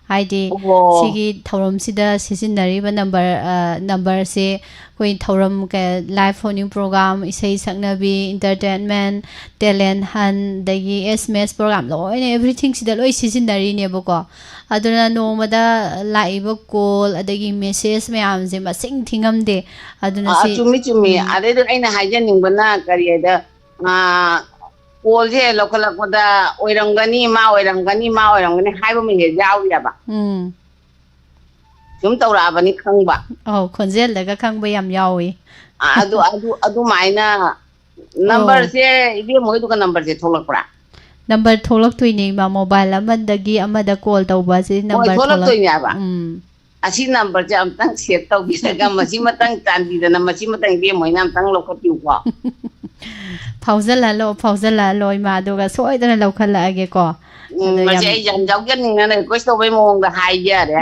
ꯍꯥꯏꯗꯤ, ꯑꯣ꯫ ꯁꯤꯒꯤ ꯊꯧꯔꯝꯁꯤꯗ ꯁꯤꯖꯤꯟꯅꯔꯤꯕ ꯅꯝꯕꯔ, ꯑ, ꯅꯝꯕꯔꯁꯦ ꯑꯩꯈꯣꯏ ꯊꯧꯔꯝ ꯀ-, live phone-in program, ꯏꯁꯩ ꯁꯛꯅꯕꯤ, entertainment, talent hunt, ꯑꯗꯒꯤ S M S program, ꯂꯣꯏꯅ everything-ꯁꯤꯗ ꯂꯣꯏ ꯁꯤꯖꯤꯟꯅꯔꯤꯅꯦꯕꯀꯣ꯫ ꯑꯗꯨꯅ ꯅꯣꯡꯃꯗ ꯂꯥꯛꯏꯕ ꯀꯣꯜ, ꯑꯗꯒꯤ message ꯃꯌꯥꯝꯁꯦ ꯃꯁꯤꯡ ꯊꯤꯉꯝꯗꯦ꯫ ꯑꯗꯨꯅ ꯑ, ꯁꯤ, ꯆꯨꯝꯃꯤ, ꯆꯨꯝꯃꯤ꯫ ꯎꯝ꯫ ꯑꯗꯩꯗ ꯑꯩꯅ ꯍꯥꯏꯖꯅꯤꯡꯕꯅ ꯀꯔꯤ ꯍꯥꯏꯗ, ꯑ, ꯀꯣꯜꯁꯦ ꯂꯧꯈꯠꯂꯛꯄꯗ ꯑꯣꯏꯔꯝꯒꯅꯤ, ꯃꯥ ꯑꯣꯏꯔꯝꯒꯅꯤ, ꯃꯥ ꯑꯣꯏꯔꯝꯒꯅꯤ ꯍꯥꯏꯕ ꯑꯃ ꯍꯦꯛ ꯌꯥꯎꯔꯤꯑꯕ꯫ ꯎꯝ꯫ ꯁꯨꯝ ꯇꯧꯔꯛꯑꯕꯅꯤ ꯈꯪꯕ꯫ ꯑꯧ, ꯈꯣꯟꯖꯦꯜꯗꯒ ꯈꯪꯕ ꯌꯥꯝ ꯌꯥꯎꯏ꯫ ꯑ, ꯑꯗꯨ, ꯑꯗꯨ, ꯑꯗꯨꯃꯥꯏꯅ ꯑꯣ꯫ ꯅꯝꯕꯔꯁꯦ, ꯏꯕꯦꯝꯃ ꯍꯣꯏꯗꯨꯒ ꯅꯝꯕꯔꯁꯦ ꯊꯣꯛꯂꯛꯄ꯭ꯔꯥ? ꯅꯝꯕꯔ ꯊꯣꯛꯂꯛꯇꯣꯏꯅꯦ, ꯏꯃꯥ, ꯃꯣꯕꯥꯏꯜ ꯑꯃꯗꯒꯤ ꯑꯃꯗ ꯀꯣꯜ ꯇꯧꯕꯁꯦ ꯍꯣꯏ, ꯅꯝꯕꯔ ꯊꯣꯛꯂꯛ-, ꯊꯣꯛꯂꯛꯇꯣꯏꯅꯦꯕ꯫ ꯎꯝ꯫ ꯑꯁꯤ ꯅꯝꯕꯔꯁꯦ ꯑꯝꯇꯪ ꯁꯦꯚ ꯇꯧꯕꯤꯔꯒ ꯃꯁꯤꯃꯇꯪ ꯆꯥꯟꯕꯤꯗꯅ, ꯃꯁꯤꯃꯇꯪ ꯏꯕꯦꯝꯃ ꯍꯣꯏꯅ ꯑꯝꯇꯪ ꯂꯧꯈꯠꯄꯤꯌꯨꯀꯣ꯫ ꯐꯥꯎꯖꯜꯍꯜꯂꯣ, ꯐꯥꯎꯖꯜꯍꯜꯂꯣ, ꯏꯃꯥ, ꯑꯗꯨꯒ ꯁꯣꯏꯗꯅ ꯂꯧꯈꯠꯂꯛꯑꯒꯦꯀꯣ꯫ ꯎꯝ, ꯑꯗꯣ ꯃꯁꯤ ꯌꯥꯝ ꯑꯩ ꯌꯥꯝ ꯌꯥꯎꯖꯅꯤꯡꯅ request ꯇꯧꯕꯩ ꯃꯑꯣꯡꯗ ꯍꯥꯏꯒꯦ ꯌꯥꯔꯦ꯫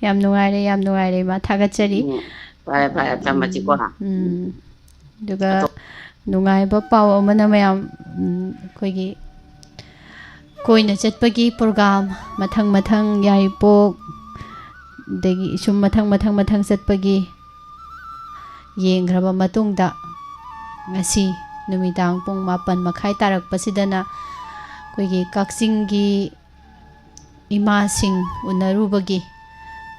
ꯌꯥꯝ ꯅꯨꯡꯉꯥꯏꯔꯦ, ꯌꯥꯝ ꯅꯨꯡꯉꯥꯏꯔꯦ, ꯏꯃꯥ, ꯊꯥꯒꯠꯆꯔꯤ꯫ ꯎꯝ, ꯐꯔꯦ, ꯐꯔꯦ, ꯊꯝꯃꯁꯤꯀꯣ꯫ ꯎꯝ, ꯎꯝ꯫ ꯑꯗꯨꯒ ꯑꯇꯣꯞ- ꯅꯨꯡꯉꯥꯏꯕ ꯄꯥꯎ ꯑꯃꯅ ꯃꯌꯥꯝ, ꯎꯝ, ꯑꯩꯈꯣꯏꯒꯤ ꯀꯣꯏꯅ ꯆꯠꯄꯒꯤ program ꯃꯊꯪ ꯃꯊꯪ ꯌꯥꯏꯔꯤꯄꯣꯛ, ꯑꯗꯒꯤ ꯁꯨꯝ ꯃꯊꯪ ꯃꯊꯪ ꯃꯊꯪ ꯆꯠꯄꯒꯤ ꯌꯦꯡꯈ꯭ꯔꯕ ꯃꯇꯨꯡꯗ, ꯉꯁꯤ ꯅꯨꯃꯤꯗꯥꯡ ꯄꯨꯡ ꯃꯥꯄꯟ ꯃꯈꯥꯏ ꯇꯥꯔꯛꯄꯁꯤꯗꯅ ꯑꯩꯈꯣꯏꯒꯤ ꯀꯛꯆꯤꯡꯒꯤ ꯏꯃꯥꯁꯤꯡ ꯎꯅꯔꯨꯕꯒꯤ,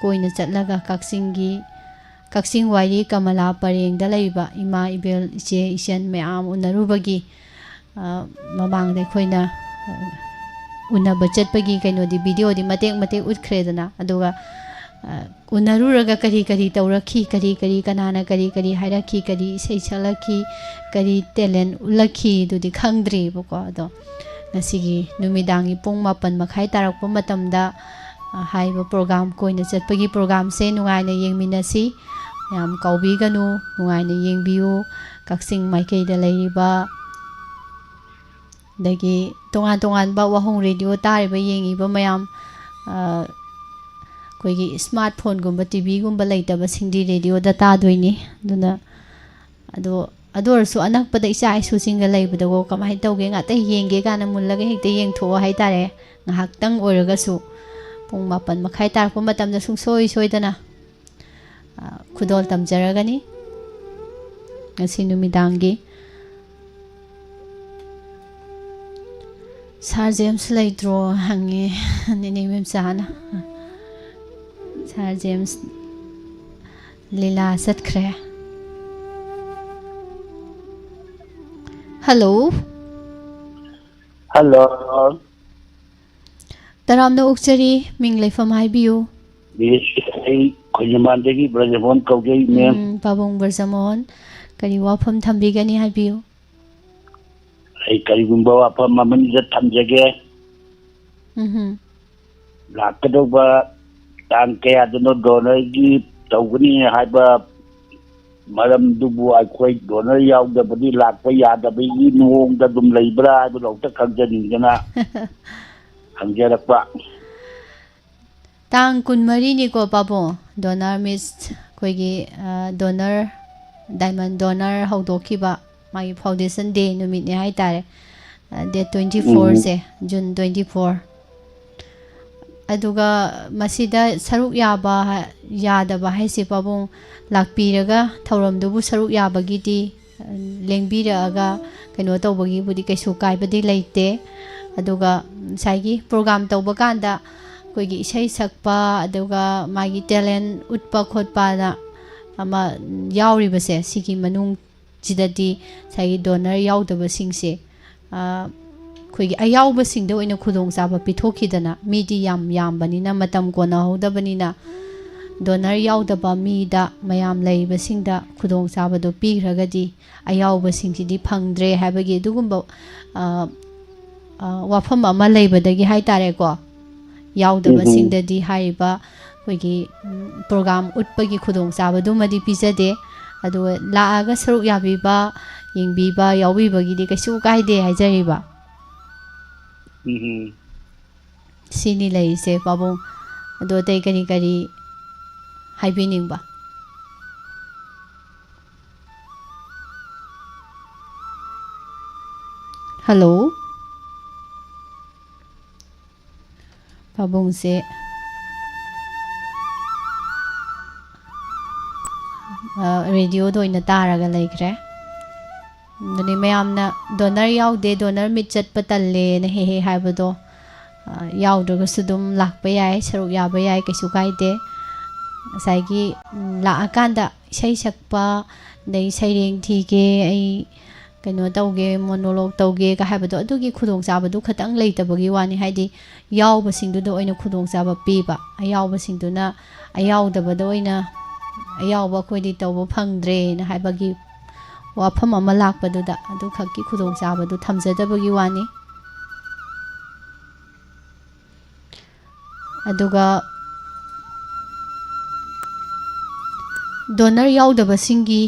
ꯀꯣꯏꯅ ꯆꯠꯂꯒ ꯀꯛꯆꯤꯡꯒꯤ, ꯀꯛꯆꯤꯡ ꯋꯥꯏꯔꯤ ꯀꯃꯂꯥ ꯄꯔꯦꯡꯗ ꯂꯩꯕ ꯏꯃꯥ ꯏꯕꯦꯜ, ꯏꯆꯦ ꯏꯆꯟ ꯃꯌꯥꯝ ꯎꯅꯔꯨꯕꯒꯤ, ꯑ, ꯃꯃꯥꯡꯗ ꯑꯩꯈꯣꯏꯅ, ꯑ, ꯎꯅꯕ ꯆꯠꯄꯒꯤ ꯀꯩꯅꯣꯗꯤ, video-ꯗꯤ ꯃꯇꯦꯛ ꯃꯇꯦꯛ ꯎꯠꯈ꯭ꯔꯦꯗꯅ, ꯑꯗꯨꯒ, ꯑ, ꯎꯅꯔꯨꯔꯒ ꯀꯔꯤ ꯀꯔꯤ ꯇꯧꯔꯛꯈꯤ, ꯀꯔꯤ ꯀꯔꯤ, ꯀꯅꯥꯅ ꯀꯔꯤ ꯀꯔꯤ ꯍꯥꯏꯔꯛꯈꯤ, ꯀꯔꯤ ꯏꯁꯩ ꯁꯛꯂꯛꯈꯤ, ꯀꯔꯤ talent ꯎꯠꯂꯛꯈꯤ, ꯑꯗꯨꯗꯤ ꯈꯪꯗ꯭ꯔꯤꯕꯀꯣ꯫ ꯑꯗꯣ ꯉꯁꯤꯒꯤ ꯅꯨꯃꯤꯗꯥꯡꯒꯤ ꯄꯨꯡ ꯃꯥꯄꯟ ꯃꯈꯥꯏ ꯇꯥꯔꯛꯄ ꯃꯇꯝꯗ, ꯑ, ꯍꯥꯏꯔꯤꯕ program, ꯀꯣꯏꯅ ꯆꯠꯄꯒꯤ programꯁꯦ ꯅꯨꯡꯉꯥꯏꯅ ꯌꯦꯡꯃꯤꯟꯅꯁꯤ꯫ ꯌꯥꯝ ꯀꯥꯎꯕꯤꯒꯅꯨ, ꯅꯨꯡꯉꯥꯏꯅ ꯌꯦꯡꯕꯤꯌꯨ꯫ ꯀꯛꯆꯤꯡ ꯃꯥꯏꯀꯩꯗ ꯂꯩꯔꯤꯕ, ꯑꯗꯒꯤ ꯇꯣꯉꯥꯟ ꯇꯣꯉꯥꯟꯕ ꯋꯥꯍꯣꯡ radio ꯇꯥꯔꯤꯕ, ꯌꯦꯡꯉꯤꯕ ꯃꯌꯥꯝ, ꯑ, ꯑꯩꯈꯣꯏꯒꯤ smartphoneꯒꯨꯝꯕ, TVꯒꯨꯝꯕ ꯂꯩꯇꯕꯁꯤꯡꯗꯤ radioꯗ ꯇꯥꯗꯣꯏꯅꯤ꯫ ꯑꯗꯨꯅ, ꯑꯗꯣ, ꯑꯗꯨ ꯑꯣꯏꯔꯁꯨ ꯑꯅꯛꯄꯗ ꯏꯆꯥ ꯏꯁꯨꯁꯤꯡꯒ ꯂꯩꯕꯗꯀꯣ, ꯀꯃꯥꯏꯅ ꯇꯧꯒꯦ, ꯉꯥꯛꯇ ꯌꯦꯡꯒꯦ ꯀꯥꯏꯅ ꯃꯨꯜꯂꯒ ꯍꯦꯛꯇ ꯌꯦꯡꯊꯣꯛꯑꯣ ꯍꯥꯏꯇꯥꯔꯦ꯫ ꯉꯥꯏꯍꯥꯛꯇꯪ ꯑꯣꯏꯔꯒꯁꯨ ꯄꯨꯡ ꯃꯥꯄꯟ ꯃꯈꯥꯏ ꯇꯥꯔꯛꯄ ꯃꯇꯝꯗ ꯁꯨꯡꯁꯣꯏ ꯁꯣꯏꯗꯅ, ꯑ, ꯈꯨꯗꯣꯜ ꯇꯝꯖꯔꯒꯅꯤ ꯉꯁꯤ ꯅꯨꯃꯤꯗꯥꯡꯒꯤ꯫ Sir James ꯂꯩꯇ꯭ꯔꯣ ꯍꯪꯉꯦ ꯅꯦꯅꯦ ꯃꯦꯝꯆꯥꯅ꯫ Sir James ꯂꯤꯂꯥ ꯆꯠꯈ꯭ꯔꯦ꯫ Hello꯫ Hello꯫ ꯇꯔꯥꯝꯅ ꯑꯣꯛꯆꯔꯤ, ꯃꯤꯡ ꯂꯩꯐꯝ ꯍꯥꯏꯕꯤꯌꯨ꯫ Yes, ꯑꯩ ꯈꯣꯏꯖꯃꯥꯟꯗꯒꯤ ꯕ꯭ꯔꯖꯃꯣꯍꯟ ꯀꯧꯖꯩ, ma'am꯫ ꯎꯝ, ꯄꯥꯕꯨꯡ ꯕ꯭ꯔꯖꯃꯣꯍꯟ, ꯀꯔꯤ ꯋꯥꯐꯝ ꯊꯝꯕꯤꯒꯅꯤ ꯍꯥꯏꯕꯤꯌꯨ꯫ ꯑꯩ ꯀꯔꯤꯒꯨꯝꯕ ꯋꯥꯐꯝ ꯑꯃꯅꯤꯗ ꯊꯝꯖꯒꯦ꯫ ꯎꯝꯍꯨꯝ꯫ ꯂꯥꯛꯀꯗꯧꯕ ꯇꯥꯡ ꯀꯌꯥꯗꯅꯣ donorꯒꯤ ꯇꯧꯒꯅꯤ ꯍꯥꯏꯕ ꯃꯔꯝꯗꯨꯕꯨ ꯑꯩꯈꯣꯏ donor ꯌꯥꯎꯗꯕꯗꯤ ꯂꯥꯛꯄ ꯌꯥꯗꯕꯒꯤ ꯃꯑꯣꯡꯗ ꯑꯗꯨꯝ ꯂꯩꯕ꯭ꯔꯥ ꯍꯥꯏꯕꯗꯣ ꯑꯝꯇ ꯈꯪꯖꯅꯤꯡꯗꯅ ꯍꯪꯖꯔꯛꯄ꯫ ꯇꯥꯡ ꯀꯨꯟꯃꯔꯤꯅꯤꯀꯣ, ꯄꯥꯕꯨꯡ, donor miss, ꯑꯩꯈꯣꯏꯒꯤ, ꯑ, donor, diamond donor ꯍꯧꯗꯣꯛꯈꯤꯕ, ꯃꯥꯒꯤ foundation day ꯅꯨꯃꯤꯠꯅꯦ ꯍꯥꯏꯇꯥꯔꯦ꯫ ꯑ, date twenty fourꯁꯦ, June twenty four꯫ ꯑꯗꯨꯒ ꯃꯁꯤꯗ ꯁꯔꯨꯛ ꯌꯥꯕ ꯍꯥ-, ꯌꯥꯗꯕ ꯍꯥꯏꯁꯦ, ꯄꯥꯕꯨꯡ, ꯂꯥꯛꯄꯤꯔꯒ ꯊꯧꯔꯝꯗꯨꯕꯨ ꯁꯔꯨꯛ ꯌꯥꯕꯒꯤꯗꯤ, ꯑ, ꯂꯦꯡꯕꯤꯔꯛꯑꯒ ꯀꯩꯅꯣ ꯇꯧꯕꯒꯤꯕꯨꯗꯤ ꯀꯩꯁꯨ ꯀꯥꯏꯕꯗꯤ ꯂꯩꯇꯦ꯫ ꯑꯗꯨꯒ ꯉꯁꯥꯏꯒꯤ program ꯇꯧꯕ ꯀꯥꯟꯗ ꯑꯩꯈꯣꯏꯒꯤ ꯏꯁꯩ ꯁꯛꯄ, ꯑꯗꯨꯒ ꯃꯥꯒꯤ talent ꯎꯠꯄ ꯈꯣꯠꯄꯅ ꯑꯃ ꯌꯥꯎꯔꯤꯕꯁꯦ, ꯁꯤꯒꯤ ꯃꯅꯨꯡꯁꯤꯗꯗꯤ ꯉꯁꯥꯏꯒꯤ donor ꯌꯥꯎꯗꯕꯁꯤꯡꯁꯦ, ꯑ, ꯑꯩꯈꯣꯏꯒꯤ ꯑꯌꯥꯎꯕꯁꯤꯡꯗ ꯑꯣꯏꯅ ꯈꯨꯗꯣꯡꯆꯥꯕ ꯄꯤꯊꯣꯛꯈꯤꯗꯅ, ꯃꯤꯗꯤ ꯌꯥꯝ ꯌꯥꯝꯕꯅꯤꯅ, ꯃꯇꯝ ꯀꯣꯟꯅꯍꯧꯗꯕꯅꯤꯅ, ꯗꯣꯅꯔ ꯌꯥꯎꯗꯕ ꯃꯤꯗ, ꯃꯌꯥꯝ ꯂꯩꯔꯤꯕꯁꯤꯡꯗ ꯈꯨꯗꯣꯡꯆꯥꯕꯗꯣ ꯄꯤꯈ꯭ꯔꯒꯗꯤ, ꯑꯌꯥꯎꯕꯁꯤꯡꯁꯤꯗꯤ ꯐꯪꯗ꯭ꯔꯦ ꯍꯥꯏꯕꯒꯤ ꯑꯗꯨꯒꯨꯝꯕ, ꯑ, ꯑ, ꯋꯥꯐꯝ ꯑꯃ ꯂꯩꯕꯗꯒꯤ ꯍꯥꯏ ꯇꯥꯔꯦꯀꯣ, ꯌꯥꯎꯗꯕꯁꯤꯡꯗꯗꯤ ꯍꯥꯏꯔꯤꯕ ꯑꯩꯈꯣꯏꯒꯤ, ꯎꯝ, ꯄ꯭ꯔꯣꯒ꯭ꯔꯥꯝ ꯎꯠꯄꯒꯤ ꯈꯨꯗꯣꯡꯆꯥꯕꯗꯨꯃꯗꯤ ꯄꯤꯖꯗꯦ꯫ ꯑꯗꯨꯒ ꯂꯥꯛꯑꯒ ꯁꯔꯨꯛ ꯌꯥꯕꯤꯕ, ꯌꯦꯡꯕꯤꯕ, ꯌꯥꯎꯕꯤꯕꯒꯤꯗꯤ ꯀꯩꯁꯨ ꯀꯥꯏꯗꯦ ꯍꯥꯏꯖꯔꯤꯕ꯫ ꯎꯝ꯫ ꯁꯤꯅꯤ ꯂꯩꯔꯤꯁꯦ, ꯄꯥꯕꯨꯡ꯫ ꯑꯗꯣ ꯑꯇꯩ ꯀꯔꯤ ꯀꯔꯤ ꯍꯥꯏꯕꯤꯅꯤꯡꯕ? ꯍꯜꯂꯣ? ꯄꯥꯕꯨꯡꯁꯦ, ꯑ, ꯔꯦꯗꯤꯑꯣꯗ ꯑꯣꯏꯅ ꯇꯥꯔꯒ ꯂꯩꯈ꯭ꯔꯦ꯫ ꯑꯗꯨꯅꯤ ꯃꯌꯥꯝꯅ ꯗꯣꯅꯔ ꯌꯥꯎꯗꯦ, ꯗꯣꯅꯔ ꯃꯤꯠ ꯆꯠꯄ ꯇꯜꯂꯦꯅ ꯍꯦꯛ ꯍꯦꯛ ꯍꯥꯏꯕꯗꯣ, ꯑ, ꯌꯥꯎꯗ꯭ꯔꯒꯁꯨ ꯑꯗꯨꯝ ꯂꯥꯛꯄ ꯌꯥꯏ, ꯁꯔꯨꯛ ꯌꯥꯕ ꯌꯥꯏ, ꯀꯩꯁꯨ ꯀꯥꯏꯗꯦ꯫ ꯉꯁꯥꯏꯒꯤ, ꯎꯝ, ꯂꯥꯛꯑꯀꯥꯟꯗ ꯏꯁꯩ ꯁꯛꯄ, ꯑꯗꯩ ꯁꯩꯔꯦꯡ ꯊꯤꯒꯦ, ꯑꯩ ꯀꯩꯅꯣ ꯇꯧꯒꯦ, ꯃꯣꯅꯣꯂꯣꯛ ꯇꯧꯒꯦꯒ ꯍꯥꯏꯕꯗꯣ, ꯑꯗꯨꯒꯤ ꯈꯨꯗꯣꯡꯆꯥꯕꯗꯨ ꯈꯇꯪ ꯂꯩꯇꯕꯒꯤ ꯋꯥꯅꯤ꯫ ꯍꯥꯏꯗꯤ ꯌꯥꯎꯕꯁꯤꯡꯗꯨꯗ ꯑꯣꯏꯅ ꯈꯨꯗꯣꯡꯆꯥꯕ ꯄꯤꯕ, ꯑꯌꯥꯎꯕꯁꯤꯡꯗꯨꯅ ꯑꯌꯥꯎꯗꯕꯗ ꯑꯣꯏꯅ, "ꯑꯌꯥꯎꯕ ꯑꯩꯈꯣꯏꯗꯤ ꯇꯧꯕ ꯐꯪꯗ꯭ꯔꯦꯅ" ꯍꯥꯏꯕꯒꯤ ꯋꯥꯐꯝ ꯑꯃ ꯂꯥꯛꯄꯗꯨꯗ ꯑꯗꯨꯈꯛꯀꯤ ꯈꯨꯗꯣꯡꯆꯥꯕꯗꯨ ꯊꯝꯖꯗꯕꯒꯤ ꯋꯥꯅꯤ꯫ ꯑꯗꯨꯒ ꯗꯣꯅꯔ ꯌꯥꯎꯗꯕꯁꯤꯡꯒꯤ,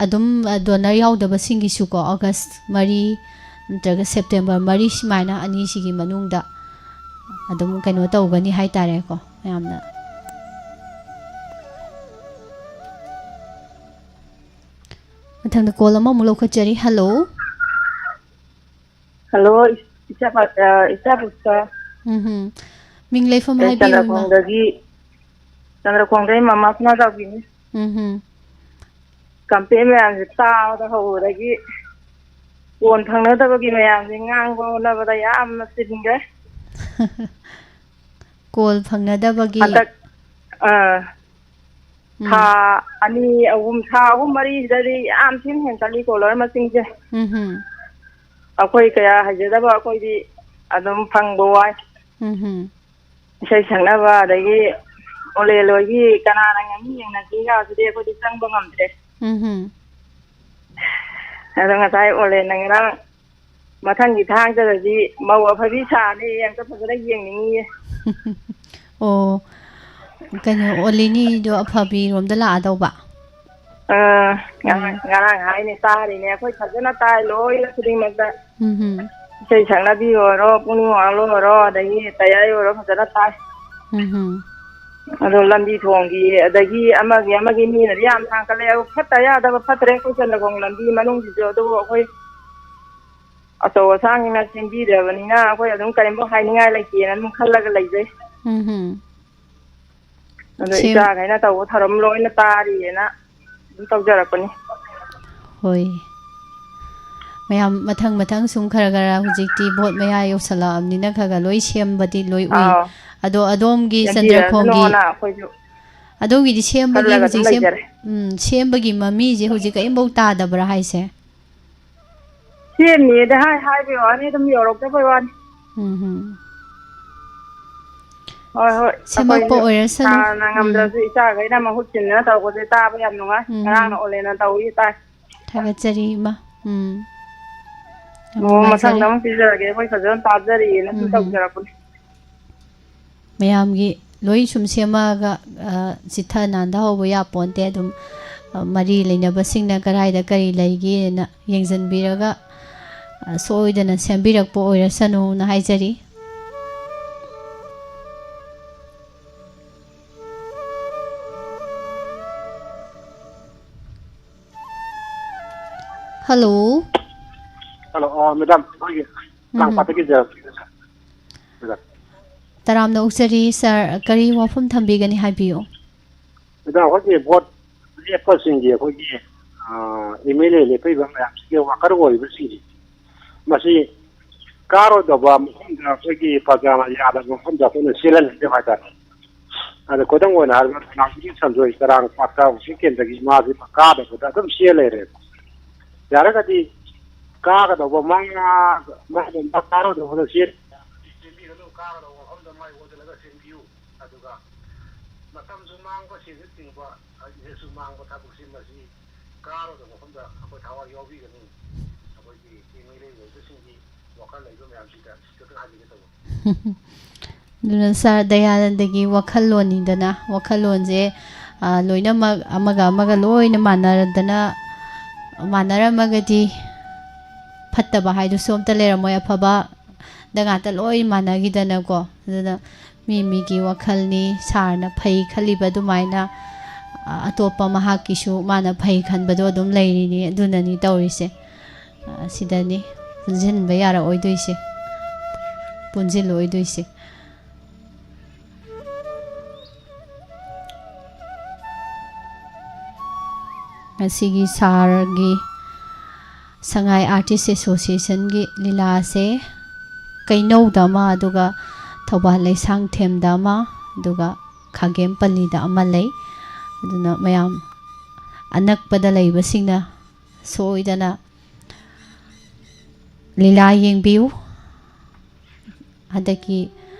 ꯑꯗꯨꯝ, ꯑ, ꯗꯣꯅꯔ ꯌꯥꯎꯗꯕꯁꯤꯡꯒꯤꯁꯨꯀꯣ, ꯑꯣꯒꯁ ꯃꯔꯤ ꯅꯠꯇ꯭ꯔꯒ ꯁꯦꯞꯇꯦꯝꯕꯔ ꯃꯔꯤ ꯁꯨꯃꯥꯏꯅ ꯑꯅꯤꯁꯤꯒꯤ ꯃꯅꯨꯡꯗ ꯑꯗꯨꯝ ꯀꯩꯅꯣ ꯇꯧꯒꯅꯤ ꯍꯥꯏꯇꯥꯔꯦꯀꯣ, ꯃꯌꯥꯝꯅ꯫ ꯃꯊꯪꯗ ꯀꯣꯜ ꯑꯃꯃꯨꯛ ꯂꯧꯈꯠꯆꯔꯤ꯫ ꯍꯜꯂꯣ꯫ ꯍꯜꯂꯣ, ꯏꯆꯥ ꯄꯥ-, ꯑ, ꯏꯆꯥ ꯄꯨꯁꯄꯥ꯫ ꯎꯝꯍꯨꯝ꯫ ꯃꯤꯡ ꯂꯩꯐꯝ ꯑꯩ ꯍꯥꯏꯕꯤꯌꯨ, ꯏꯃꯥ꯫ ꯆꯟꯗ꯭ꯔꯈꯣꯡꯗꯒꯤ, ꯆꯟꯗ꯭ꯔꯈꯣꯡꯗꯩ ꯃꯃꯥ ꯁꯅꯥꯖꯥꯎꯕꯤꯅꯤ꯫ ꯎꯝꯍꯨꯝ꯫ ꯀꯝꯄ꯭ꯂꯦꯟ ꯃꯌꯥꯝꯁꯦ ꯇꯥꯕꯗ ꯍꯧꯕꯗꯒꯤ ꯀꯣꯟ ꯐꯪꯅꯗꯕꯒꯤ ꯃꯌꯥꯝꯁꯦ ꯉꯥꯡꯕ ꯍꯣꯠꯅꯕꯗ ꯌꯥꯝꯅ ꯆꯤꯟꯈ꯭ꯔꯦ꯫ ꯀꯣꯜ ꯐꯪꯅꯗꯕꯒꯤ꯫ ꯍꯟꯗꯛ, ꯑꯥ, ꯎꯝ꯫ ꯊꯥ ꯑꯅꯤ, ꯑꯍꯨꯝ, ꯊꯥ ꯑꯍꯨꯝ, ꯃꯔꯤꯁꯤꯗꯗꯤ ꯌꯥꯝ ꯊꯤꯅ ꯍꯦꯟꯒꯠꯂꯤ ꯀꯣꯂꯔ ꯃꯁꯤꯡꯁꯦ꯫ ꯎꯝꯍꯨꯝ꯫ ꯑꯩꯈꯣꯏ ꯀꯌꯥ ꯍꯩꯖꯗꯕ ꯑꯩꯈꯣꯏꯗꯤ ꯑꯗꯨꯝ ꯐꯪꯕ ꯋꯥꯏ꯫ ꯎꯝ ꯍꯝ꯫ ꯏꯁꯩ ꯁꯛꯅꯕ, ꯑꯗꯒꯤ ꯑꯣꯂꯦꯟ ꯍꯣꯏꯒꯤ ꯀꯅꯥꯅ ꯉꯝꯃꯤ ꯌꯦꯡꯅꯁꯤꯒꯁꯤꯗꯤ ꯑꯩꯈꯣꯏꯗꯤ ꯆꯪꯕ ꯉꯝꯗ꯭ꯔꯦ꯫ ꯎꯝ ꯍꯝ꯫ ꯑꯗꯣ ꯉꯁꯥꯏ ꯑꯣꯂꯦꯟꯅ ꯉꯔꯥꯡ ꯃꯊꯪꯒꯤ ꯊꯥꯡꯖꯗꯗꯤ ꯃꯧ ꯑꯐꯕꯤ ꯁꯥꯅꯤ, ꯑꯝꯇ ꯐꯖꯅ ꯌꯦꯡꯅꯤꯡꯉꯤꯌꯦ꯫ ꯑꯣ, ꯀꯩꯅꯣ, ꯑꯣꯂꯦꯟꯒꯤꯗꯣ ꯑꯐꯕꯤꯔꯣꯝꯗ ꯂꯥꯛꯑꯗꯧꯕ? ꯑꯥ, ꯉꯔꯥꯡ, ꯎꯝ꯫ ꯉꯔꯥꯡ ꯍꯥꯏꯅꯦ, ꯇꯥꯔꯤꯅꯦ, ꯑꯩꯈꯣꯏ ꯐꯖꯅ ꯇꯥꯏ ꯂꯣꯏꯅ ꯈꯨꯗꯤꯡꯃꯛꯇ꯫ ꯎꯝ ꯍꯝ꯫ ꯏꯁꯩ ꯁꯛꯅꯕꯤ ꯑꯣꯏꯔꯣ, ꯄꯨꯛꯅꯤꯡ ꯋꯥꯡꯂꯣꯏ ꯑꯣꯏꯔꯣ, ꯑꯗꯒꯤ ꯇꯌꯥꯏ ꯑꯣꯏꯔꯣ, ꯐꯖꯅ ꯇꯥꯏ꯫ ꯎꯝ ꯍꯝ꯫ ꯑꯗꯣ ꯂꯝꯕꯤ ꯊꯣꯡꯒꯤ, ꯑꯗꯒꯤ ꯑꯃꯒꯤ ꯑꯃꯒꯤ ꯃꯤꯅꯗꯤ ꯌꯥꯝ ꯊꯥꯡꯒꯠꯂꯦ꯫ ꯑꯗꯣ ꯐꯠꯇ ꯌꯥꯗꯕ ꯐꯠꯇ꯭ꯔꯦ, ꯑꯩꯈꯣꯏ ꯆꯟꯗ꯭ꯔꯈꯣꯡ ꯂꯝꯕꯤ ꯃꯅꯨꯡꯁꯤꯁꯨ꯫ ꯑꯗꯨꯕꯨ ꯑꯩꯈꯣꯏ ꯑꯆꯧ ꯑꯁꯥꯡꯁꯤꯡꯅ ꯁꯦꯝꯕꯤꯗ꯭ꯔꯕꯅꯤꯅ ꯑꯩꯈꯣꯏ ꯑꯗꯨꯝ ꯀꯔꯤꯝꯐꯥꯎ ꯍꯥꯏꯅꯤꯡꯉꯥꯏ ꯂꯩꯇꯦꯅ ꯑꯗꯨꯝ ꯈꯜꯂꯒ ꯂꯩꯖꯩ꯫ ꯎꯝ ꯍꯝ꯫ ꯑꯗꯣ ꯁꯦꯝ- ꯏꯆꯥꯈꯩꯅ ꯇꯧꯕ ꯊꯧꯔꯝ ꯂꯣꯏꯅ ꯇꯥꯔꯤꯌꯦꯅ ꯑꯗꯨꯝ ꯇꯧꯖꯔꯛꯄꯅꯤ꯫ ꯍꯣꯏ꯫ ꯃꯌꯥꯝ ꯃꯊꯪ ꯃꯊꯪ ꯁꯨꯝ ꯈꯔ ꯈꯔ ꯍꯧꯖꯤꯛꯇꯤ ꯚꯣꯠ ꯃꯌꯥ ꯌꯧꯁꯜꯂꯛꯑꯕꯅꯤꯅ ꯈꯔ ꯈꯔ ꯂꯣꯏ ꯁꯦꯝꯕꯗꯤ ꯂꯣꯏ ꯎꯏ꯫ ꯑꯥꯎ꯫ ꯑꯗꯣ ꯑꯗꯣꯝꯒꯤ ꯆꯟꯗ꯭ꯔꯈꯣꯡꯒꯤ, ꯁꯦꯝꯕꯤꯔꯁꯅꯨꯅ ꯑꯩꯈꯣꯏꯁꯨ ꯑꯗꯣꯝꯒꯤꯗꯤ ꯁꯦꯝꯕꯒꯤ ꯈꯜꯂꯒ ꯑꯗꯨꯝ ꯍꯧꯖꯤꯛ ꯁꯦꯝ-, ꯂꯩꯖꯔꯦ꯫ ꯎꯝ, ꯁꯦꯝꯕꯒꯤ ꯃꯃꯤꯁꯦ ꯍꯧꯖꯤꯛ ꯀꯔꯤꯝꯐꯥꯎ ꯇꯥꯗꯕ꯭ꯔꯥ ꯍꯥꯏꯁꯦ? ꯁꯦꯝꯅꯤꯗ ꯍꯥꯏ, ꯍꯥꯏꯕꯩ ꯋꯥꯅꯤ, ꯑꯗꯨꯝ ꯌꯧꯔꯛꯇꯕꯩ ꯋꯥꯅꯤ꯫ ꯎꯝ ꯍꯝ꯫ ꯍꯣꯏ, ꯍꯣꯏ, ꯁꯦꯝꯃꯛꯄ ꯑꯩꯈꯣꯏꯁꯨ ꯑꯣꯏꯔꯁꯅꯨ꯫ ꯁꯥꯔꯅ ꯎꯝ꯫ ꯉꯝꯗ꯭ꯔꯁꯨ ꯏꯆꯥꯈꯩꯅ ꯃꯍꯨꯠ ꯁꯤꯟꯗꯅ ꯇꯧꯔꯛꯄꯁꯦ ꯇꯥꯕ ꯌꯥꯝ ꯅꯨꯡꯉꯥꯏ꯫ ꯎꯝ ꯍꯝ꯫ ꯉꯔꯥꯡꯅ ꯑꯣꯂꯦꯟꯅ ꯇꯧꯏ ꯇꯥꯏ꯫ ꯊꯥꯒꯠꯆꯔꯤ, ꯏꯃꯥ꯫ ꯎꯝ꯫ ꯌꯥꯝ ꯑꯣ, ꯅꯨꯡꯉꯥꯏꯖꯔꯦ꯫ ꯃꯊꯪꯗ ꯑꯃꯨꯛ ꯄꯤꯖꯔꯒꯦ, ꯑꯩꯈꯣꯏ ꯐꯖꯅ ꯇꯥꯖꯔꯤꯌꯦꯅ ꯁꯨꯝ ꯎꯝ ꯍꯝ꯫ ꯇꯧꯖꯔꯛꯄꯅꯦ꯫ ꯃꯌꯥꯝꯒꯤ ꯂꯣꯏ ꯁꯨꯝ ꯁꯦꯝꯃꯛꯑꯒ, ꯑ, ꯆꯤꯠꯊ ꯅꯥꯟꯗ ꯍꯧꯕ ꯌꯥꯄꯣꯟꯇꯦ꯫ ꯑꯗꯨꯝ, ꯑ, ꯃꯔꯤ ꯂꯩꯅꯕꯁꯤꯡꯅ ꯀꯗꯥꯏꯗ ꯀꯔꯤ ꯂꯩꯒꯦꯅ ꯌꯦꯡꯁꯤꯟꯕꯤꯔꯒ, ꯑ, ꯁꯣꯏꯗꯅ ꯁꯦꯝꯕꯤꯔꯛꯄ ꯑꯣꯏꯔꯁꯅꯨꯅ ꯍꯥꯏꯖꯔꯤ꯫ ꯍꯜꯂꯣ꯫ ꯍꯜꯂꯣ, ꯑ, ꯃꯦꯗꯥꯝ, ꯑꯩꯈꯣꯏꯒꯤ ꯎꯝ꯫ ꯂꯥꯡꯄꯥꯠꯇꯒꯤ ꯖꯦꯔꯣ꯫ ꯃꯦꯗꯥꯝ꯫ ꯇꯔꯥꯝꯅ ꯑꯣꯛꯆꯔꯤ, ꯁꯥꯔ꯫ ꯀꯔꯤ ꯋꯥꯐꯝ ꯊꯝꯕꯤꯒꯅꯤ, ꯍꯥꯏꯕꯤꯌꯨ꯫ ꯃꯦꯗꯥꯝ, ꯑꯩꯈꯣꯏꯒꯤ ꯚꯣꯠ ꯂꯦꯞꯄꯁꯤꯡꯒꯤ ꯑꯩꯈꯣꯏꯒꯤ, ꯑ, ꯑꯦꯝ ꯑꯦꯜ ꯑꯦ ꯂꯦꯞꯄꯤꯕ ꯃꯌꯥꯝꯁꯤꯒꯤ ꯋꯥꯀꯔ ꯑꯣꯏꯔꯤꯕꯁꯤꯡꯁꯤ, ꯃꯁꯤ ꯀꯥꯔꯣꯏꯗꯕ ꯃꯐꯝꯗ, ꯑꯩꯈꯣꯏꯒꯤ ꯄ꯭ꯔꯖꯥꯅ ꯌꯥꯗꯕ ꯃꯐꯝꯗ ꯑꯩꯈꯣꯏꯅ ꯆꯦꯜꯍꯟꯅꯤꯡꯗꯕ ꯍꯥꯏꯇꯥꯔꯦ꯫ ꯑꯗ ꯈꯨꯗꯝ ꯑꯣꯏꯅ ꯍꯥꯏꯔꯕꯗ ꯅꯥꯎꯕꯤ ꯁꯟꯖꯣꯏ ꯆꯔꯥꯡꯄꯥꯠꯇ ꯍꯧꯖꯤꯛ ꯀꯦꯟꯗ꯭ꯔꯒꯤ ꯃꯥꯁꯤ ꯀꯥꯗꯕꯗ ꯑꯗꯨꯝ ꯆꯦꯜ ꯂꯩꯔꯦꯕ꯫ ꯌꯥꯔꯒꯗꯤ ꯀꯥꯒꯗꯧꯕ ꯃꯥ, ꯃꯥ ꯑꯗꯨꯝ ꯀꯥꯔꯣꯏꯗꯧꯕꯗ ꯆꯦꯟ-, ꯆꯦꯟꯕꯤꯒꯅꯨ, ꯀꯥꯒꯗꯧꯕ ꯃꯐꯝꯗ ꯃꯥꯏ ꯑꯣꯟꯁꯤꯜꯂꯒ ꯆꯦꯟꯕꯤꯌꯨ꯫ ꯑꯗꯨꯒ ꯃꯇꯝꯁꯨ ꯃꯥꯡꯕ, ꯁꯦꯟꯁꯨ ꯇꯤꯡꯕ, ꯏꯖꯠꯁꯨ ꯃꯥꯡꯕ ꯊꯕꯛꯁꯤ, ꯃꯁꯤ ꯀꯥꯔꯣꯏꯗꯕ ꯃꯐꯝꯗ ꯑꯩꯈꯣꯏ ꯊꯋꯥꯏ ꯌꯥꯎꯕꯤꯒꯅꯨ꯫ ꯑꯩꯈꯣꯏꯒꯤ ꯆꯤꯡꯃꯤ ꯂꯩꯔꯤꯕꯁꯤꯡꯒꯤ ꯋꯥꯈꯜ ꯂꯩꯕ ꯃꯌꯥꯝꯁꯤꯗ ꯈꯤꯇꯪ ꯍꯥꯏꯕꯤꯒꯦ ꯇꯧꯕ꯫ ꯑꯗꯨꯅ ꯁꯥꯔ ꯗꯌꯥꯅꯟꯗꯒꯤ ꯋꯥꯈꯜꯂꯣꯟꯅꯤꯗꯅ, ꯋꯥꯈꯜꯂꯣꯟꯁꯦ, ꯑ, ꯂꯣꯏꯅꯃꯛ ꯑꯃꯒ ꯑꯃꯒ ꯂꯣꯏꯅ ꯃꯥꯟꯅꯔꯗꯅ, ꯃꯥꯟꯅꯔꯝꯃꯒꯗꯤ ꯐꯠꯇꯕ ꯍꯥꯏꯗꯨꯁꯨ ꯑꯝꯇ ꯂꯩꯔꯝꯃꯣꯏ, ꯑꯐꯕꯗ ꯉꯥꯛꯇ ꯂꯣꯏ ꯃꯥꯟꯅꯈꯤꯗꯅꯀꯣ꯫ ꯑꯗꯨꯅ ꯃꯤ ꯃꯤꯒꯤ ꯋꯥꯈꯜꯅꯤ, ꯁꯥꯔꯅ ꯐꯩ ꯈꯜꯂꯤꯕ ꯑꯗꯨꯃꯥꯏꯅ, ꯑ, ꯑꯇꯣꯞꯄ ꯃꯍꯥꯛꯀꯤꯁꯨ ꯃꯥꯅ ꯐꯩ ꯈꯟꯕꯗꯣ ꯑꯗꯨꯝ ꯂꯩꯔꯤꯅꯤ, ꯑꯗꯨꯅꯅꯤ ꯇꯧꯔꯤꯁꯦ꯫ ꯑ, ꯁꯤꯗꯅꯤ ꯄꯨꯟꯁꯤꯟꯕ ꯌꯥꯔꯛꯑꯣꯏꯗꯣꯏꯁꯦ, ꯄꯨꯟꯁꯤꯜꯂꯣꯏꯗꯣꯏꯁꯦ꯫ ꯉꯁꯤꯒꯤ ꯁꯥꯔꯒꯤ ꯁꯉꯥꯏ ꯑꯥꯔꯇꯤꯁ ꯑꯦꯁꯣꯁꯤꯌꯦꯁꯟꯒꯤ ꯂꯤꯂꯥꯁꯦ ꯀꯩꯅꯧꯗ ꯑꯃ, ꯑꯗꯨꯒ ꯊꯧꯕꯥꯜ ꯂꯩꯁꯥꯡꯊꯦꯝꯗ ꯑꯃ, ꯑꯗꯨꯒ ꯈꯥꯒꯦꯝꯄꯜꯂꯤꯗ ꯑꯃ ꯂꯩ꯫ ꯑꯗꯨꯅ ꯃꯌꯥꯝ ꯑꯅꯛꯄꯗ ꯂꯩꯕꯁꯤꯡꯅ ꯁꯣꯏꯗꯅ ꯂꯤꯂꯥ ꯌꯦꯡꯕꯤꯌꯨ꯫ ꯍꯟꯗꯛꯀꯤ,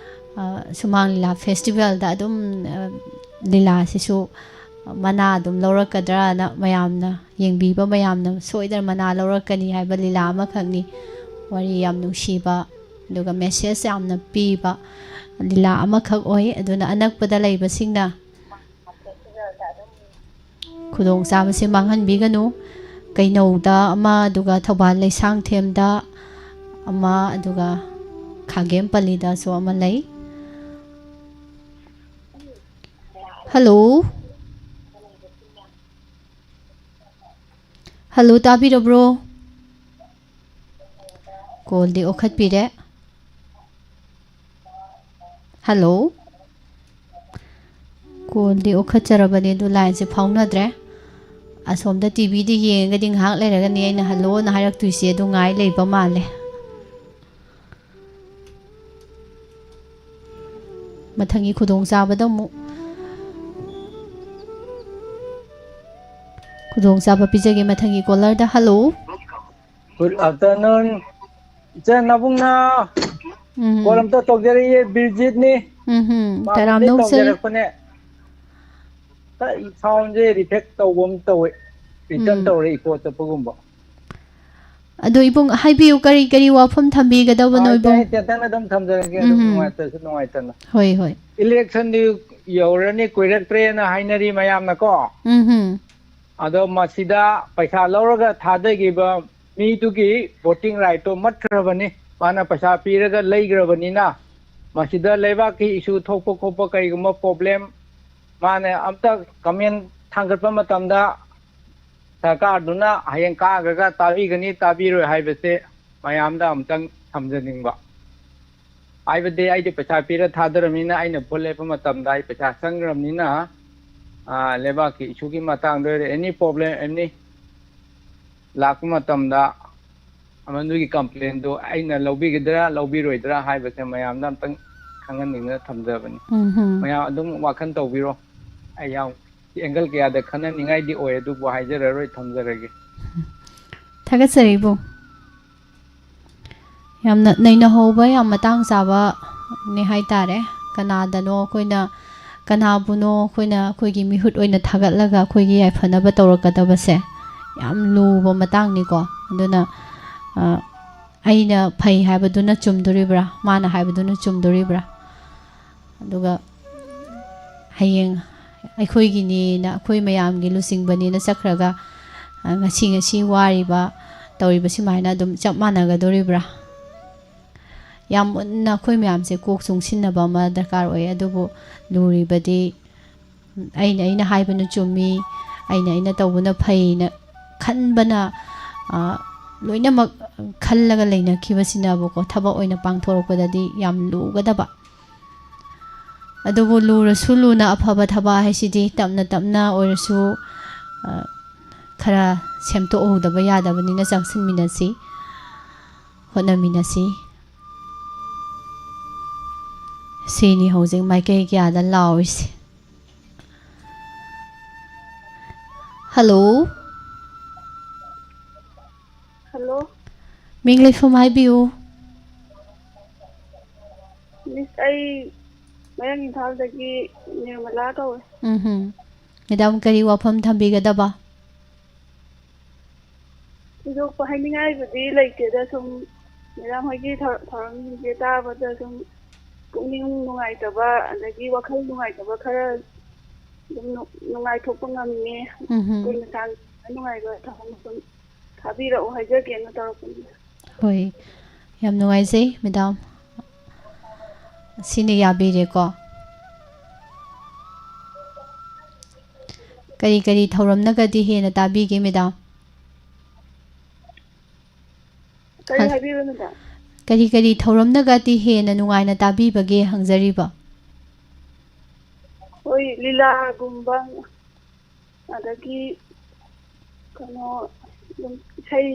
ꯑ, ꯁꯨꯃꯥꯡ ꯂꯤꯂꯥ ꯐꯦꯁꯇꯤꯚꯦꯜꯗ ꯑꯗꯨꯝ, ꯑ, ꯂꯤꯂꯥꯁꯤꯁꯨ ꯃꯅꯥ ꯑꯗꯨꯝ ꯂꯧꯔꯛꯀꯗ꯭ꯔꯥꯅ ꯃꯌꯥꯝꯅ ꯌꯦꯡꯕꯤꯕ ꯃꯌꯥꯝꯅ ꯁꯣꯏꯗꯅ ꯃꯅꯥ ꯂꯧꯔꯛꯀꯅꯤ ꯍꯥꯏꯕ ꯂꯤꯂꯥ ꯑꯃꯈꯛꯅꯤ꯫ ꯋꯥꯔꯤ ꯌꯥꯝ ꯅꯨꯡꯁꯤꯕ, ꯑꯗꯨꯒ ꯃꯦꯁꯦꯖ ꯌꯥꯝꯅ ꯄꯤꯕ ꯂꯤꯂꯥ ꯑꯃꯈꯛ ꯑꯣꯏ꯫ ꯑꯗꯨꯅ ꯑꯅꯛꯄꯗ ꯂꯩꯕꯁꯤꯡꯅ ꯈꯨꯗꯣꯡꯆꯥꯕꯁꯤ ꯃꯥꯡꯍꯟꯕꯤꯒꯅꯨ꯫ ꯀꯩꯅꯧꯗ ꯑꯃ, ꯑꯗꯨꯒ ꯊꯧꯕꯥꯜ ꯂꯩꯁꯥꯡꯊꯦꯝꯗ ꯑꯃ, ꯑꯗꯨꯒ ꯈꯥꯒꯦꯝꯄꯜꯂꯤꯗꯁꯨ ꯑꯃ ꯂꯩ꯫ ꯍꯜꯂꯣ꯫ ꯍꯜꯂꯣ, ꯇꯥꯕꯤꯔꯕ꯭ꯔꯣ? ꯀꯣꯜꯗꯤ ꯑꯣꯈꯠꯄꯤꯔꯦ꯫ ꯍꯜꯂꯣ꯫ ꯀꯣꯜꯗꯤ ꯑꯣꯈꯠꯆꯔꯕꯅꯤ, ꯑꯗꯨ ꯂꯥꯏꯟꯁꯦ ꯐꯥꯎꯅꯗ꯭ꯔꯦ꯫ ꯑꯁꯣꯝꯗ ꯇꯤ ꯚꯤꯗ ꯌꯦꯡꯉꯒꯗꯤ ꯉꯥꯏꯍꯥꯛ ꯂꯩꯔꯒꯅꯤ ꯑꯩꯅ ꯍꯜꯂꯣꯅ ꯍꯥꯏꯔꯛꯇꯣꯏꯁꯦ, ꯑꯗꯨ ꯉꯥꯏ ꯂꯩꯕ ꯃꯥꯜꯂꯦ꯫ ꯃꯊꯪꯒꯤ ꯈꯨꯗꯣꯡꯆꯥꯕꯗ ꯑꯃꯨꯛ ꯈꯨꯗꯣꯡꯆꯥꯕ ꯄꯤꯖꯒꯦ ꯃꯊꯪꯒꯤ ꯀꯣꯂꯔꯗ꯫ ꯍꯜꯂꯣ꯫ Good afternoon. ꯏꯆꯦ ꯅꯕꯨꯡꯅ ꯎꯝ꯫ Call ꯑꯝꯇ ꯇꯧꯖꯔꯛꯏꯌꯦ, ꯕꯤꯔꯖꯤꯠꯅꯤ꯫ ꯎꯝ꯫ ꯃꯥ ꯇꯔꯥꯝꯅꯧꯁꯦ꯫ ꯇꯧꯖꯔꯛꯄꯅꯦ꯫ ꯑꯩ soundꯁꯦ reflect ꯇꯧꯕ ꯑꯃ ꯇꯧꯋꯦ꯫ Return ꯎꯝ꯫ ꯇꯧꯔꯦ, echo ꯆꯠꯄꯒꯨꯝꯕ꯫ ꯑꯗꯣ ꯏꯕꯨꯡ ꯍꯥꯏꯕꯤꯌꯨ, ꯀꯔꯤ ꯀꯔꯤ ꯋꯥꯐꯝ ꯊꯝꯕꯤꯒꯗꯕꯅꯣ ꯍꯣꯏ, ꯏꯕꯨꯡ? ꯏꯆꯦ, ꯇꯦꯟꯇꯛꯅ ꯑꯗꯨꯝ ꯊꯝꯖꯔꯒꯦ, ꯑꯗꯨꯝ ꯎꯝ꯫ ꯅꯨꯡꯉꯥꯏꯇ꯭ꯔꯁꯨ ꯅꯨꯡꯉꯥꯏꯇꯅ꯫ ꯍꯣꯏ, ꯍꯣꯏ꯫ Electionꯗꯤ ꯌꯧꯔꯅꯤ, ꯀꯨꯏꯔꯛꯇ꯭ꯔꯦꯅ ꯍꯥꯏꯅꯔꯤ ꯃꯌꯥꯝꯅꯀꯣ꯫ ꯎꯝ꯫ ꯑꯗꯣ ꯃꯁꯤꯗ ꯄꯩꯁꯥ ꯂꯧꯔꯒ ꯊꯥꯗꯈꯤꯕ ꯃꯤꯗꯨꯒꯤ voting rightꯇꯣ ꯃꯠꯈ꯭ꯔꯕꯅꯤ꯫ ꯃꯥꯅ ꯄꯩꯁꯥ ꯄꯤꯔꯒ ꯂꯩꯈ꯭ꯔꯕꯅꯤꯅ, ꯃꯁꯤꯗ ꯂꯩꯕꯥꯛꯀꯤ issue ꯊꯣꯛꯄ ꯈꯣꯠꯄ ꯀꯔꯤꯒꯨꯝꯕ problem, ꯃꯥꯅ ꯑꯝꯇ comment ꯊꯥꯡꯒꯠꯄ ꯃꯇꯝꯗ ꯁꯔꯀꯥꯔꯗꯨꯅ ꯍꯌꯦꯡ ꯀꯥꯈ꯭ꯔꯒ ꯇꯥꯕꯤꯒꯅꯤ ꯇꯥꯕꯤꯔꯣꯏ ꯍꯥꯏꯕꯁꯦ ꯃꯌꯥꯝꯗ ꯑꯝꯇꯪ ꯊꯝꯖꯅꯤꯡꯕ꯫ ꯍꯥꯏꯕꯗꯤ ꯑꯩꯗꯤ ꯄꯩꯁꯥ ꯄꯤꯔ ꯊꯥꯗꯔꯕꯅꯤꯅ, ꯑꯩꯅ vote ꯂꯦꯞꯄ ꯃꯇꯝꯗ ꯑꯩ ꯄꯩꯁꯥ ꯆꯪꯈ꯭ꯔꯕꯅꯤꯅ, ꯑꯥ, ꯂꯩꯕꯥꯛꯀꯤ issueꯒꯤ ꯃꯇꯥꯡꯗ ꯑꯣꯏꯔꯦ, any problem, any ꯂꯥꯛꯄ ꯃꯇꯝꯗ ꯃꯗꯨꯒꯤ complainꯗꯣ ꯑꯩꯅ ꯂꯧꯕꯤꯒꯗ꯭ꯔꯥ ꯂꯧꯕꯤꯔꯣꯏꯗ꯭ꯔꯥ ꯍꯥꯏꯕꯁꯦ ꯃꯌꯥꯝꯗ ꯑꯝꯇꯪ ꯈꯪꯍꯟꯅꯤꯡꯗꯅ ꯊꯝꯖꯕꯅꯤ꯫ ꯎꯝ ꯍꯝ꯫ ꯃꯌꯥꯝ ꯑꯗꯨꯝ ꯋꯥꯈꯜ ꯇꯧꯕꯤꯔꯣ꯫ ꯑꯩ ꯌꯥꯝ angle ꯀꯌꯥꯗ ꯈꯟꯅꯅꯤꯡꯉꯥꯏꯗꯤ ꯑꯣꯏ, ꯑꯗꯨꯕꯨ ꯍꯥꯏꯖꯔꯔꯣꯏ, ꯊꯝꯖꯔꯒꯦ꯫ ꯊꯥꯒꯠꯆꯔꯤ ꯏꯕꯨꯡ꯫ ꯌꯥꯝꯅ ꯅꯩꯅꯍꯧꯕ ꯌꯥꯝ ꯃꯇꯥꯡ ꯆꯥꯕꯅꯦ ꯍꯥꯏꯇꯥꯔꯦ꯫ ꯀꯅꯥꯗꯅꯣ ꯑꯩꯈꯣꯏꯅ, ꯀꯅꯥꯕꯨꯅꯣ ꯑꯩꯈꯣꯏꯅ ꯑꯩꯈꯣꯏꯒꯤ ꯃꯤꯍꯨꯠ ꯑꯣꯏꯅ ꯊꯥꯒꯠꯂꯒ ꯑꯩꯈꯣꯏꯒꯤ ꯌꯥꯏꯐꯅꯕ ꯇꯧꯔꯛꯀꯗꯕꯁꯦ ꯌꯥꯝ ꯂꯨꯕ ꯃꯇꯥꯡꯅꯤꯀꯣ꯫ ꯑꯗꯨꯅ, ꯑ, ꯑꯩꯅ ꯐꯩ ꯍꯥꯏꯕꯗꯨꯅ ꯆꯨꯝꯗꯣꯔꯤꯕ꯭ꯔꯥ, ꯃꯥꯅ ꯍꯥꯏꯕꯗꯨꯅ ꯆꯨꯝꯗꯣꯔꯤꯕ꯭ꯔꯥ? ꯑꯗꯨꯒ ꯍꯌꯦꯡ ꯑꯩꯈꯣꯏꯒꯤꯅꯦꯅ, ꯑꯩꯈꯣꯏ ꯃꯌꯥꯝꯒꯤ ꯂꯨꯆꯤꯡꯕꯅꯦꯅ ꯆꯠꯈ꯭ꯔꯒ, ꯑ, ꯉꯁꯤ, ꯉꯁꯤ ꯋꯥꯔꯤꯕ, ꯇꯧꯔꯤꯕ ꯁꯨꯃꯥꯏꯅ ꯑꯗꯨꯝ ꯆꯞ ꯃꯥꯟꯅꯒꯗꯣꯔꯤꯕ꯭ꯔꯥ? ꯌꯥꯝ ꯃꯨꯟꯅ ꯑꯩꯈꯣꯏ ꯃꯌꯥꯝꯁꯦ ꯀꯣꯛ ꯆꯨꯡꯁꯤꯟꯅꯕ ꯑꯃ ꯗꯔꯀꯥꯔ ꯑꯣꯏ꯫ ꯑꯗꯨꯕꯨ ꯂꯨꯔꯤꯕꯗꯤ ꯑꯩꯅ, ꯑꯩꯅ ꯍꯥꯏꯕꯅ ꯆꯨꯝꯃꯤ, ꯑꯩꯅ, ꯑꯩꯅ ꯇꯧꯕꯅ ꯐꯩꯅ ꯈꯟꯕꯅ, ꯑ, ꯂꯣꯏꯅꯃꯛ ꯈꯜꯂꯒ ꯂꯩꯅꯈꯤꯕꯁꯤꯅꯕꯀꯣ, ꯊꯕꯛ ꯑꯣꯏꯅ ꯄꯥꯡꯊꯣꯔꯛꯄꯗꯗꯤ ꯌꯥꯝ ꯂꯨꯒꯗꯕ꯫ ꯑꯗꯨꯕꯨ ꯂꯨꯔꯁꯨ ꯂꯨꯅ ꯑꯐꯕ ꯊꯕꯛ ꯍꯥꯏꯁꯤꯗꯤ ꯇꯞꯅ ꯇꯞꯅ ꯑꯣꯏꯔꯁꯨ, ꯑ, ꯈꯔ ꯁꯦꯝꯗꯣꯛꯍꯧꯗꯕ ꯌꯥꯗꯕꯅꯤꯅ ꯆꯪꯁꯤꯟꯃꯤꯟꯅꯁꯤ, ꯍꯣꯠꯅꯃꯤꯟꯅꯁꯤ꯫ ꯁꯤꯅꯤ ꯍꯧꯖꯤꯛ ꯃꯥꯏꯀꯩ ꯀꯌꯥꯗ ꯂꯥꯎꯔꯤꯁꯦ꯫ Hello? Hello? ꯃꯤꯡ ꯂꯩꯐꯝ ꯍꯥꯏꯕꯤꯌꯨ꯫ ꯃꯤꯁ, ꯑꯩ ꯃꯌꯥꯡ ꯏꯝꯐꯥꯜꯗꯒꯤ ꯅꯤꯔꯃꯂꯥ ꯀꯧꯋꯦ꯫ ꯎꯝꯍꯨꯝ꯫ ꯃꯦꯗꯥꯝ, ꯀꯔꯤ ꯋꯥꯐꯝ ꯊꯝꯕꯤꯒꯗꯕ? ꯊꯣꯏꯗꯣꯛꯄ ꯍꯥꯏꯅꯤꯡꯉꯥꯏꯕꯨꯗꯤ ꯂꯩꯇꯦꯗ, ꯁꯨꯝ ꯃꯦꯗꯥꯝ ꯍꯣꯏꯒꯤ ꯊꯧ-, ꯊꯧꯔꯝꯁꯤꯡꯁꯦ ꯇꯥꯕꯗ ꯁꯨꯝ ꯄꯨꯛꯅꯤꯡ ꯅꯨꯡꯉꯥꯏꯇꯕ, ꯑꯗꯒꯤ ꯋꯥꯈꯜ ꯅꯨꯡꯉꯥꯏꯇꯕ ꯈꯔ ꯑꯗꯨꯝ ꯅꯨ-, ꯅꯨꯡꯉꯥꯏꯊꯣꯛꯄ ꯉꯝꯃꯦ꯫ ꯎꯝꯍꯨꯝ꯫ ꯀꯨꯏꯅ ꯁꯥꯡꯅ ꯅꯨꯡꯉꯥꯏꯕ ꯊꯧꯔꯝ ꯁꯨꯝ ꯊꯥꯕꯤꯔꯛꯑꯣ ꯍꯥꯏꯖꯒꯦꯅ ꯇꯧꯔꯛꯄꯅꯤꯗ꯫ ꯍꯣꯏ, ꯌꯥꯝ ꯅꯨꯡꯉꯥꯏꯖꯩ, ꯃꯦꯗꯥꯝ꯫ ꯁꯤꯅ ꯌꯥꯕꯤꯔꯦꯀꯣ? ꯀꯔꯤ ꯀꯔꯤ ꯊꯧꯔꯝꯅꯒꯗꯤ ꯍꯦꯟꯅ ꯇꯥꯕꯤꯒꯦ, ꯃꯦꯗꯥꯝ? ꯀꯔꯤ ꯍꯜ-, ꯍꯥꯏꯕꯤꯕ, ꯃꯦꯗꯥꯝ? ꯀꯔꯤ ꯀꯔꯤ ꯊꯧꯔꯝꯅꯒꯗꯤ ꯍꯦꯟꯅ ꯅꯨꯡꯉꯥꯏꯅ ꯇꯥꯕꯤꯕꯒꯦ ꯍꯪꯖꯔꯤꯕ? ꯍꯣꯏ, ꯂꯤꯂꯥꯒꯨꯝꯕ, ꯑꯗꯒꯤ ꯀꯩꯅꯣ, ꯑꯗꯨꯝ ꯏꯁꯩ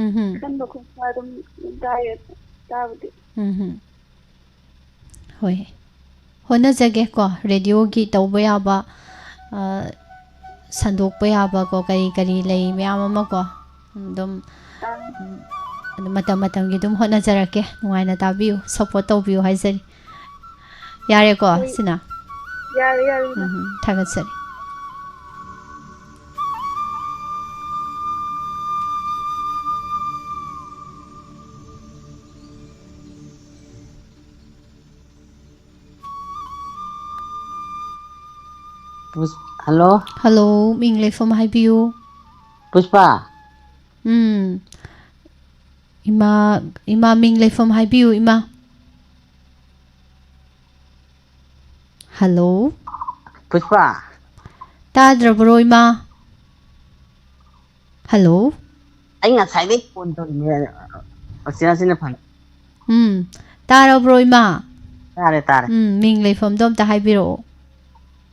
ꯎꯝꯍꯨꯝ꯫ ꯁꯛꯍꯟꯕ ꯈꯣꯠꯄ ꯑꯗꯨꯝ, ꯑꯗꯨꯝ ꯇꯥꯏꯌꯦ, ꯇꯥꯕꯗꯤ꯫ ꯎꯝꯍꯨꯝ꯫ ꯍꯣꯏ꯫ ꯍꯣꯠꯅꯖꯒꯦ ꯀꯣ, ꯔꯦꯗꯤꯑꯣꯒꯤ ꯇꯧꯕ ꯌꯥꯕ, ꯑ, ꯁꯟꯗꯣꯛꯄ ꯌꯥꯕ ꯀꯣ, ꯀꯔꯤ ꯀꯔꯤ ꯂꯩ ꯃꯌꯥꯝ ꯑꯃ ꯀꯣ, ꯑꯗꯨꯝ, ꯑꯥ꯫ ꯎꯝ, ꯑꯗꯨꯝ ꯃꯇꯝ ꯃꯇꯝꯒꯤ ꯑꯗꯨꯝ ꯍꯣꯠꯅꯖꯔꯛꯀꯦ꯫ ꯅꯨꯡꯉꯥꯏꯅ ꯇꯥꯕꯤꯌꯨ, support ꯇꯧꯕꯤꯌꯨ ꯍꯥꯏꯖꯔꯤ꯫ ꯌꯥꯔꯦꯀꯣ, ꯍꯣꯏ꯫ ꯁꯤꯅ? ꯌꯥꯔꯦ, ꯌꯥꯔꯦ, ꯏꯃꯥ꯫ ꯎꯝ, ꯎꯝ, ꯊꯥꯒꯠꯆꯔꯤ꯫ Push-, hello. ꯍꯜꯂꯣ, ꯃꯤꯡ ꯂꯩꯐꯝ ꯍꯥꯏꯕꯤꯌꯨ꯫ ꯄꯨꯁꯄꯥ꯫ ꯎꯝ꯫ ꯏꯃꯥ, ꯏꯃꯥ, ꯃꯤꯡ ꯂꯩꯐꯝ ꯍꯥꯏꯕꯤꯌꯨ, ꯏꯃꯥ꯫ ꯍꯜꯂꯣ꯫ ꯄꯨꯁꯄꯥ꯫ ꯇꯥꯗ꯭ꯔꯕ꯭ꯔꯣ, ꯏꯃꯥ? ꯍꯜꯂꯣ꯫ ꯑꯩ ꯉꯁꯥꯏꯗꯩ ꯐꯣꯟ ꯇꯧꯔꯤꯅꯦ, ꯎꯆꯤꯟ ꯅꯥꯆꯤꯟꯅ ꯐꯪ-, ꯎꯝ, ꯇꯥꯔꯕ꯭ꯔꯣ, ꯏꯃꯥ? ꯇꯥꯔꯦ, ꯇꯥꯔꯦ꯫ ꯎꯝ, ꯃꯤꯡ ꯂꯩꯐꯝꯗꯣ ꯑꯝꯇ ꯍꯥꯏꯕꯤꯔꯛꯑꯣ꯫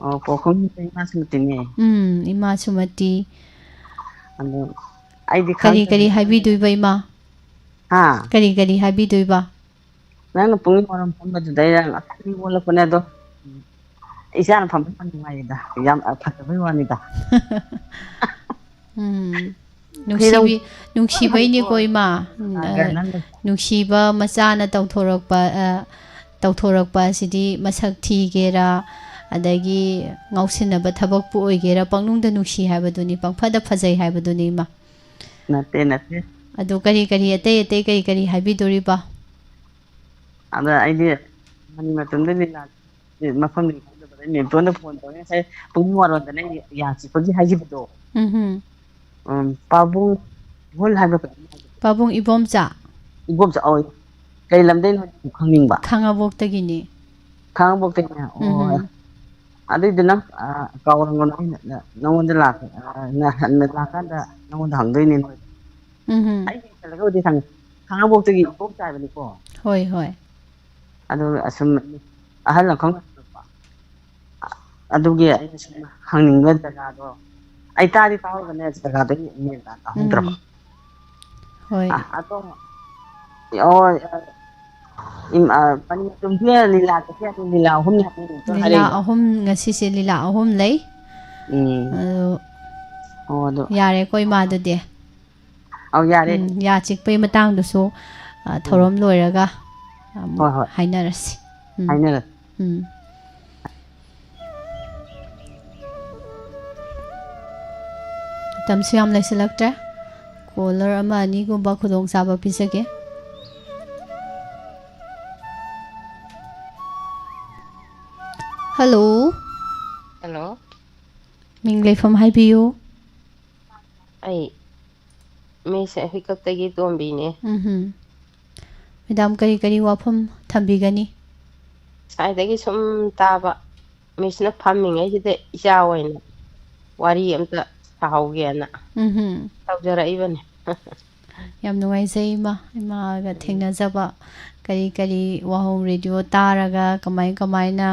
ꯑꯣ, ꯄꯥꯎꯈꯨꯝ ꯏꯃꯥ ꯁꯨꯃꯇꯤꯅꯦ꯫ ꯎꯝ, ꯏꯃꯥ ꯁꯨꯃꯇꯤ꯫ ꯑꯗꯣ ꯑꯩꯗꯤ ꯀꯔꯤ, ꯈꯪꯗꯕꯅꯤꯅ ꯀꯔꯤ ꯍꯥꯏꯕꯤꯗꯣꯏꯕ, ꯏꯃꯥ? ꯍꯥ? ꯀꯔꯤ, ꯀꯔꯤ ꯍꯥꯏꯕꯤꯗꯣꯏꯕ? ꯅꯪꯅ ꯄꯨꯛꯅꯤꯡ ꯋꯥꯔꯝ ꯐꯝꯕꯗꯨꯗ ꯑꯩꯅ ꯉꯁꯥꯏꯗꯒꯤ ꯑꯣꯜꯂꯛꯄꯅꯦ, ꯑꯗꯣ ꯏꯆꯥꯅ ꯐꯝꯕ ꯌꯥꯝ ꯅꯨꯡꯉꯥꯏꯌꯦꯗ, ꯌꯥꯝ ꯐꯖꯕꯩ ꯋꯥꯅꯤꯗ꯫ ꯎꯝ, ꯅꯨꯡꯁꯤꯕꯤ-, ꯅꯨꯡꯁꯤꯕꯩꯅꯤꯀꯣ, ꯏꯃꯥ꯫ ꯎꯝ, ꯑ, ꯅꯪꯅ ꯅꯨꯡꯁꯤꯕ ꯃꯆꯥꯅ ꯇꯧꯊꯣꯔꯛꯄ, ꯑ, ꯇꯧꯊꯣꯔꯛꯄ ꯑꯁꯤꯗꯤ ꯃꯁꯛ ꯊꯤꯒꯦꯔꯥ, ꯑꯗꯒꯤ ꯉꯥꯎꯁꯤꯟꯅꯕ ꯊꯕꯛꯄꯨ ꯑꯣꯏꯒꯦꯔꯥ, ꯄꯪꯅꯨꯡꯗ ꯅꯨꯡꯁꯤ ꯍꯥꯏꯕꯗꯨꯅꯤ, ꯄꯪꯐꯗ ꯐꯖꯩ ꯍꯥꯏꯕꯗꯨꯅꯤ, ꯏꯃꯥ꯫ ꯅꯠꯇꯦ, ꯅꯠꯇꯦ꯫ ꯑꯗꯨ ꯀꯔꯤ ꯀꯔꯤ, ꯑꯇꯩ ꯑꯇꯩ ꯀꯔꯤ ꯀꯔꯤ ꯍꯥꯏꯕꯤꯗꯣꯔꯤꯕ? ꯑꯗ ꯑꯩꯗꯤ ꯃꯅꯤ ꯃꯇꯨꯡꯗ ꯂꯤꯂꯥ ꯃꯐꯝ ꯈꯪꯗꯕꯗ ꯃꯦꯝꯇꯣꯟꯗ ꯐꯣꯟ ꯇꯧꯔꯦ꯫ ꯉꯁꯥꯏ ꯄꯨꯡ ꯋꯥꯔꯣꯝꯗꯅ ꯑꯩ ꯌꯥ ꯆꯤꯛꯄꯒꯤ ꯍꯥꯏꯈꯤꯕꯗꯣ꯫ ꯎꯝꯍꯨꯝ꯫ ꯎꯝ, ꯄꯥꯕꯨꯡ ꯍꯣꯜ ꯍꯥꯏꯕ꯭ꯔꯥ ꯀꯩꯅꯣꯝ ꯍꯥꯏꯕꯗꯣ꯫ ꯄꯥꯕꯨꯡ ꯏꯕꯣꯝꯆꯥ? ꯏꯕꯣꯝꯆꯥ, ꯑꯧ꯫ ꯀꯩ ꯂꯝꯗꯩꯅꯣ ꯈꯪꯅꯤꯡꯕ꯫ ꯈꯥꯉꯕꯣꯛꯇꯒꯤꯅꯤ꯫ ꯈꯥꯉꯕꯣꯛꯇꯒꯤꯅꯦ? ꯑꯣ꯫ ꯎꯝꯍꯨꯝ꯫ ꯑꯗꯨꯏꯗꯨꯅ, ꯑ, ꯀꯥꯎꯔꯝꯒꯅꯨ, ꯑꯩꯅ ꯅ-, ꯅꯉꯣꯟꯗ ꯂꯥꯛꯀꯦ, ꯑ, ꯅ-, ꯅ-, ꯂꯥꯛꯀꯥꯟꯗ ꯅꯉꯣꯟꯗ ꯍꯪꯗꯣꯏꯅꯦ ꯅꯣꯏ꯫ ꯎꯝꯍꯨꯝ꯫ ꯑꯩꯒꯤ ꯈꯜꯂꯒꯕꯨꯗꯤ ꯈꯪꯉꯦ꯫ ꯈꯥꯉꯕꯣꯛꯇꯒꯤ ꯏꯕꯣꯝꯆꯥ ꯍꯥꯏꯕꯅꯤꯀꯣ꯫ ꯍꯣꯏ, ꯍꯣꯏ꯫ ꯑꯗꯨꯒ ꯑꯁꯨꯝ ꯑꯍꯜ ꯑꯃꯈꯛ ꯂꯥꯛꯄ꯫ ꯑꯗꯨꯒꯤ ꯑꯩꯅ ꯁꯨꯝ ꯍꯪꯅꯤꯡꯕ ꯖꯒꯥꯗꯣ꯫ ꯑꯩ ꯇꯥꯗꯤ ꯇꯥꯍꯧꯕꯅꯦ, ꯖꯒꯥꯗꯣ ꯑꯩ ꯃꯦꯟ ꯇꯥꯍꯧꯗ꯭ꯔꯕ꯫ ꯎꯝ꯫ ꯍꯣꯏ꯫ ꯑ, ꯑꯗꯣ, ꯑꯣ, ꯑ, ꯏꯝ-, ꯑ, ꯄꯅꯤ ꯃꯇꯨꯝꯁꯦ ꯂꯤꯂꯥ ꯆꯠꯁꯦ ꯍꯥꯏꯕ ꯂꯤꯂꯥ ꯑꯍꯨꯝꯅꯤ ꯍꯥꯏꯕ ꯅꯠꯇ꯭ꯔꯣ ꯂꯤꯂꯥ ꯍꯥꯏꯔꯛꯏꯗꯣ? ꯑꯍꯨꯝ, ꯉꯁꯤꯁꯦ ꯂꯤꯂꯥ ꯑꯍꯨꯝ ꯂꯩ꯫ ꯎꯝ꯫ ꯑꯗꯣ ꯑꯣ, ꯑꯗꯣ ꯌꯥꯔꯦꯀꯣ, ꯏꯃꯥ, ꯑꯗꯨꯗꯤ꯫ ꯑꯧ, ꯌꯥꯔꯦ꯫ ꯎꯝ, ꯌꯥ ꯆꯤꯛꯄꯩ ꯃꯇꯥꯡꯗꯨꯁꯨ, ꯑ, ꯎꯝ꯫ ꯊꯧꯔꯝ ꯂꯣꯏꯔꯒ ꯑꯃꯨꯛ ꯍꯣꯏ, ꯍꯣꯏ꯫ ꯍꯥꯏꯅꯔꯁꯤ꯫ ꯎꯝ꯫ ꯍꯥꯏꯅꯔꯁꯤ꯫ ꯎꯝ꯫ ꯃꯇꯝꯁꯨ ꯌꯥꯝ ꯂꯩꯁꯤꯜꯂꯛꯇ꯭ꯔꯦ꯫ Caller ꯑꯃ ꯑꯅꯤꯒꯨꯝꯕ ꯈꯨꯗꯣꯡꯆꯥꯕ ꯄꯤꯖꯒꯦ꯫ Hello꯫ Hello꯫ ꯃꯤꯡ ꯂꯩꯐꯝ ꯍꯥꯏꯕꯤꯌꯨ꯫ ꯑꯩ ꯃꯤꯁ ꯍꯨꯏꯀꯛꯇꯒꯤ ꯇꯣꯝꯕꯤꯅꯦ꯫ ꯎꯝꯍꯨꯝ꯫ Madam, ꯀꯔꯤ ꯀꯔꯤ ꯋꯥꯐꯝ ꯊꯝꯕꯤꯒꯅꯤ? ꯉꯁꯥꯏꯗꯒꯤ ꯁꯨꯝ ꯇꯥꯕ, ꯃꯤꯁꯅ ꯐꯝꯃꯤꯉꯩꯁꯤꯗ ꯏꯆꯥ ꯑꯣꯏꯅ ꯋꯥꯔꯤ ꯑꯝꯇ ꯁꯥꯍꯧꯒꯦꯅ ꯎꯝꯍꯨꯝ꯫ ꯇꯧꯖꯔꯛꯏꯕꯅꯤ꯫ ꯌꯥꯝ ꯅꯨꯡꯉꯥꯏꯖꯩ, ꯏꯃꯥ꯫ ꯏꯃꯥꯒ ꯎꯝ꯫ ꯊꯦꯡꯅꯖꯕ, ꯀꯔꯤ ꯀꯔꯤ ꯋꯥꯍꯧ, radio ꯇꯥꯔꯒ ꯀꯃꯥꯏ ꯀꯃꯥꯏꯅ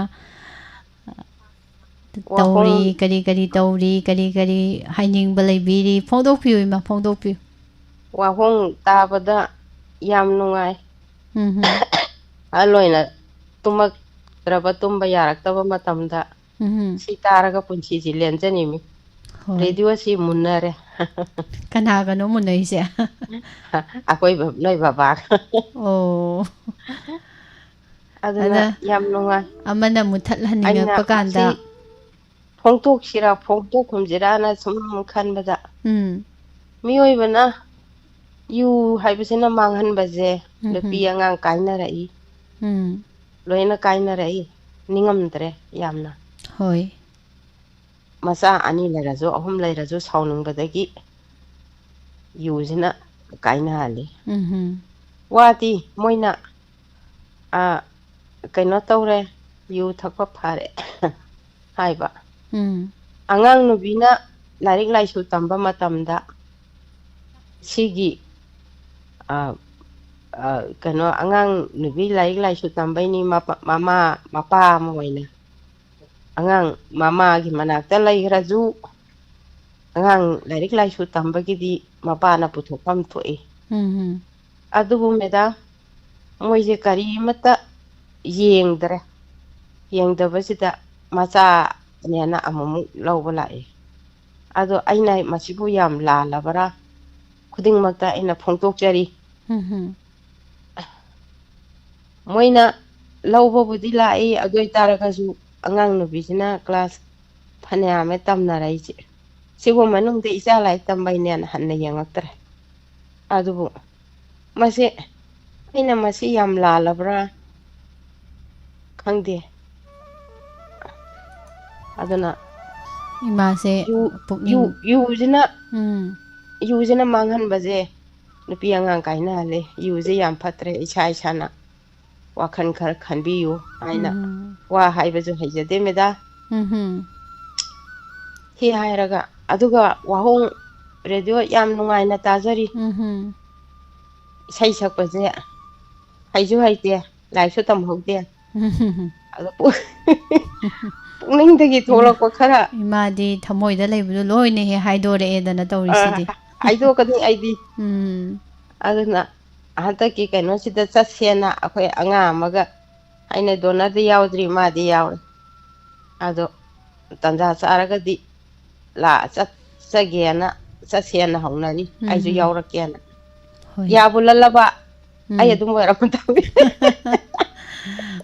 ꯋꯥꯍꯣꯡ ꯇꯧꯔꯤ, ꯀꯔꯤ ꯀꯔꯤ ꯇꯧꯔꯤ, ꯀꯔꯤ ꯀꯔꯤ ꯍꯥꯏꯅꯤꯡꯕ ꯂꯩꯕꯤꯔꯤ, ꯐꯣꯡꯗꯣꯛꯄꯤꯌꯨ, ꯏꯃꯥ, ꯐꯣꯡꯗꯣꯛꯄꯤꯌꯨ꯫ ꯋꯥꯍꯣꯡ ꯇꯥꯕꯗ ꯌꯥꯝ ꯅꯨꯡꯉꯥꯏ꯫ ꯎꯝ ꯍꯝ꯫ ꯑꯍꯜ ꯑꯣꯏꯅ ꯇꯨꯝꯃꯛꯇ꯭ꯔꯕ, ꯇꯨꯝꯕ ꯌꯥꯔꯛꯇꯕ ꯃꯇꯝꯗ ꯎꯝ ꯍꯝ꯫ ꯁꯤ ꯇꯥꯔꯒ ꯄꯨꯟꯁꯤꯁꯤ ꯂꯦꯟꯖꯅꯤꯡꯃꯤ꯫ ꯍꯣꯏ꯫ Radio ꯁꯤ ꯃꯨꯟꯅꯔꯦ꯫ ꯀꯅꯥꯒꯅꯣ ꯃꯨꯟꯅꯩꯁꯦ? ꯑꯩꯈꯣꯏ ꯕ- ꯅꯣꯏ ꯕꯕꯥꯒ꯫ ꯑꯣ꯫ ꯑꯗꯨꯅ ꯑꯗ ꯌꯥꯝ ꯅꯨꯡꯉꯥꯏ꯫ ꯑꯃꯅ ꯃꯨꯊꯠꯍꯟꯅꯤꯡꯉꯛꯄ ꯑꯩꯅ ꯀꯥꯟꯗ꯫ ꯃꯁꯤ ꯐꯣꯡꯗꯣꯛꯁꯤꯔꯥ ꯐꯣꯡꯗꯣꯛꯈꯨꯝꯁꯤꯔꯥꯅ ꯁꯨꯝ ꯈꯟꯕꯗ, ꯎꯝ꯫ ꯃꯤꯑꯣꯏꯕꯅ ꯌꯨ ꯍꯥꯏꯕꯁꯤꯅ ꯃꯥꯡꯍꯟꯕꯁꯦ ꯎꯝ, ꯅꯨꯄꯤ ꯎꯝ꯫ ꯑꯉꯥꯡ ꯀꯥꯏꯅꯔꯛꯏ, ꯎꯝ꯫ ꯂꯣꯏꯅ ꯀꯥꯏꯅꯔꯛꯏ, ꯅꯤꯡꯉꯝꯗ꯭ꯔꯦ ꯌꯥꯝꯅ꯫ ꯍꯣꯏ꯫ ꯃꯆꯥ ꯑꯅꯤ ꯂꯩꯔꯁꯨ, ꯑꯍꯨꯝ ꯂꯩꯔꯁꯨ, ꯁꯥꯎꯅꯤꯡꯕꯗꯒꯤ ꯌꯨꯁꯤꯅ ꯀꯥꯏꯅꯍꯜꯂꯤ꯫ ꯎꯝ꯫ ꯋꯥꯗꯤ ꯃꯣꯏꯅ, ꯑ, ꯀꯩꯅꯣ ꯇꯧꯔꯦ, ꯌꯨ ꯊꯛꯄ ꯐꯔꯦ ꯍꯥꯏꯕ꯫ ꯎꯝ꯫ ꯑꯉꯥꯡ ꯅꯨꯕꯤꯅ ꯂꯥꯏꯔꯤꯛ ꯂꯥꯏꯁꯨ ꯇꯝꯕ ꯃꯇꯝꯗ ꯁꯤꯒꯤ, ꯑ, ꯑ, ꯀꯩꯅꯣ, ꯑꯉꯥꯡ ꯅꯨꯕꯤ ꯂꯥꯏꯔꯤꯛ ꯂꯥꯏꯁꯨ ꯇꯝꯕꯩꯅꯤ, ꯃꯄ- ꯃꯃꯥ ꯃꯄꯥ ꯑꯃ ꯑꯣꯏꯅ ꯑꯉꯥꯡ ꯃꯃꯥꯒꯤ ꯃꯅꯥꯛꯇ ꯂꯩꯈ꯭ꯔꯁꯨ, ꯑꯉꯥꯡ ꯂꯥꯏꯔꯤꯛ ꯂꯥꯏꯁꯨ ꯇꯝꯕꯒꯤꯗꯤ ꯃꯄꯥꯅ ꯄꯨꯊꯣꯛꯐꯝ ꯊꯣꯛꯏ꯫ ꯎꯝ꯫ ꯑꯗꯨꯕꯨ ꯃꯦꯗꯥꯝ, ꯃꯣꯏꯁꯦ ꯀꯔꯤꯃꯠꯇ ꯌꯦꯡꯗ꯭ꯔꯦ꯫ ꯌꯦꯡꯗꯕꯁꯤꯗ ꯃꯆꯥꯅꯦꯅ ꯑꯃꯨꯛꯃꯨꯛ ꯂꯧꯕ ꯂꯥꯛꯏ꯫ ꯑꯗꯣ ꯑꯩꯅ ꯃꯁꯤꯕꯨ ꯌꯥꯝ ꯂꯥꯜꯂꯕ꯭ꯔꯥ? ꯈꯨꯗꯤꯡꯃꯛꯇ ꯑꯩꯅ ꯐꯣꯡꯗꯣꯛꯆꯔꯤ꯫ ꯎꯝ꯫ ꯃꯣꯏꯅ ꯂꯧꯕꯕꯨꯗꯤ ꯂꯥꯛꯏ, ꯑꯗꯨ ꯑꯣꯏ ꯇꯥꯔꯒꯁꯨ ꯑꯉꯥꯡ ꯅꯨꯄꯤꯁꯤꯅ ꯀ꯭ꯂꯥꯁ ꯐꯅꯌꯥꯝꯅ ꯇꯝꯅꯔꯛꯏꯁꯦ꯫ ꯁꯤꯕꯨ ꯃꯅꯨꯡꯗ ꯏꯆꯥ ꯂꯥꯏꯔꯤꯛ ꯇꯝꯕꯩꯅꯦꯅ ꯍꯟꯅ ꯌꯦꯡꯉꯛꯇ꯭ꯔꯦ꯫ ꯑꯗꯨꯕꯨ ꯃꯁꯤ, ꯑꯩꯅ ꯃꯁꯤ ꯌꯥꯝ ꯂꯥꯜꯂꯕ꯭ꯔꯥ ꯈꯪꯗꯦ꯫ ꯑꯗꯨꯅ ꯏꯃꯥꯁꯦ ꯌꯨ- ꯄꯨꯛꯅꯤꯡ ꯌꯨ- ꯌꯨꯁꯤꯅ ꯎꯝ꯫ ꯌꯨꯁꯤꯅ ꯃꯥꯡꯍꯟꯕꯁꯦ ꯅꯨꯄꯤ ꯑꯉꯥꯡ ꯀꯥꯏꯅꯍꯜꯂꯦ꯫ ꯌꯨꯁꯦ ꯌꯥꯝ ꯐꯠꯇ꯭ꯔꯦ, ꯏꯁꯥ ꯏꯁꯥꯅ ꯋꯥꯈꯜ ꯈꯔ ꯈꯟꯕꯤꯌꯨ ꯍꯥꯏꯅ ꯎꯝ꯫ ꯋꯥ ꯍꯥꯏꯕꯁꯨ ꯍꯩꯖꯗꯦ ꯃꯦꯗꯥ꯫ ꯎꯝ꯫ ꯁꯤ ꯍꯥꯏꯔꯒ, ꯑꯗꯨꯒ ꯋꯥꯍꯣꯡ ꯔꯦꯗꯤꯑꯣ ꯌꯥꯝ ꯅꯨꯡꯉꯥꯏꯅ ꯇꯥꯖꯔꯤ꯫ ꯎꯝ꯫ ꯏꯁꯩ ꯁꯛꯄꯁꯦ ꯍꯩꯁꯨ ꯍꯩꯇꯦ, ꯂꯥꯏꯔꯤꯛꯁꯨ ꯇꯝꯍꯧꯗꯦ꯫ ꯎꯝ꯫ ꯑꯗꯣ ꯄꯨ- ꯄꯨꯛꯅꯤꯡꯗꯒꯤ ꯊꯣꯛꯂꯛꯄ ꯈꯔ ꯏꯃꯥꯗꯤ ꯊꯃꯣꯏꯗ ꯂꯩꯕꯗꯣ ꯂꯣꯏꯅ ꯍꯦꯛ ꯍꯥꯏꯗꯣꯔꯛꯑꯦꯗꯅ ꯇꯧꯔꯤꯁꯤꯗꯤ꯫ ꯍꯥꯏꯗꯣꯛꯀꯅꯤ ꯑꯩꯗꯤ꯫ ꯎꯝ꯫ ꯑꯗꯨꯅ ꯍꯟꯗꯛꯀꯤ ꯀꯩꯅꯣꯁꯤꯗ ꯆꯠꯁꯦꯅ ꯑꯩꯈꯣꯏ ꯑꯉꯥꯡ ꯑꯃꯒ, ꯑꯩꯅ ꯗꯣꯅꯔꯗꯤ ꯌꯥꯎꯗ꯭ꯔꯤ, ꯃꯥꯗꯤ ꯌꯥꯎꯔꯦ꯫ ꯑꯗꯣ ꯇꯟꯖꯥ ꯆꯥꯔꯒꯗꯤ ꯂꯥꯛ- ꯆꯠꯆꯒꯦꯅ ꯆꯠꯁꯦꯅ ꯍꯧꯅꯔꯤ꯫ ꯑꯩꯁꯨ ꯎꯝ꯫ ꯌꯥꯎꯔꯛꯀꯦꯅ꯫ ꯍꯣꯏ꯫ ꯌꯥꯕꯨ ꯂꯜꯂꯕ ꯑꯩ ꯎꯝ꯫ ꯑꯗꯨꯝ ꯑꯣꯏꯔꯝꯃꯗꯕꯅꯤ꯫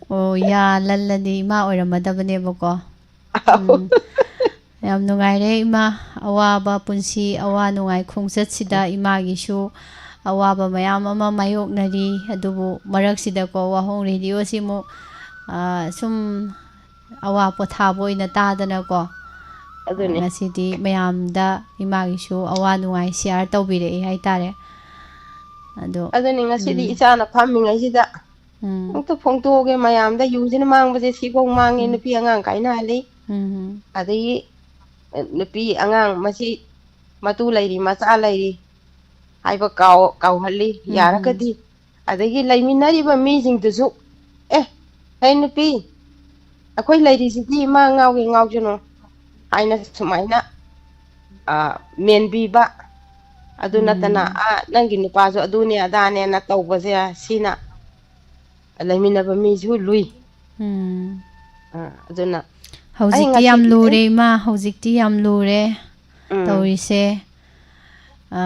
ꯑꯣ, ꯌꯥ ꯂꯜꯂꯗꯤ ꯏꯃꯥ ꯑꯣꯏꯔꯝꯃꯗꯕꯅꯦꯕꯀꯣ꯫ ꯎꯝ꯫ ꯌꯥꯝ ꯅꯨꯡꯉꯥꯏꯔꯦ ꯏꯃꯥ, ꯑꯋꯥꯕ ꯄꯨꯟꯁꯤ, ꯑꯋꯥ ꯅꯨꯡꯉꯥꯏ ꯈꯣꯡꯆꯠꯁꯤꯗ ꯏꯃꯥꯒꯤꯁꯨ ꯑꯋꯥꯕ ꯃꯌꯥꯝ ꯑꯃ ꯃꯥꯌꯣꯛꯅꯔꯤ꯫ ꯑꯗꯨꯕꯨ ꯃꯔꯛꯁꯤꯗꯀꯣ, ꯋꯥꯍꯣꯡ ꯔꯦꯗꯤꯑꯣꯁꯤꯃꯨꯛ, ꯑ, ꯁꯨꯝ ꯑꯋꯥ ꯄꯣꯊꯥꯕ ꯑꯣꯏꯅ ꯇꯥꯗꯅꯀꯣ, ꯑ, ꯑꯗꯨꯅꯤ꯫ ꯉꯁꯤꯗꯤ ꯃꯌꯥꯝꯗ ꯏꯃꯥꯒꯤꯁꯨ ꯑꯋꯥ ꯅꯨꯡꯉꯥꯏ ꯁꯤꯌꯥꯔ ꯇꯧꯕꯤꯔꯛꯏ ꯍꯥꯏꯇꯥꯔꯦ꯫ ꯑꯗꯣ, ꯑꯗꯨꯅꯤ ꯉꯁꯤꯗꯤ ꯎꯝ, ꯏꯆꯥꯅ ꯐꯝꯃꯤꯉꯩꯁꯤꯗ ꯎꯝ, ꯑꯝꯇ ꯐꯣꯡꯗꯣꯛꯑꯒꯦ ꯃꯌꯥꯝꯗ, ꯌꯨꯁꯤꯅ ꯃꯥꯡꯕꯁꯦ ꯁꯤꯐꯧ ꯃꯥꯡꯉꯦ, ꯎꯝ, ꯅꯨꯄꯤ ꯑꯉꯥꯡ ꯀꯥꯏꯅꯍꯜꯂꯤ꯫ ꯎꯝ, ꯑꯗꯒꯤ, ꯑ, ꯅꯨꯄꯤ ꯑꯉꯥꯡ ꯃꯁꯤ ꯃꯇꯨ ꯂꯩꯔꯤ, ꯃꯆꯥ ꯂꯩꯔꯤ ꯍꯥꯏꯕ ꯀꯥꯎ-, ꯀꯥꯎꯍꯜꯂꯤ꯫ ꯎꯝ, ꯌꯥꯔꯒꯗꯤ, ꯑꯗꯒꯤ ꯂꯩꯃꯤꯟꯅꯔꯤꯕ ꯃꯤꯁꯤꯡꯗꯨꯁꯨ, "ꯑꯦ, ꯍꯦ ꯅꯨꯄꯤ, ꯑꯩꯈꯣꯏ ꯂꯩꯔꯤꯁꯤꯗꯤ ꯃꯥ ꯉꯥꯎꯒꯦ ꯉꯥꯎꯖꯅꯨ" ꯍꯥꯏꯅ ꯁꯨꯃꯥꯏꯅ, ꯑ, ꯃꯦꯟꯕꯤꯕ꯫ ꯑꯗꯨ ꯅꯠꯇꯅ, ꯎꯝ, "ꯑ, ꯅꯪꯒꯤ ꯅꯨꯄꯥꯁꯨ ꯑꯗꯨꯅꯦ ꯑꯗꯥꯅꯦꯅ" ꯇꯧꯕꯁꯦ, ꯁꯤꯅ ꯂꯩꯃꯤꯟꯅꯕ ꯃꯤꯁꯨ ꯂꯨꯏ꯫ ꯎꯝ꯫ ꯑ, ꯑꯗꯨꯅ ꯑꯩ ꯍꯧꯖꯤꯛꯇꯤ ꯌꯥꯝ ꯉꯁꯤꯒꯤꯗꯤ, ꯂꯨꯔꯦ ꯏꯃꯥ, ꯍꯧꯖꯤꯛꯇꯤ ꯌꯥꯝ ꯂꯨꯔꯦ ꯎꯝ, ꯇꯧꯔꯤꯁꯦ꯫ ꯑ,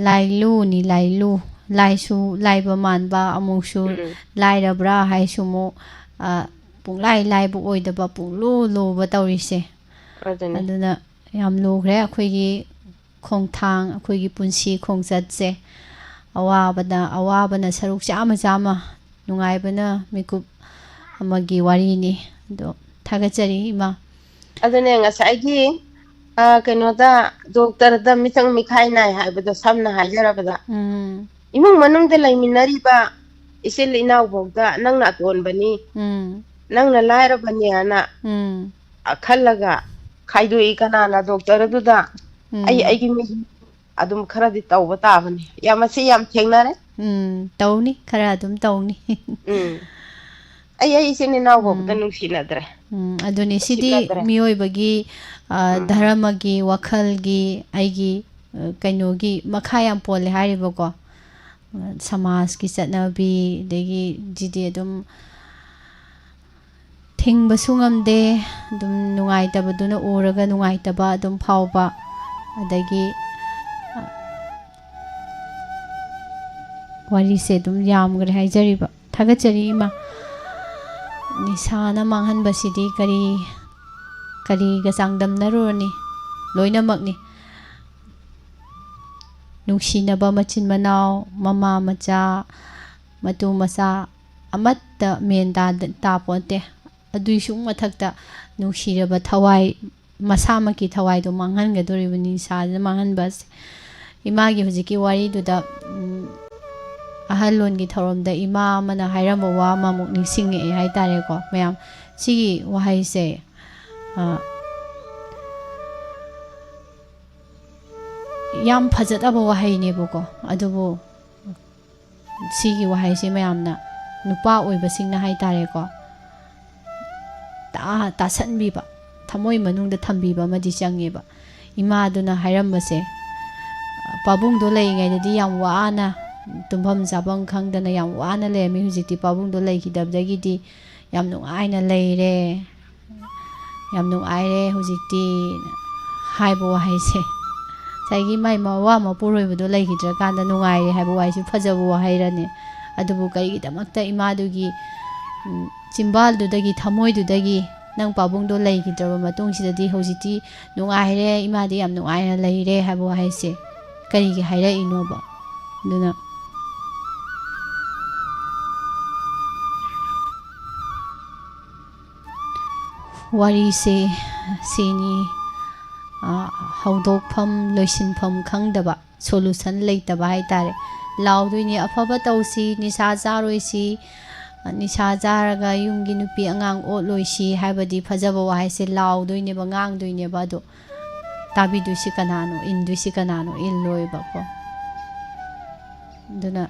ꯂꯥꯏꯂꯨꯅꯤ, ꯂꯥꯏꯂꯨ꯫ ꯂꯥꯏꯁꯨ ꯂꯥꯏꯕ ꯃꯥꯟꯕ, ꯑꯃꯨꯛꯁꯨ ꯎꯝ, ꯂꯥꯏꯔꯕ꯭ꯔꯥ ꯍꯥꯏꯁꯨ ꯑꯃꯨꯛ, ꯑ, ꯄꯨꯡꯂꯥꯏ ꯂꯥꯏꯕ ꯑꯣꯏꯗꯕ, ꯄꯨꯡꯂꯨ ꯂꯨꯕ ꯇꯧꯔꯤꯁꯦ꯫ ꯑꯗꯨꯅꯤ꯫ ꯑꯗꯨꯅ ꯌꯥꯝ ꯂꯨꯈ꯭ꯔꯦ ꯑꯩꯈꯣꯏꯒꯤ ꯈꯣꯡꯊꯥꯡ, ꯑꯩꯈꯣꯏꯒꯤ ꯄꯨꯟꯁꯤ ꯈꯣꯡꯆꯠꯁꯦ꯫ ꯑꯋꯥꯕꯅ, ꯑꯋꯥꯕꯅ ꯁꯔꯨꯛ ꯆꯥꯝꯃ ꯆꯥꯝꯃ, ꯅꯨꯡꯉꯥꯏꯕꯅ ꯃꯤꯀꯨꯞ ꯑꯃꯒꯤ ꯋꯥꯔꯤꯅꯤ꯫ ꯑꯗꯣ ꯊꯥꯒꯠꯆꯔꯤ ꯏꯃꯥ꯫ ꯑꯗꯨꯅꯦ ꯉꯁꯥꯏꯒꯤ, ꯑ, ꯀꯩꯅꯣꯗ, ꯗꯣꯛꯇꯔꯗ ꯃꯤꯆꯪ ꯃꯤꯈꯥꯏ ꯅꯥꯏ ꯍꯥꯏꯕꯗꯣ, ꯁꯝꯅ ꯍꯥꯏꯖꯔꯕꯗ, ꯎꯝ꯫ ꯏꯃꯨꯡ ꯃꯅꯨꯡꯗ ꯂꯩꯃꯤꯟꯅꯔꯤꯕ ꯏꯆꯤꯜ ꯏꯅꯥꯎꯐꯥꯎꯗ ꯅꯪꯅ ꯑꯇꯣꯟꯕꯅꯤ, ꯎꯝ꯫ ꯅꯪꯅ ꯂꯥꯏꯔꯕꯅꯦꯅ, ꯎꯝ꯫ ꯑ, ꯈꯜꯂꯒ ꯈꯥꯏꯗꯣꯛꯏ꯫ ꯀꯅꯥꯅ ꯗꯣꯛꯇꯔ ꯑꯗꯨꯗ ꯑꯩ, ꯎꯝ꯫ ꯑꯩꯒꯤ ꯃꯤ ꯑꯗꯨꯝ ꯈꯔꯗꯤ ꯇꯧꯕ ꯇꯥꯕꯅꯤ꯫ ꯌꯥꯝ, ꯃꯁꯤ ꯌꯥꯝ ꯊꯦꯡꯅꯔꯦ꯫ ꯎꯝ, ꯇꯧꯅꯤ, ꯈꯔ ꯑꯗꯨꯝ ꯇꯧꯅꯤ꯫ ꯎꯝ꯫ ꯑꯩ, ꯑꯩ ꯏꯆꯤꯟ ꯏꯅꯥꯎ ꯐꯥꯎꯕꯗ ꯎꯝ꯫ ꯅꯨꯡꯁꯤꯅꯗ꯭ꯔꯦ꯫ ꯎꯝ, ꯑꯗꯨꯅꯤ, ꯁꯤꯗꯤ ꯎꯁꯤꯠꯅꯗ꯭ꯔꯦ꯫ ꯃꯤꯑꯣꯏꯕꯒꯤ, ꯑ, ꯎꯝ꯫ ꯙꯔꯃꯒꯤ, ꯋꯥꯈꯜꯒꯤ, ꯑꯩꯒꯤ, ꯑ, ꯀꯩꯅꯣꯒꯤ ꯃꯈꯥ ꯌꯥꯝ ꯄꯣꯜꯂꯦ ꯍꯥꯏꯔꯤꯕꯀꯣ꯫ ꯑ, ꯁꯃꯥꯖꯀꯤ ꯆꯠꯅꯕꯤ, ꯑꯗꯒꯤ ꯁꯤꯗꯤ ꯑꯗꯨꯝ ꯊꯤꯡꯕꯁꯨ ꯉꯝꯗꯦ꯫ ꯑꯗꯨꯝ ꯅꯨꯡꯉꯥꯏꯇꯕꯗꯨꯅ ꯎꯔꯒ ꯅꯨꯡꯉꯥꯏꯇꯕ ꯑꯗꯨꯝ ꯐꯥꯎꯕ, ꯑꯗꯒꯤ ꯋꯥꯔꯤꯁꯦ ꯑꯗꯨꯝ ꯌꯥꯝꯈ꯭ꯔꯦ ꯍꯥꯏꯖꯔꯤꯕ꯫ ꯊꯥꯒꯠꯆꯔꯤ ꯏꯃꯥ꯫ ꯅꯤꯁꯥꯅ ꯃꯥꯡꯍꯟꯕꯁꯤꯗꯤ ꯀꯔꯤ, ꯀꯔꯤꯒ ꯆꯥꯡꯗꯝꯅꯔꯨꯔꯅꯤ? ꯂꯣꯏꯅꯃꯛꯅꯤ꯫ ꯅꯨꯡꯁꯤꯅꯕ ꯃꯆꯤꯟ ꯃꯅꯥꯎ, ꯃꯃꯥ ꯃꯆꯥ, ꯃꯇꯨ ꯃꯆꯥ ꯑꯃꯠꯇ ꯃꯦꯟ ꯇꯥꯗ-, ꯇꯥꯄꯣꯟꯇꯦ꯫ ꯑꯗꯨꯏꯁꯨ ꯃꯊꯛꯇ ꯅꯨꯡꯁꯤꯔꯕ ꯊꯋꯥꯏ, ꯃꯁꯥꯃꯛꯀꯤ ꯊꯋꯥꯏꯗꯣ ꯃꯥꯡꯍꯟꯒꯗꯣꯔꯤꯕꯅꯤ ꯅꯤꯁꯥꯁꯤꯅ ꯃꯥꯡꯍꯟꯕ ꯑꯁꯦ꯫ ꯏꯃꯥꯒꯤ ꯍꯧꯖꯤꯛꯀꯤ ꯋꯥꯔꯤꯗꯨꯗ, ꯎꯝ, ꯑꯍꯜ ꯂꯣꯟꯒꯤ ꯊꯧꯔꯝꯗ ꯏꯃꯥ ꯑꯃꯅ ꯍꯥꯏꯔꯝꯕ ꯋꯥ ꯑꯃꯃꯨꯛ ꯅꯤꯡꯁꯤꯡꯉꯛꯑꯦ ꯍꯥꯏꯇꯥꯔꯦꯀꯣ ꯃꯌꯥꯝ꯫ ꯁꯤꯒꯤ ꯋꯥꯍꯩꯁꯦ, ꯑ, ꯌꯥꯝ ꯐꯖꯗꯕ ꯋꯥꯍꯩꯅꯦꯕꯀꯣ, ꯑꯗꯨꯕꯨ ꯁꯤꯒꯤ ꯋꯥꯍꯩꯁꯦ ꯃꯌꯥꯝꯅ, ꯅꯨꯄꯥ ꯑꯣꯏꯕꯁꯤꯡꯅ ꯍꯥꯏꯇꯥꯔꯦꯀꯣ, ꯇꯥ-, ꯇꯥꯁꯟꯕꯤꯕ, ꯊꯃꯣꯏ ꯃꯅꯨꯡꯗ ꯊꯝꯕꯤꯕ ꯑꯃꯗꯤ ꯆꯪꯉꯦꯕ꯫ ꯏꯃꯥꯗꯨꯅ ꯍꯥꯏꯔꯝꯕꯁꯦ, ꯄꯥꯕꯨꯡꯗꯣ ꯂꯩꯔꯤꯉꯩꯗꯗꯤ ꯌꯥꯝ ꯋꯥꯅ, ꯇꯨꯝꯐꯝ ꯆꯥꯐꯝ ꯈꯪꯗꯅ ꯌꯥꯝ ꯋꯥꯅ ꯂꯩꯔꯝꯃꯤ꯫ ꯍꯧꯖꯤꯛꯇꯤ ꯄꯥꯕꯨꯡꯗꯣ ꯂꯩꯈꯤꯗꯕꯗꯒꯤꯗꯤ ꯌꯥꯝ ꯅꯨꯡꯉꯥꯏꯅ ꯂꯩꯔꯦ, ꯌꯥꯝ ꯅꯨꯡꯉꯥꯏꯔꯦ ꯍꯧꯖꯤꯛꯇꯤ ꯍꯥꯏꯕ ꯋꯥꯍꯩꯁꯦ꯫ ꯉꯁꯥꯏꯒꯤ ꯃꯥꯏ ꯃꯋꯥ ꯃꯄꯨꯔꯣꯏꯕꯗꯣ ꯂꯩꯈꯤꯗ꯭ꯔꯀꯥꯟꯗ ꯅꯨꯡꯉꯥꯏꯔꯦ ꯍꯥꯏꯕ ꯋꯥꯍꯩꯁꯤ ꯐꯖꯕ ꯋꯥꯍꯩꯔꯅꯦ꯫ ꯑꯗꯨꯕꯨ ꯀꯔꯤꯒꯤꯗꯃꯛꯇ ꯏꯃꯥꯗꯨꯒꯤ, ꯎꯝ, ꯆꯤꯝꯕꯥꯜꯗꯨꯗꯒꯤ, ꯊꯃꯣꯏꯗꯨꯗꯒꯤ ꯅꯪ ꯄꯥꯕꯨꯡꯗꯣ ꯂꯩꯈꯤꯗ꯭ꯔꯕ ꯃꯇꯨꯡꯁꯤꯗꯗꯤ ꯍꯧꯖꯤꯛꯇꯤ ꯅꯨꯡꯉꯥꯏꯔꯦ, ꯏꯃꯥꯗꯤ ꯌꯥꯝ ꯅꯨꯡꯉꯥꯏꯅ ꯂꯩꯔꯦ ꯍꯥꯏꯕ ꯋꯥꯍꯩꯁꯦ ꯀꯔꯤꯒꯤ ꯍꯥꯏꯔꯛꯏꯅꯣꯕ? ꯑꯗꯨꯅ ꯋꯥꯔꯤꯁꯦ ꯁꯤꯅꯤ꯫ ꯑ, ꯍꯧꯗꯣꯛꯐꯝ ꯂꯣꯏꯁꯤꯟꯐꯝ ꯈꯪꯗꯕ, solution ꯂꯩꯇꯕ ꯍꯥꯏꯇꯥꯔꯦ꯫ ꯂꯥꯎꯗꯣꯏꯅꯤ, "ꯑꯐꯕ ꯇꯧꯁꯤ, ꯅꯤꯁꯥ ꯆꯥꯔꯣꯏꯁꯤ, ꯅꯤꯁꯥ ꯆꯥꯔꯒ ꯌꯨꯝꯒꯤ ꯅꯨꯄꯤ ꯑꯉꯥꯡ ꯑꯣꯠꯂꯣꯏꯁꯤ" ꯍꯥꯏꯕꯗꯤ ꯐꯖꯕ ꯋꯥꯍꯩꯁꯦ ꯂꯥꯎꯗꯣꯏꯅꯦꯕ, ꯉꯥꯡꯗꯣꯏꯅꯦꯕ꯫ ꯑꯗꯣ ꯇꯥꯕꯤꯗꯣꯏꯁꯤ ꯀꯅꯥꯅꯣ, ꯏꯟꯗꯣꯏꯁꯤ ꯀꯅꯥꯅꯣ? ꯏꯜꯂꯣꯏꯕꯀꯣ꯫ ꯑꯗꯨꯅ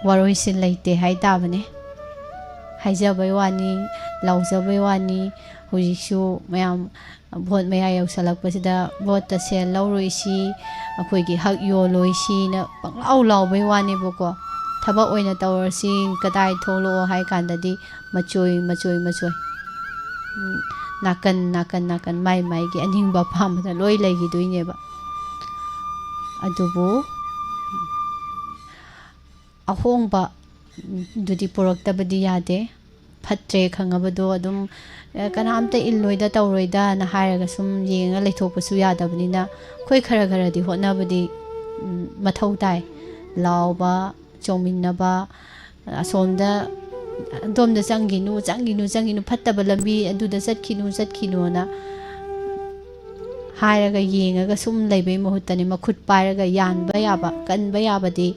ꯋꯥꯔꯣꯏꯁꯤꯟ ꯂꯩꯇꯦ ꯍꯥꯏ ꯇꯥꯕꯅꯦ꯫ ꯍꯥꯏꯖꯕꯩ ꯋꯥꯅꯤ, ꯂꯥꯎꯖꯕꯩ ꯋꯥꯅꯤ꯫ ꯍꯧꯖꯤꯛꯁꯨ ꯃꯌꯥꯝ ꯚꯣꯠ ꯃꯌꯥ ꯌꯧꯁꯜꯂꯛꯄꯁꯤꯗ ꯚꯣꯠꯇ ꯁꯦꯜ ꯂꯧꯔꯣꯏꯁꯤ, ꯑꯩꯈꯣꯏꯒꯤ ꯍꯛ ꯌꯣꯜꯂꯣꯏꯁꯤꯅ ꯄꯪꯂꯥꯎ ꯂꯥꯎꯕꯩ ꯋꯥꯅꯦꯕꯀꯣ꯫ ꯊꯕꯛ ꯑꯣꯏꯅ ꯇꯧꯔꯁꯤ, ꯀꯗꯥꯏ ꯊꯣꯛꯂꯛꯑꯣ ꯍꯥꯏ ꯀꯥꯟꯗꯗꯤ ꯃꯆꯣꯏ, ꯃꯆꯣꯏ, ꯃꯆꯣꯏ꯫ ꯎꯝ, ꯅꯥꯀꯟ, ꯅꯥꯀꯟ, ꯅꯥꯀꯟ, ꯃꯥꯏ ꯃꯥꯏꯒꯤ ꯑꯅꯤꯡꯕ ꯑꯄꯥꯝꯕꯗ ꯂꯣꯏ ꯂꯩꯈꯤꯗꯣꯏꯅꯦꯕ꯫ ꯑꯗꯨꯕꯨ ꯑꯍꯣꯡꯕ, ꯎꯝ, ꯗꯨꯗꯤ ꯄꯨꯔꯛꯇꯕꯗꯤ ꯌꯥꯗꯦ꯫ ꯐꯠꯇ꯭ꯔꯦ ꯈꯪꯉꯕꯗꯣ ꯑꯗꯨꯝ, ꯑꯦ, ꯀꯅꯥꯝꯇ ꯏꯜꯂꯣꯏꯗ ꯇꯧꯔꯣꯏꯗꯅ ꯍꯥꯏꯔꯒ ꯁꯨꯝ ꯌꯦꯡꯉ ꯂꯩꯊꯣꯛꯄꯁꯨ ꯌꯥꯗꯕꯅꯤꯅ ꯑꯩꯈꯣꯏ ꯈꯔ ꯈꯔꯗꯤ ꯍꯣꯠꯅꯕꯗꯤ, ꯎꯝ, ꯃꯊꯧ ꯇꯥꯏ꯫ ꯂꯥꯎꯕ, ꯆꯣꯡꯃꯤꯟꯅꯕ, ꯑꯁꯣꯝꯗ, "ꯑꯗꯣꯝꯗ ꯆꯪꯈꯤꯅꯨ, ꯆꯪꯈꯤꯅꯨ, ꯆꯪꯈꯤꯅꯨ, ꯐꯠꯇꯕ ꯂꯝꯕꯤ ꯑꯗꯨꯗ ꯆꯠꯈꯤꯅꯨ, ꯆꯠꯈꯤꯅꯨꯅ" ꯍꯥꯏꯔꯒ ꯌꯦꯡꯉꯒ ꯁꯨꯝ ꯂꯩꯕꯩ ꯃꯍꯨꯠꯇꯅꯦ, ꯃꯈꯨꯠ ꯄꯥꯏꯔꯒ ꯌꯥꯟꯕ ꯌꯥꯕ, ꯀꯟꯕ ꯌꯥꯕꯗꯤ,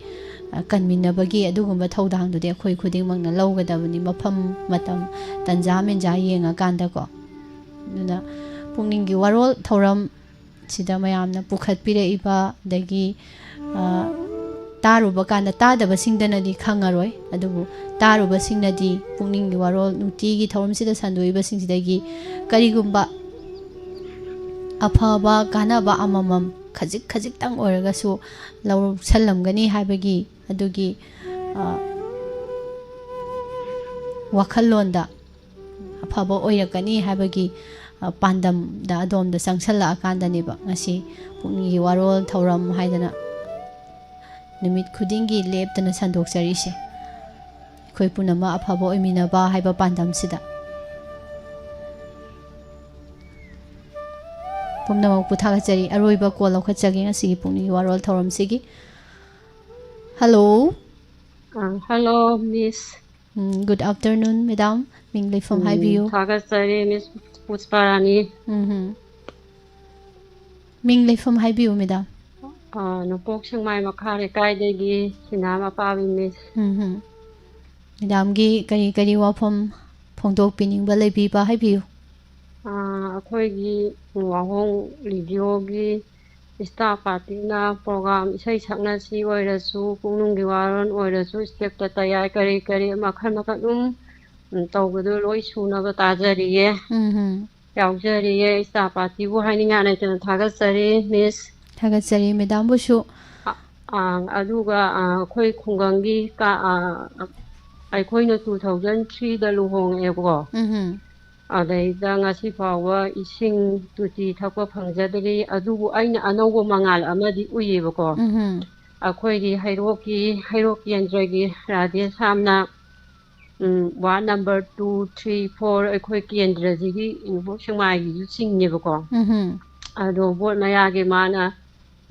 ꯑ, ꯀꯟꯃꯤꯟꯅꯕꯒꯤ ꯑꯗꯨꯒꯨꯝꯕ ꯊꯧꯗꯥꯡꯗꯨꯗꯤ ꯑꯩꯈꯣꯏ ꯈꯨꯗꯤꯡꯃꯛꯅ ꯂꯧꯒꯗꯕꯅꯤ, ꯃꯐꯝ, ꯃꯇꯝ, ꯇꯟꯖꯥ ꯃꯦꯟꯖꯥ ꯌꯦꯡꯉꯀꯥꯟꯗꯀꯣ꯫ ꯑꯗꯨꯅ ꯄꯨꯛꯅꯤꯡꯒꯤ ꯋꯥꯔꯣꯜ ꯊꯧꯔꯝ ꯁꯤꯗ ꯃꯌꯥꯝꯅ ꯄꯨꯈꯠꯄꯤꯔꯛꯏꯕ, ꯑꯗꯒꯤ, ꯑ, ꯇꯥꯔꯨꯕ ꯀꯥꯟꯗ, ꯇꯥꯗꯕꯁꯤꯡꯗꯅꯗꯤ ꯈꯪꯉꯔꯣꯏ, ꯑꯗꯨꯕꯨ ꯇꯥꯔꯨꯕꯁꯤꯡꯅꯗꯤ ꯄꯨꯛꯅꯤꯡꯒꯤ ꯋꯥꯔꯣꯜ ꯅꯨꯡꯇꯤꯒꯤ ꯊꯧꯔꯝꯁꯤꯗ ꯁꯟꯗꯣꯛꯏꯕꯁꯤꯡꯁꯤꯗꯒꯤ ꯀꯔꯤꯒꯨꯝꯕ ꯑꯐꯕ ꯀꯥꯟꯅꯕ ꯑꯃꯃꯝ ꯈꯖꯤꯛ ꯈꯖꯤꯛꯇꯪ ꯑꯣꯏꯔꯒꯁꯨ ꯂꯧꯁꯜꯂꯝꯒꯅꯤ ꯍꯥꯏꯕꯒꯤ ꯑꯗꯨꯒꯤ, ꯑ, ꯋꯥꯈꯜꯂꯣꯟꯗ ꯑꯐꯕ ꯑꯣꯏꯔꯛꯀꯅꯤ ꯍꯥꯏꯕꯒꯤ, ꯑ, ꯄꯥꯟꯗꯝꯗ ꯑꯗꯣꯝꯗ ꯆꯪꯁꯜꯂꯛꯑꯀꯥꯟꯗꯅꯦꯕ ꯉꯁꯤ ꯄꯨꯛꯅꯤꯡꯒꯤ ꯋꯥꯔꯣꯜ ꯊꯧꯔꯝ ꯍꯥꯏꯗꯅ ꯅꯨꯃꯤꯠ ꯈꯨꯗꯤꯡꯒꯤ ꯂꯦꯞꯇꯅ ꯁꯟꯗꯣꯛꯆꯔꯤꯁꯦ꯫ ꯑꯩꯈꯣꯏ ꯄꯨꯝꯅꯃꯛ ꯑꯐꯕ ꯑꯣꯏꯃꯤꯟꯅꯕ ꯍꯥꯏꯕ ꯄꯥꯟꯗꯝꯁꯤꯗ꯫ ꯄꯨꯝꯅꯃꯛꯄꯨ ꯊꯥꯒꯠꯆꯔꯤ꯫ ꯑꯔꯣꯏꯕ ꯀꯣꯜ ꯂꯧꯈꯠꯆꯒꯦ ꯉꯁꯤꯒꯤ ꯄꯨꯛꯅꯤꯡꯒꯤ ꯋꯥꯔꯣꯜ ꯊꯧꯔꯝꯁꯤꯒꯤ꯫ ꯍꯜꯂꯣ꯫ ꯑ, ꯍꯜꯂꯣ, ꯃꯤꯁ꯫ ꯎꯝ, good afternoon, madam꯫ ꯃꯤꯡ ꯂꯩꯐꯝ ꯎꯝ, ꯍꯥꯏꯕꯤꯌꯨ꯫ ꯊꯥꯒꯠꯆꯔꯤ, ꯃꯤꯁ ꯄꯨꯁꯄꯥꯔꯥꯅꯤ꯫ ꯎꯝꯍꯨꯝ꯫ ꯃꯤꯡ ꯂꯩꯐꯝ ꯍꯥꯏꯕꯤꯌꯨ, ꯃꯦꯗꯥꯝ꯫ ꯑ, ꯅꯣꯡꯄꯣꯛ ꯁꯦꯛꯃꯥꯏ ꯃꯈꯥ ꯂꯩꯀꯥꯏꯗꯒꯤ ꯁꯤꯅꯥꯝ ꯑꯄꯥꯕꯤ, ꯃꯤꯁ꯫ ꯎꯝꯍꯨꯝ꯫ ꯃꯦꯗꯥꯝꯒꯤ ꯀꯔꯤ ꯀꯔꯤ ꯋꯥꯐꯝ ꯐꯣꯡꯗꯣꯛꯄꯤꯅꯤꯡꯕ ꯂꯩꯕꯤꯕ ꯍꯥꯏꯕꯤꯌꯨ꯫ ꯑ, ꯑꯩꯈꯣꯏꯒꯤ ꯋꯥꯍꯣꯡ ꯔꯦꯗꯤꯑꯣꯒꯤ ꯏꯁꯇꯥꯐ ꯄꯥꯔꯇꯤꯅ ꯄ꯭ꯔꯣꯒ꯭ꯔꯥꯝ ꯏꯁꯩ ꯁꯛꯅꯁꯤ ꯑꯣꯏꯔꯁꯨ, ꯄꯨꯛꯅꯤꯡꯒꯤ ꯋꯥꯔꯣꯜ ꯑꯣꯏꯔꯁꯨ, ꯏꯁꯇꯦꯞꯇ ꯇꯌꯥꯏ ꯀꯔꯤ ꯀꯔꯤ ꯃꯈꯜ ꯃꯈꯜ ꯑꯗꯨꯝ, ꯎꯝ, ꯇꯧꯕꯗꯣ ꯂꯣꯏ ꯁꯨꯅꯕ ꯇꯥꯖꯔꯤꯌꯦ꯫ ꯎꯝ, ꯎꯝ꯫ ꯌꯥꯎꯖꯔꯤꯌꯦ꯫ ꯏꯁꯇꯥꯐ ꯄꯥꯔꯇꯤꯕꯨ ꯍꯥꯏꯅꯤꯡꯉꯥꯏ ꯂꯩꯇꯅ ꯊꯥꯒꯠꯆꯔꯤ, ꯃꯤꯁ꯫ ꯊꯥꯒꯠꯆꯔꯤ, ꯃꯦꯗꯥꯝꯕꯨꯁꯨ꯫ ꯑ-, ꯑ, ꯑꯗꯨꯒ, ꯑ, ꯑꯩꯈꯣꯏ ꯈꯨꯡꯒꯪꯒꯤ ꯀ-, ꯑ, ꯑꯩꯈꯣꯏꯅ two thousand three ꯗ ꯂꯨꯍꯣꯡꯉꯛꯑꯦꯕꯀꯣ꯫ ꯎꯝ, ꯎꯝ꯫ ꯑꯗꯩꯗ ꯉꯁꯤ ꯐꯥꯎꯕ ꯏꯁꯤꯡ ꯇꯣꯇꯤ ꯊꯛꯄ ꯐꯪꯖꯗ꯭ꯔꯤ꯫ ꯑꯗꯨꯕꯨ ꯑꯩꯅ ꯑꯅꯧꯕ ꯃꯉꯥꯜ ꯑꯃꯗꯤ ꯎꯏꯌꯦꯕꯀꯣ꯫ ꯎꯝꯍꯨꯝ꯫ ꯑꯩꯈꯣꯏꯒꯤ ꯍꯩꯔꯣꯛꯀꯤ, ꯍꯩꯔꯣꯛ ꯀꯦꯟꯗ꯭ꯔꯒꯤ ꯔꯥꯙꯦ ꯁ꯭ꯌꯥꯝꯅ, ꯎꯝ, ward number two, three, four ꯑꯩꯈꯣꯏ ꯀꯦꯟꯗ꯭ꯔꯁꯤꯒꯤ ꯏꯕꯣꯛ ꯁꯦꯛꯃꯥꯏꯒꯤꯁꯨ ꯆꯤꯡꯉꯦꯕꯀꯣ꯫ ꯎꯝꯍꯨꯝ꯫ ꯑꯗꯣ ꯕꯣꯠ ꯃꯌꯥꯒꯤ ꯃꯥꯅ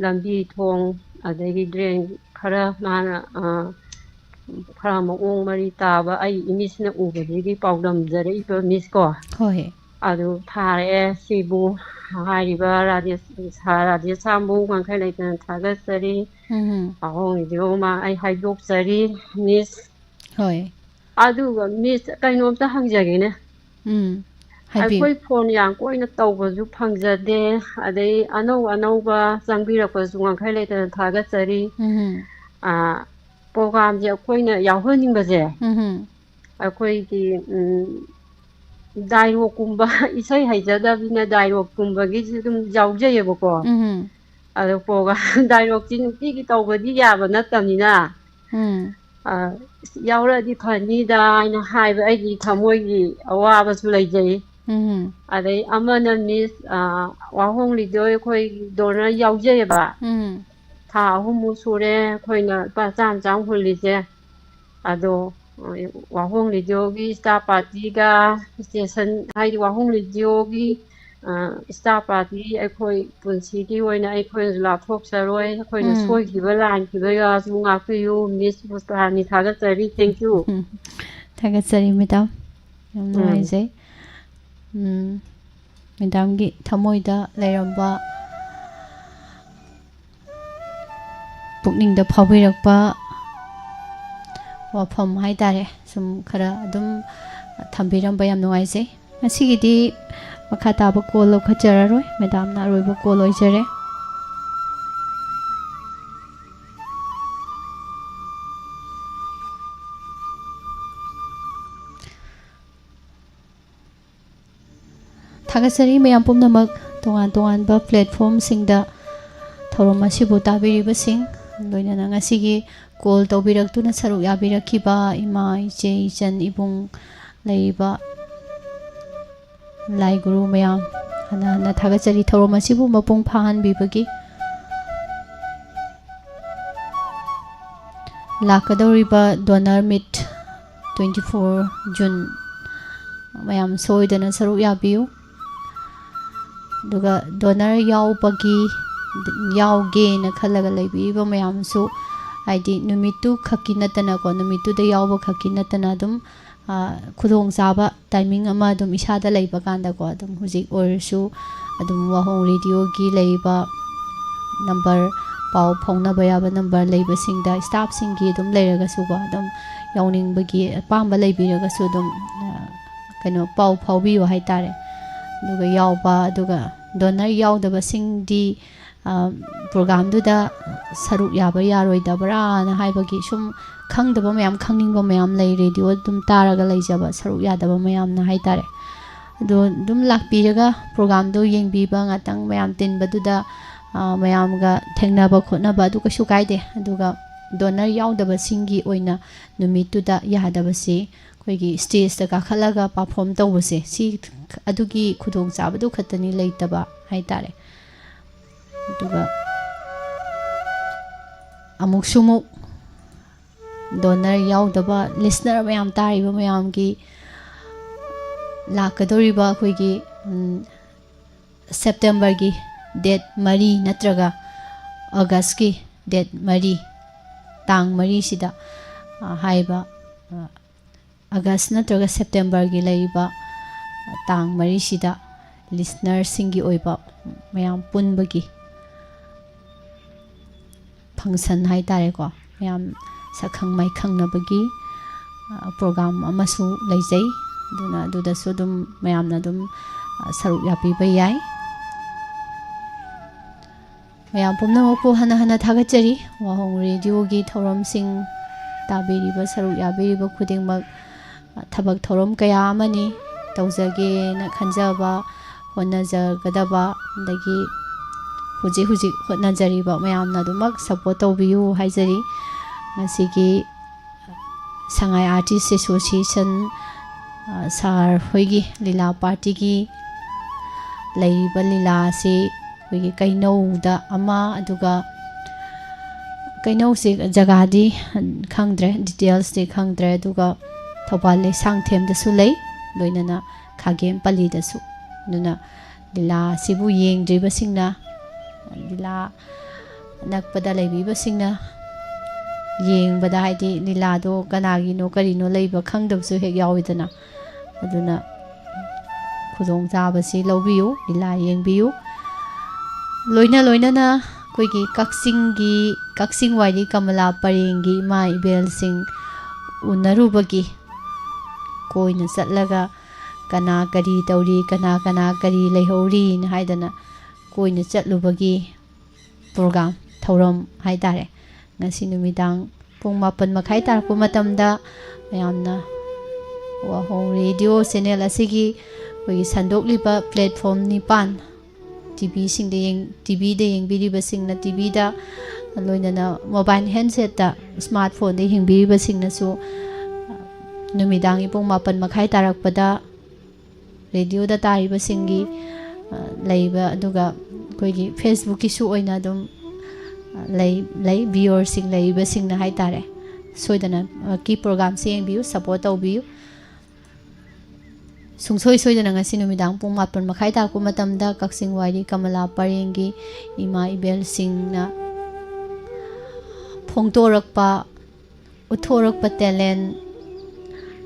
ꯂꯝꯕꯤ ꯊꯣꯡ, ꯑꯗꯒꯤ drain ꯈꯔ ꯃꯥꯅ, ꯑ, ꯈꯔ ꯃꯑꯣꯡ ꯃꯔꯤ ꯇꯥꯕ, ꯑꯩ ꯏꯃꯤꯠꯁꯤꯅ ꯎꯕꯗꯒꯤ ꯄꯥꯎꯗꯝꯖꯔꯛꯏꯕ, ꯃꯤꯁ ꯀꯣ꯫ ꯍꯣꯏ꯫ ꯑꯗꯨ ꯊꯥꯔꯛꯑꯦ꯫ ꯁꯤꯕꯨ ꯍꯥꯏꯔꯤꯕ ꯔꯥꯙꯦ-, ꯁꯥꯔ ꯔꯥꯙꯦ ꯁ꯭ꯌꯥꯝꯕꯨ ꯉꯝꯈꯩ ꯂꯩꯇꯅ ꯊꯥꯒꯠꯆꯔꯤ꯫ ꯎꯝ꯫ ꯑꯍꯣꯡ ꯏꯗꯤꯑꯣ ꯃꯥ ꯑꯩ ꯍꯥꯏꯗꯣꯛꯆꯔꯤ, ꯃꯤꯁ꯫ ꯍꯣꯏ꯫ ꯑꯗꯨꯒ ꯃꯤꯁ, ꯀꯩꯅꯣꯝꯇ ꯍꯪꯖꯒꯦꯅꯦ꯫ ꯎꯝ, ꯍꯥꯏꯕꯤꯌꯨ꯫ ꯑꯩꯈꯣꯏ ꯐꯣꯟ ꯌꯥꯝ ꯀꯣꯏꯅ ꯇꯧꯕꯁꯨ ꯐꯪꯖꯗꯦ, ꯑꯗꯩ ꯑꯅꯧ ꯑꯅꯧꯕ ꯆꯪꯕꯤꯔꯛꯄꯁꯨ ꯉꯝꯈꯩ ꯂꯩꯇꯅ ꯊꯥꯒꯠꯆꯔꯤ꯫ ꯎꯝ꯫ ꯑꯥ, programꯁꯦ ꯑꯩꯈꯣꯏꯅ ꯌꯥꯎꯍꯟꯅꯤꯡꯕꯁꯦ, ꯎꯝ꯫ ꯑꯩꯈꯣꯏꯒꯤ, ꯎꯝ, dialogueꯀꯨꯝꯕ, ꯏꯁꯩ ꯍꯩꯖꯗꯕꯅꯤꯅ dialogueꯀꯨꯝꯕꯒꯤꯁꯨ ꯑꯗꯨꯝ ꯌꯥꯎꯖꯩꯌꯦꯕꯀꯣ꯫ ꯎꯝ꯫ ꯑꯗꯣ program dialogueꯁꯤ ꯅꯨꯡꯇꯤꯒꯤ ꯇꯧꯕꯗꯤ ꯌꯥꯕ ꯅꯠꯇꯕꯅꯤꯅ, ꯎꯝ꯫ ꯑ, ꯌꯥꯎꯔꯛꯑꯗꯤ ꯐꯅꯤꯗ ꯍꯥꯏꯅ ꯍꯥꯏꯕ ꯑꯩꯒꯤ ꯊꯃꯣꯏꯒꯤ ꯑꯋꯥꯕꯁꯨ ꯂꯩꯖꯩ꯫ ꯎꯝ꯫ ꯑꯗꯩ ꯑꯃꯅ ꯃꯤꯁ, ꯑ, ꯋꯥꯍꯣꯡ ꯂꯤꯗꯣ ꯑꯩꯈꯣꯏ donor ꯌꯥꯎꯖꯩꯌꯦꯕ꯫ ꯎꯝ꯫ ꯊꯥ ꯑꯍꯨꯝꯃꯨꯛ ꯁꯨꯔꯦ ꯑꯩꯈꯣꯏꯅ ꯂꯨꯄꯥ ꯆꯥꯝꯃ ꯆꯥꯝꯃ ꯍꯨꯜꯂꯤꯁꯦ꯫ ꯑꯗꯣ, ꯑ, ꯋꯥꯍꯣꯡ ꯂꯤꯗꯣꯒꯤ staff partyꯒ station, ꯍꯥꯏꯗꯤ ꯋꯥꯍꯣꯡ ꯂꯤꯗꯣꯒꯤ, ꯑ, staff party ꯑꯩꯈꯣꯏ ꯄꯨꯟꯁꯤꯒꯤ ꯑꯣꯏꯅ ꯑꯩꯈꯣꯏꯅꯁꯨ ꯂꯥꯞꯊꯣꯛꯆꯔꯣꯏ꯫ ꯑꯩꯈꯣꯏꯅ ꯎꯝ꯫ ꯁꯣꯏꯈꯤꯕ ꯂꯥꯟꯈꯤꯕ ꯌꯥꯎꯔꯁꯨ ꯉꯥꯛꯄꯤꯌꯨ꯫ ꯃꯤꯁ ꯄꯨꯁꯄꯥꯔꯥꯅꯤ ꯊꯥꯒꯠꯆꯔꯤ꯫ Thank you꯫ ꯎꯝ꯫ ꯊꯥꯒꯠꯆꯔꯤ, madam꯫ ꯌꯥꯝ ꯎꯝ꯫ ꯅꯨꯡꯉꯥꯏꯖꯩ꯫ ꯎꯝ, madamꯒꯤ ꯊꯃꯣꯏꯗ ꯂꯩꯔꯝꯕ, ꯄꯨꯛꯅꯤꯡꯗ ꯐꯥꯎꯕꯤꯔꯛꯄ ꯋꯥꯐꯝ ꯍꯥꯏꯇꯥꯔꯦ, ꯁꯨꯝ ꯈꯔ ꯑꯗꯨꯝ ꯊꯝꯕꯤꯔꯝꯕ ꯌꯥꯝ ꯅꯨꯡꯉꯥꯏꯖꯩ꯫ ꯉꯁꯤꯒꯤꯗꯤ ꯃꯈꯥ ꯇꯥꯕ call ꯂꯧꯈꯠꯆꯔꯔꯣꯏ, madamꯅ ꯑꯔꯣꯏꯕ call ꯑꯣꯏꯖꯔꯦ꯫ ꯊꯥꯒꯠꯆꯔꯤ ꯃꯌꯥꯝ ꯄꯨꯝꯅꯃꯛ, ꯇꯣꯉꯥꯟ ꯇꯣꯉꯥꯟꯕ platformꯁꯤꯡꯗ ꯊꯧꯔꯝ ꯑꯁꯤꯕꯨ ꯇꯥꯕꯤꯔꯤꯕꯁꯤꯡ, ꯂꯣꯏꯅꯅ ꯉꯁꯤꯒꯤ call ꯇꯧꯕꯤꯔꯛꯇꯨꯅ ꯁꯔꯨꯛ ꯌꯥꯕꯤꯔꯛꯈꯤꯕ ꯏꯃꯥ, ꯏꯆꯦ, ꯏꯆꯟ, ꯏꯕꯨꯡ ꯂꯩꯔꯤꯕ ꯂꯥꯏ ꯒꯨꯔꯨ ꯃꯌꯥꯝ, ꯍꯟꯅ ꯍꯟꯅ ꯊꯥꯒꯠꯆꯔꯤ ꯊꯧꯔꯝ ꯑꯁꯤꯕꯨ ꯃꯄꯨꯡ ꯐꯥꯍꯟꯕꯤꯕꯒꯤ꯫ ꯂꯥꯛꯀꯗꯧꯔꯤꯕ Donor Meet, twenty four June, ꯃꯌꯥꯝ ꯁꯣꯏꯗꯅ ꯁꯔꯨꯛ ꯌꯥꯕꯤꯌꯨ꯫ ꯑꯗꯨꯒ donor ꯌꯥꯎꯕꯒꯤ, ꯌꯥꯎꯒꯦꯅ ꯈꯜꯂꯒ ꯂꯩꯕꯤꯔꯤꯕ ꯃꯌꯥꯝꯁꯨ, ꯍꯥꯏꯗꯤ ꯅꯨꯃꯤꯠꯇꯨ ꯈꯛꯀꯤ ꯅꯠꯇꯅꯀꯣ, ꯅꯨꯃꯤꯠꯇꯨꯗ ꯌꯥꯎꯕ ꯈꯛꯀꯤ ꯅꯠꯇꯅ ꯑꯗꯨꯝ, ꯑ, ꯈꯨꯗꯣꯡꯆꯥꯕ timing ꯑꯃ ꯑꯗꯨꯝ ꯏꯁꯥꯗ ꯂꯩꯕ ꯀꯥꯟꯗꯀꯣ, ꯑꯗꯨꯝ ꯍꯧꯖꯤꯛ ꯑꯣꯏꯔꯁꯨ ꯑꯗꯨꯝ ꯋꯥꯍꯣꯡ radioꯒꯤ ꯂꯩꯔꯤꯕ number, ꯄꯥꯎ ꯐꯥꯎꯅꯕ ꯌꯥꯕ number ꯂꯩꯕꯁꯤꯡꯗ, staffꯁꯤꯡꯒꯤ ꯑꯗꯨꯝ ꯂꯩꯔꯒꯁꯨꯀꯣ, ꯑꯗꯨꯝ ꯌꯥꯎꯅꯤꯡꯕꯒꯤ ꯑꯄꯥꯝꯕ ꯂꯩꯕꯤꯔꯒꯁꯨ ꯑꯗꯨꯝ, ꯑ, ꯀꯩꯅꯣ, ꯄꯥꯎ ꯐꯥꯎꯕꯤꯌꯨ ꯍꯥꯏꯇꯥꯔꯦ꯫ ꯑꯗꯨꯒ ꯌꯥꯎꯕ, ꯑꯗꯨꯒ donor ꯌꯥꯎꯗꯕꯁꯤꯡꯗꯤ, ꯑ, programꯗꯨꯗ ꯁꯔꯨꯛ ꯌꯥꯕ ꯌꯥꯔꯣꯏꯗꯕ꯭ꯔꯥꯅ ꯍꯥꯏꯕꯒꯤ ꯁꯨꯝ ꯈꯪꯗꯕ ꯃꯌꯥꯝ, ꯈꯪꯅꯤꯡꯕ ꯃꯌꯥꯝ ꯂꯩ, radio ꯑꯗꯨꯝ ꯇꯥꯔꯒ ꯂꯩꯖꯕ ꯁꯔꯨꯛ ꯌꯥꯗꯕ ꯃꯌꯥꯝꯅ ꯍꯥꯏꯇꯥꯔꯦ꯫ ꯑꯗꯣ ꯑꯗꯨꯝ ꯂꯥꯛꯄꯤꯔꯒ programꯗꯣ ꯌꯦꯡꯕꯤꯕ, ꯉꯥꯛꯇꯪ ꯃꯌꯥꯝ ꯇꯤꯟꯕꯗꯨꯗ, ꯑ, ꯃꯌꯥꯝꯒ ꯊꯦꯡꯅꯕ ꯈꯣꯠꯅꯕ ꯑꯗꯨ ꯀꯩꯁꯨ ꯀꯥꯏꯗꯦ꯫ ꯑꯗꯨꯒ donor ꯌꯥꯎꯗꯕꯁꯤꯡꯒꯤ ꯑꯣꯏꯅ ꯅꯨꯃꯤꯠꯇꯨꯗ ꯌꯥꯗꯕꯁꯤ ꯑꯩꯈꯣꯏꯒꯤ stageꯇ ꯀꯥꯈꯠꯂꯒ perform ꯇꯧꯕꯁꯦ, ꯁꯤ, ꯑꯗꯨꯒꯤ ꯈꯨꯗꯣꯡꯆꯥꯕꯗꯨ ꯈꯛꯇꯅꯤ ꯂꯩꯇꯕ ꯍꯥꯏꯇꯥꯔꯦ꯫ ꯑꯗꯨꯒ ꯑꯃꯨꯛꯁꯨ ꯑꯃꯨꯛ donor ꯌꯥꯎꯗꯕ listener ꯃꯌꯥꯝ, ꯇꯥꯔꯤꯕ ꯃꯌꯥꯝꯒꯤ ꯂꯥꯛꯀꯗꯧꯔꯤꯕ ꯑꯩꯈꯣꯏꯒꯤ, ꯎꯝ, Septemberꯒꯤ date ꯃꯔꯤ ꯅꯠꯇ꯭ꯔꯒ Augustꯀꯤ date ꯃꯔꯤ, ꯇꯥꯡ ꯃꯔꯤꯁꯤꯗ, ꯑ, ꯍꯥꯏꯕ, ꯑ, August ꯅꯠꯇ꯭ꯔꯒ Septemberꯒꯤ ꯂꯩꯔꯤꯕ, ꯑ, ꯇꯥꯡ ꯃꯔꯤꯁꯤꯗ listenerꯁꯤꯡꯒꯤ ꯑꯣꯏꯕ ꯃꯌꯥꯝ ꯄꯨꯟꯕꯒꯤ function ꯍꯥꯏꯇꯥꯔꯦꯀꯣ, ꯃꯌꯥꯝ ꯁꯛꯈꯪ ꯃꯥꯏꯈꯪꯅꯕꯒꯤ, ꯑ, program ꯑꯃꯁꯨ ꯂꯩꯖꯩ꯫ ꯑꯗꯨꯅ ꯑꯗꯨꯗꯁꯨ ꯑꯗꯨꯝ ꯃꯌꯥꯝꯅ ꯑꯗꯨꯝ, ꯑ, ꯁꯔꯨꯛ ꯌꯥꯕꯤꯕ ꯌꯥꯏ꯫ ꯃꯌꯥꯝ ꯄꯨꯝꯅꯃꯛꯄꯨ ꯍꯟꯅ ꯍꯟꯅ ꯊꯥꯒꯠꯆꯔꯤ꯫ ꯋꯥꯍꯣꯡ radioꯒꯤ ꯊꯧꯔꯝꯁꯤꯡ ꯇꯥꯕꯤꯔꯤꯕ, ꯁꯔꯨꯛ ꯌꯥꯕꯤꯔꯤꯕ ꯈꯨꯗꯤꯡꯃꯛ, ꯊꯕꯛ ꯊꯧꯔꯝ ꯀꯌꯥ ꯑꯃꯅꯤ ꯇꯧꯖꯒꯦꯅ ꯈꯟꯖꯕ, ꯍꯣꯠꯅꯖꯒꯗꯕ, ꯑꯗꯒꯤ ꯍꯧꯖꯤꯛ ꯍꯧꯖꯤꯛ ꯍꯣꯠꯅꯖꯔꯤꯕ ꯃꯌꯥꯝꯅ ꯑꯗꯨꯃꯛ support ꯇꯧꯕꯤꯌꯨ ꯍꯥꯏꯖꯔꯤ꯫ ꯉꯁꯤꯒꯤ ꯁꯉꯥꯏ Artist Association, ꯑ, sir ꯍꯣꯏꯒꯤ ꯂꯤꯂꯥ partyꯒꯤ ꯂꯩꯔꯤꯕ ꯂꯤꯂꯥ ꯑꯁꯤ ꯑꯩꯈꯣꯏꯒꯤ ꯀꯩꯅꯧꯗ ꯑꯃ, ꯑꯗꯨꯒ ꯀꯩꯅꯧꯁꯤ ꯖꯒꯥꯗꯤ ꯈꯪꯗ꯭ꯔꯦ, ꯗꯤꯇꯦꯜꯁꯇꯤ ꯈꯪꯗ꯭ꯔꯦ, ꯑꯗꯨꯒ ꯊꯧꯕꯥꯜ ꯂꯩꯁꯥꯡꯊꯦꯝꯗꯁꯨ ꯂꯩ, ꯂꯣꯏꯅꯅ ꯈꯥꯒꯦꯝ ꯄꯜꯂꯤꯗꯁꯨ꯫ ꯑꯗꯨꯅ ꯂꯤꯂꯥꯁꯤꯕꯨ ꯌꯦꯡꯗ꯭ꯔꯤꯕꯁꯤꯡꯅ, ꯂꯤꯂꯥ ꯑꯅꯛꯄꯗ ꯂꯩꯕꯤꯕꯁꯤꯡꯅ ꯌꯦꯡꯕꯗ, ꯍꯥꯏꯗꯤ ꯂꯤꯂꯥꯗꯣ ꯀꯅꯥꯒꯤꯅꯣ ꯀꯔꯤꯅꯣ ꯂꯩꯕ ꯈꯪꯗꯕꯁꯨ ꯍꯦꯛ ꯌꯥꯎꯋꯤꯗꯅ, ꯑꯗꯨꯅ ꯈꯨꯗꯣꯡꯆꯥꯕꯁꯤ ꯂꯧꯕꯤꯌꯨ, ꯂꯤꯂꯥ ꯌꯦꯡꯕꯤꯌꯨ꯫ ꯂꯣꯏꯅ ꯂꯣꯏꯅꯅ ꯑꯩꯈꯣꯏꯒꯤ ꯀꯛꯆꯤꯡꯒꯤ, ꯀꯛꯆꯤꯡ ꯋꯥꯏꯔꯤ ꯀꯃꯂꯥ ꯄꯔꯦꯡꯒꯤ ꯏꯃꯥ ꯏꯕꯦꯜꯁꯤꯡ ꯎꯅꯔꯨꯕꯒꯤ, ꯀꯣꯏꯅ ꯆꯠꯂꯒ ꯀꯅꯥ ꯀꯔꯤ ꯇꯧꯔꯤ, ꯀꯅꯥ ꯀꯅꯥ ꯀꯔꯤ ꯂꯩꯍꯧꯔꯤꯅ ꯍꯥꯏꯗꯅ ꯀꯣꯏꯅ ꯆꯠꯂꯨꯕꯒꯤ ꯄ꯭ꯔꯣꯒ꯭ꯔꯥꯝ, ꯊꯧꯔꯝ ꯍꯥꯏꯇꯥꯔꯦ꯫ ꯉꯁꯤ ꯅꯨꯃꯤꯗꯥꯡ ꯄꯨꯡ ꯃꯥꯄꯟ ꯃꯈꯥꯏ ꯇꯥꯔꯛꯄ ꯃꯇꯝꯗ ꯃꯌꯥꯝꯅ ꯋꯥꯍꯣꯡ ꯔꯦꯗꯤꯑꯣ ꯆꯦꯅꯦꯜ ꯑꯁꯤꯒꯤ ꯑꯩꯈꯣꯏꯒꯤ ꯁꯟꯗꯣꯛꯂꯤꯕ ꯄ꯭ꯂꯦꯠꯐꯣꯝ ꯅꯤꯄꯥꯟ, ꯇꯤꯚꯤꯁꯤꯡꯗ ꯌꯦꯡ-, ꯇꯤꯚꯤꯗ ꯌꯦꯡꯕꯤꯔꯤꯕꯁꯤꯡꯅ ꯇꯤꯚꯤꯗ, ꯂꯣꯏꯅꯅ ꯃꯣꯕꯥꯏꯜ ꯍꯦꯟꯁꯦꯠꯇ, ꯁ꯭ꯃꯥꯔꯠ ꯐꯣꯟꯗ ꯌꯦꯡꯕꯤꯔꯤꯕꯁꯤꯡꯅꯁꯨ ꯅꯨꯃꯤꯗꯥꯡꯒꯤ ꯄꯨꯡ ꯃꯥꯄꯟ ꯃꯈꯥꯏ ꯇꯥꯔꯛꯄꯗ ꯔꯦꯗꯤꯑꯣꯗ ꯇꯥꯔꯤꯕꯁꯤꯡꯒꯤ, ꯑ, ꯂꯩꯕ, ꯑꯗꯨꯒ ꯑꯩꯈꯣꯏꯒꯤ ꯐꯦꯁꯕꯨꯛꯀꯤꯁꯨ ꯑꯣꯏꯅ ꯑꯗꯨꯝ, ꯑ, ꯂꯩ, ꯂꯩ, ꯚꯤꯌꯣꯔꯁꯤꯡ ꯂꯩꯔꯤꯕꯁꯤꯡꯅ ꯍꯥꯏꯇꯥꯔꯦ, ꯁꯣꯏꯗꯅ, ꯑ, ꯀꯤ ꯄ꯭ꯔꯣꯒꯥꯝꯁꯤ ꯌꯦꯡꯕꯤꯌꯨ, ꯁꯞꯄꯣꯔꯠ ꯇꯧꯕꯤꯌꯨ꯫ ꯁꯨꯡꯁꯣꯏ ꯁꯣꯏꯗꯅ ꯉꯁꯤ ꯅꯨꯃꯤꯗꯥꯡ ꯄꯨꯡ ꯃꯥꯄꯟ ꯃꯈꯥꯏ ꯇꯥꯔꯛꯄ ꯃꯇꯝꯗ ꯀꯛꯆꯤꯡ ꯋꯥꯏꯔꯤ ꯀꯃꯂꯥ ꯄꯔꯦꯡꯒꯤ ꯏꯃꯥ ꯏꯕꯦꯜꯁꯤꯡꯅ ꯐꯣꯡꯗꯣꯔꯛꯄ, ꯎꯠꯊꯣꯔꯛꯄ ꯇꯦꯂꯦꯟ,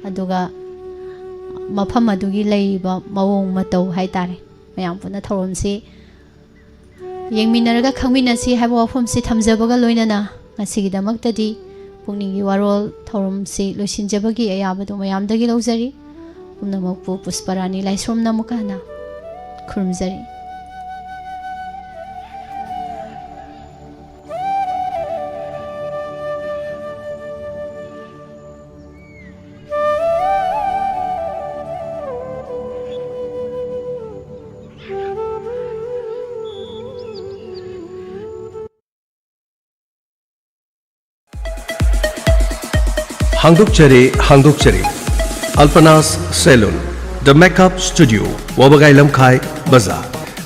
ꯑꯗꯨꯒ ꯃꯐꯝ ꯑꯗꯨꯒꯤ ꯂꯩꯔꯤꯕ ꯃꯑꯣꯡ ꯃꯇꯧ ꯍꯥꯏꯇꯥꯔꯦ, ꯃꯌꯥꯝ ꯄꯨꯟꯅ ꯊꯧꯔꯝꯁꯤ ꯌꯦꯡꯃꯤꯟꯅꯔꯒ ꯈꯪꯃꯤꯟꯅꯁꯤ ꯍꯥꯏꯕ ꯋꯥꯐꯝꯁꯤ ꯊꯝꯖꯕꯒ ꯂꯣꯏꯅꯅ, ꯉꯁꯤꯒꯤꯗꯃꯛꯇꯗꯤ ꯄꯨꯛꯅꯤꯡꯒꯤ ꯋꯥꯔꯣꯜ ꯊꯧꯔꯝꯁꯤ ꯂꯣꯏꯁꯤꯟꯖꯕꯒꯤ ꯑꯌꯥꯕꯗꯨ ꯃꯌꯥꯝꯗꯒꯤ ꯂꯧꯖꯔꯤ꯫ ꯄꯨꯝꯅꯃꯛꯄꯨ ꯄꯨꯁꯄꯔꯥꯅꯤ ꯂꯥꯏꯁ꯭ꯔꯝꯅ ꯑꯃꯨꯛꯀ ꯍꯟꯅ ꯈꯨꯔꯨꯝꯖꯔꯤ꯫ ꯍꯥꯡꯗꯣꯛꯆꯔꯦ, ꯍꯥꯡꯗꯣꯛꯆꯔꯦ꯫ Alpana's Saloon, The Makeup Studio, ꯋꯥꯕꯒꯥꯏ ꯂꯝꯈꯥꯏ ꯕꯖꯥꯔ,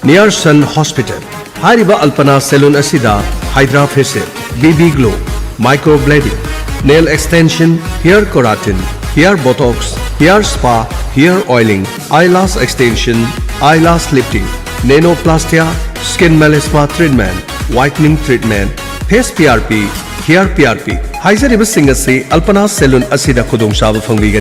near Sun Hospital꯫ ꯍꯥꯏꯔꯤꯕ Alpana Saloon ꯑꯁꯤꯗ Hydra Facial, B B Glow, microblading, nail extension, hair keratin, hair botox, hair spa, hair oiling, eyelash extension, eyelash lifting, nanoplastia, skin melasma treatment, whitening treatment, face P R P, hair P R P ꯍꯥꯏꯖꯔꯤꯕꯁꯤꯡ ꯑꯁꯤ ꯑꯜꯄꯅꯥ ꯁꯦꯂꯨꯟ ꯑꯁꯤꯗ ꯈꯨꯗꯣꯡꯆꯥꯕ ꯐꯪꯕꯤꯒꯅꯤ꯫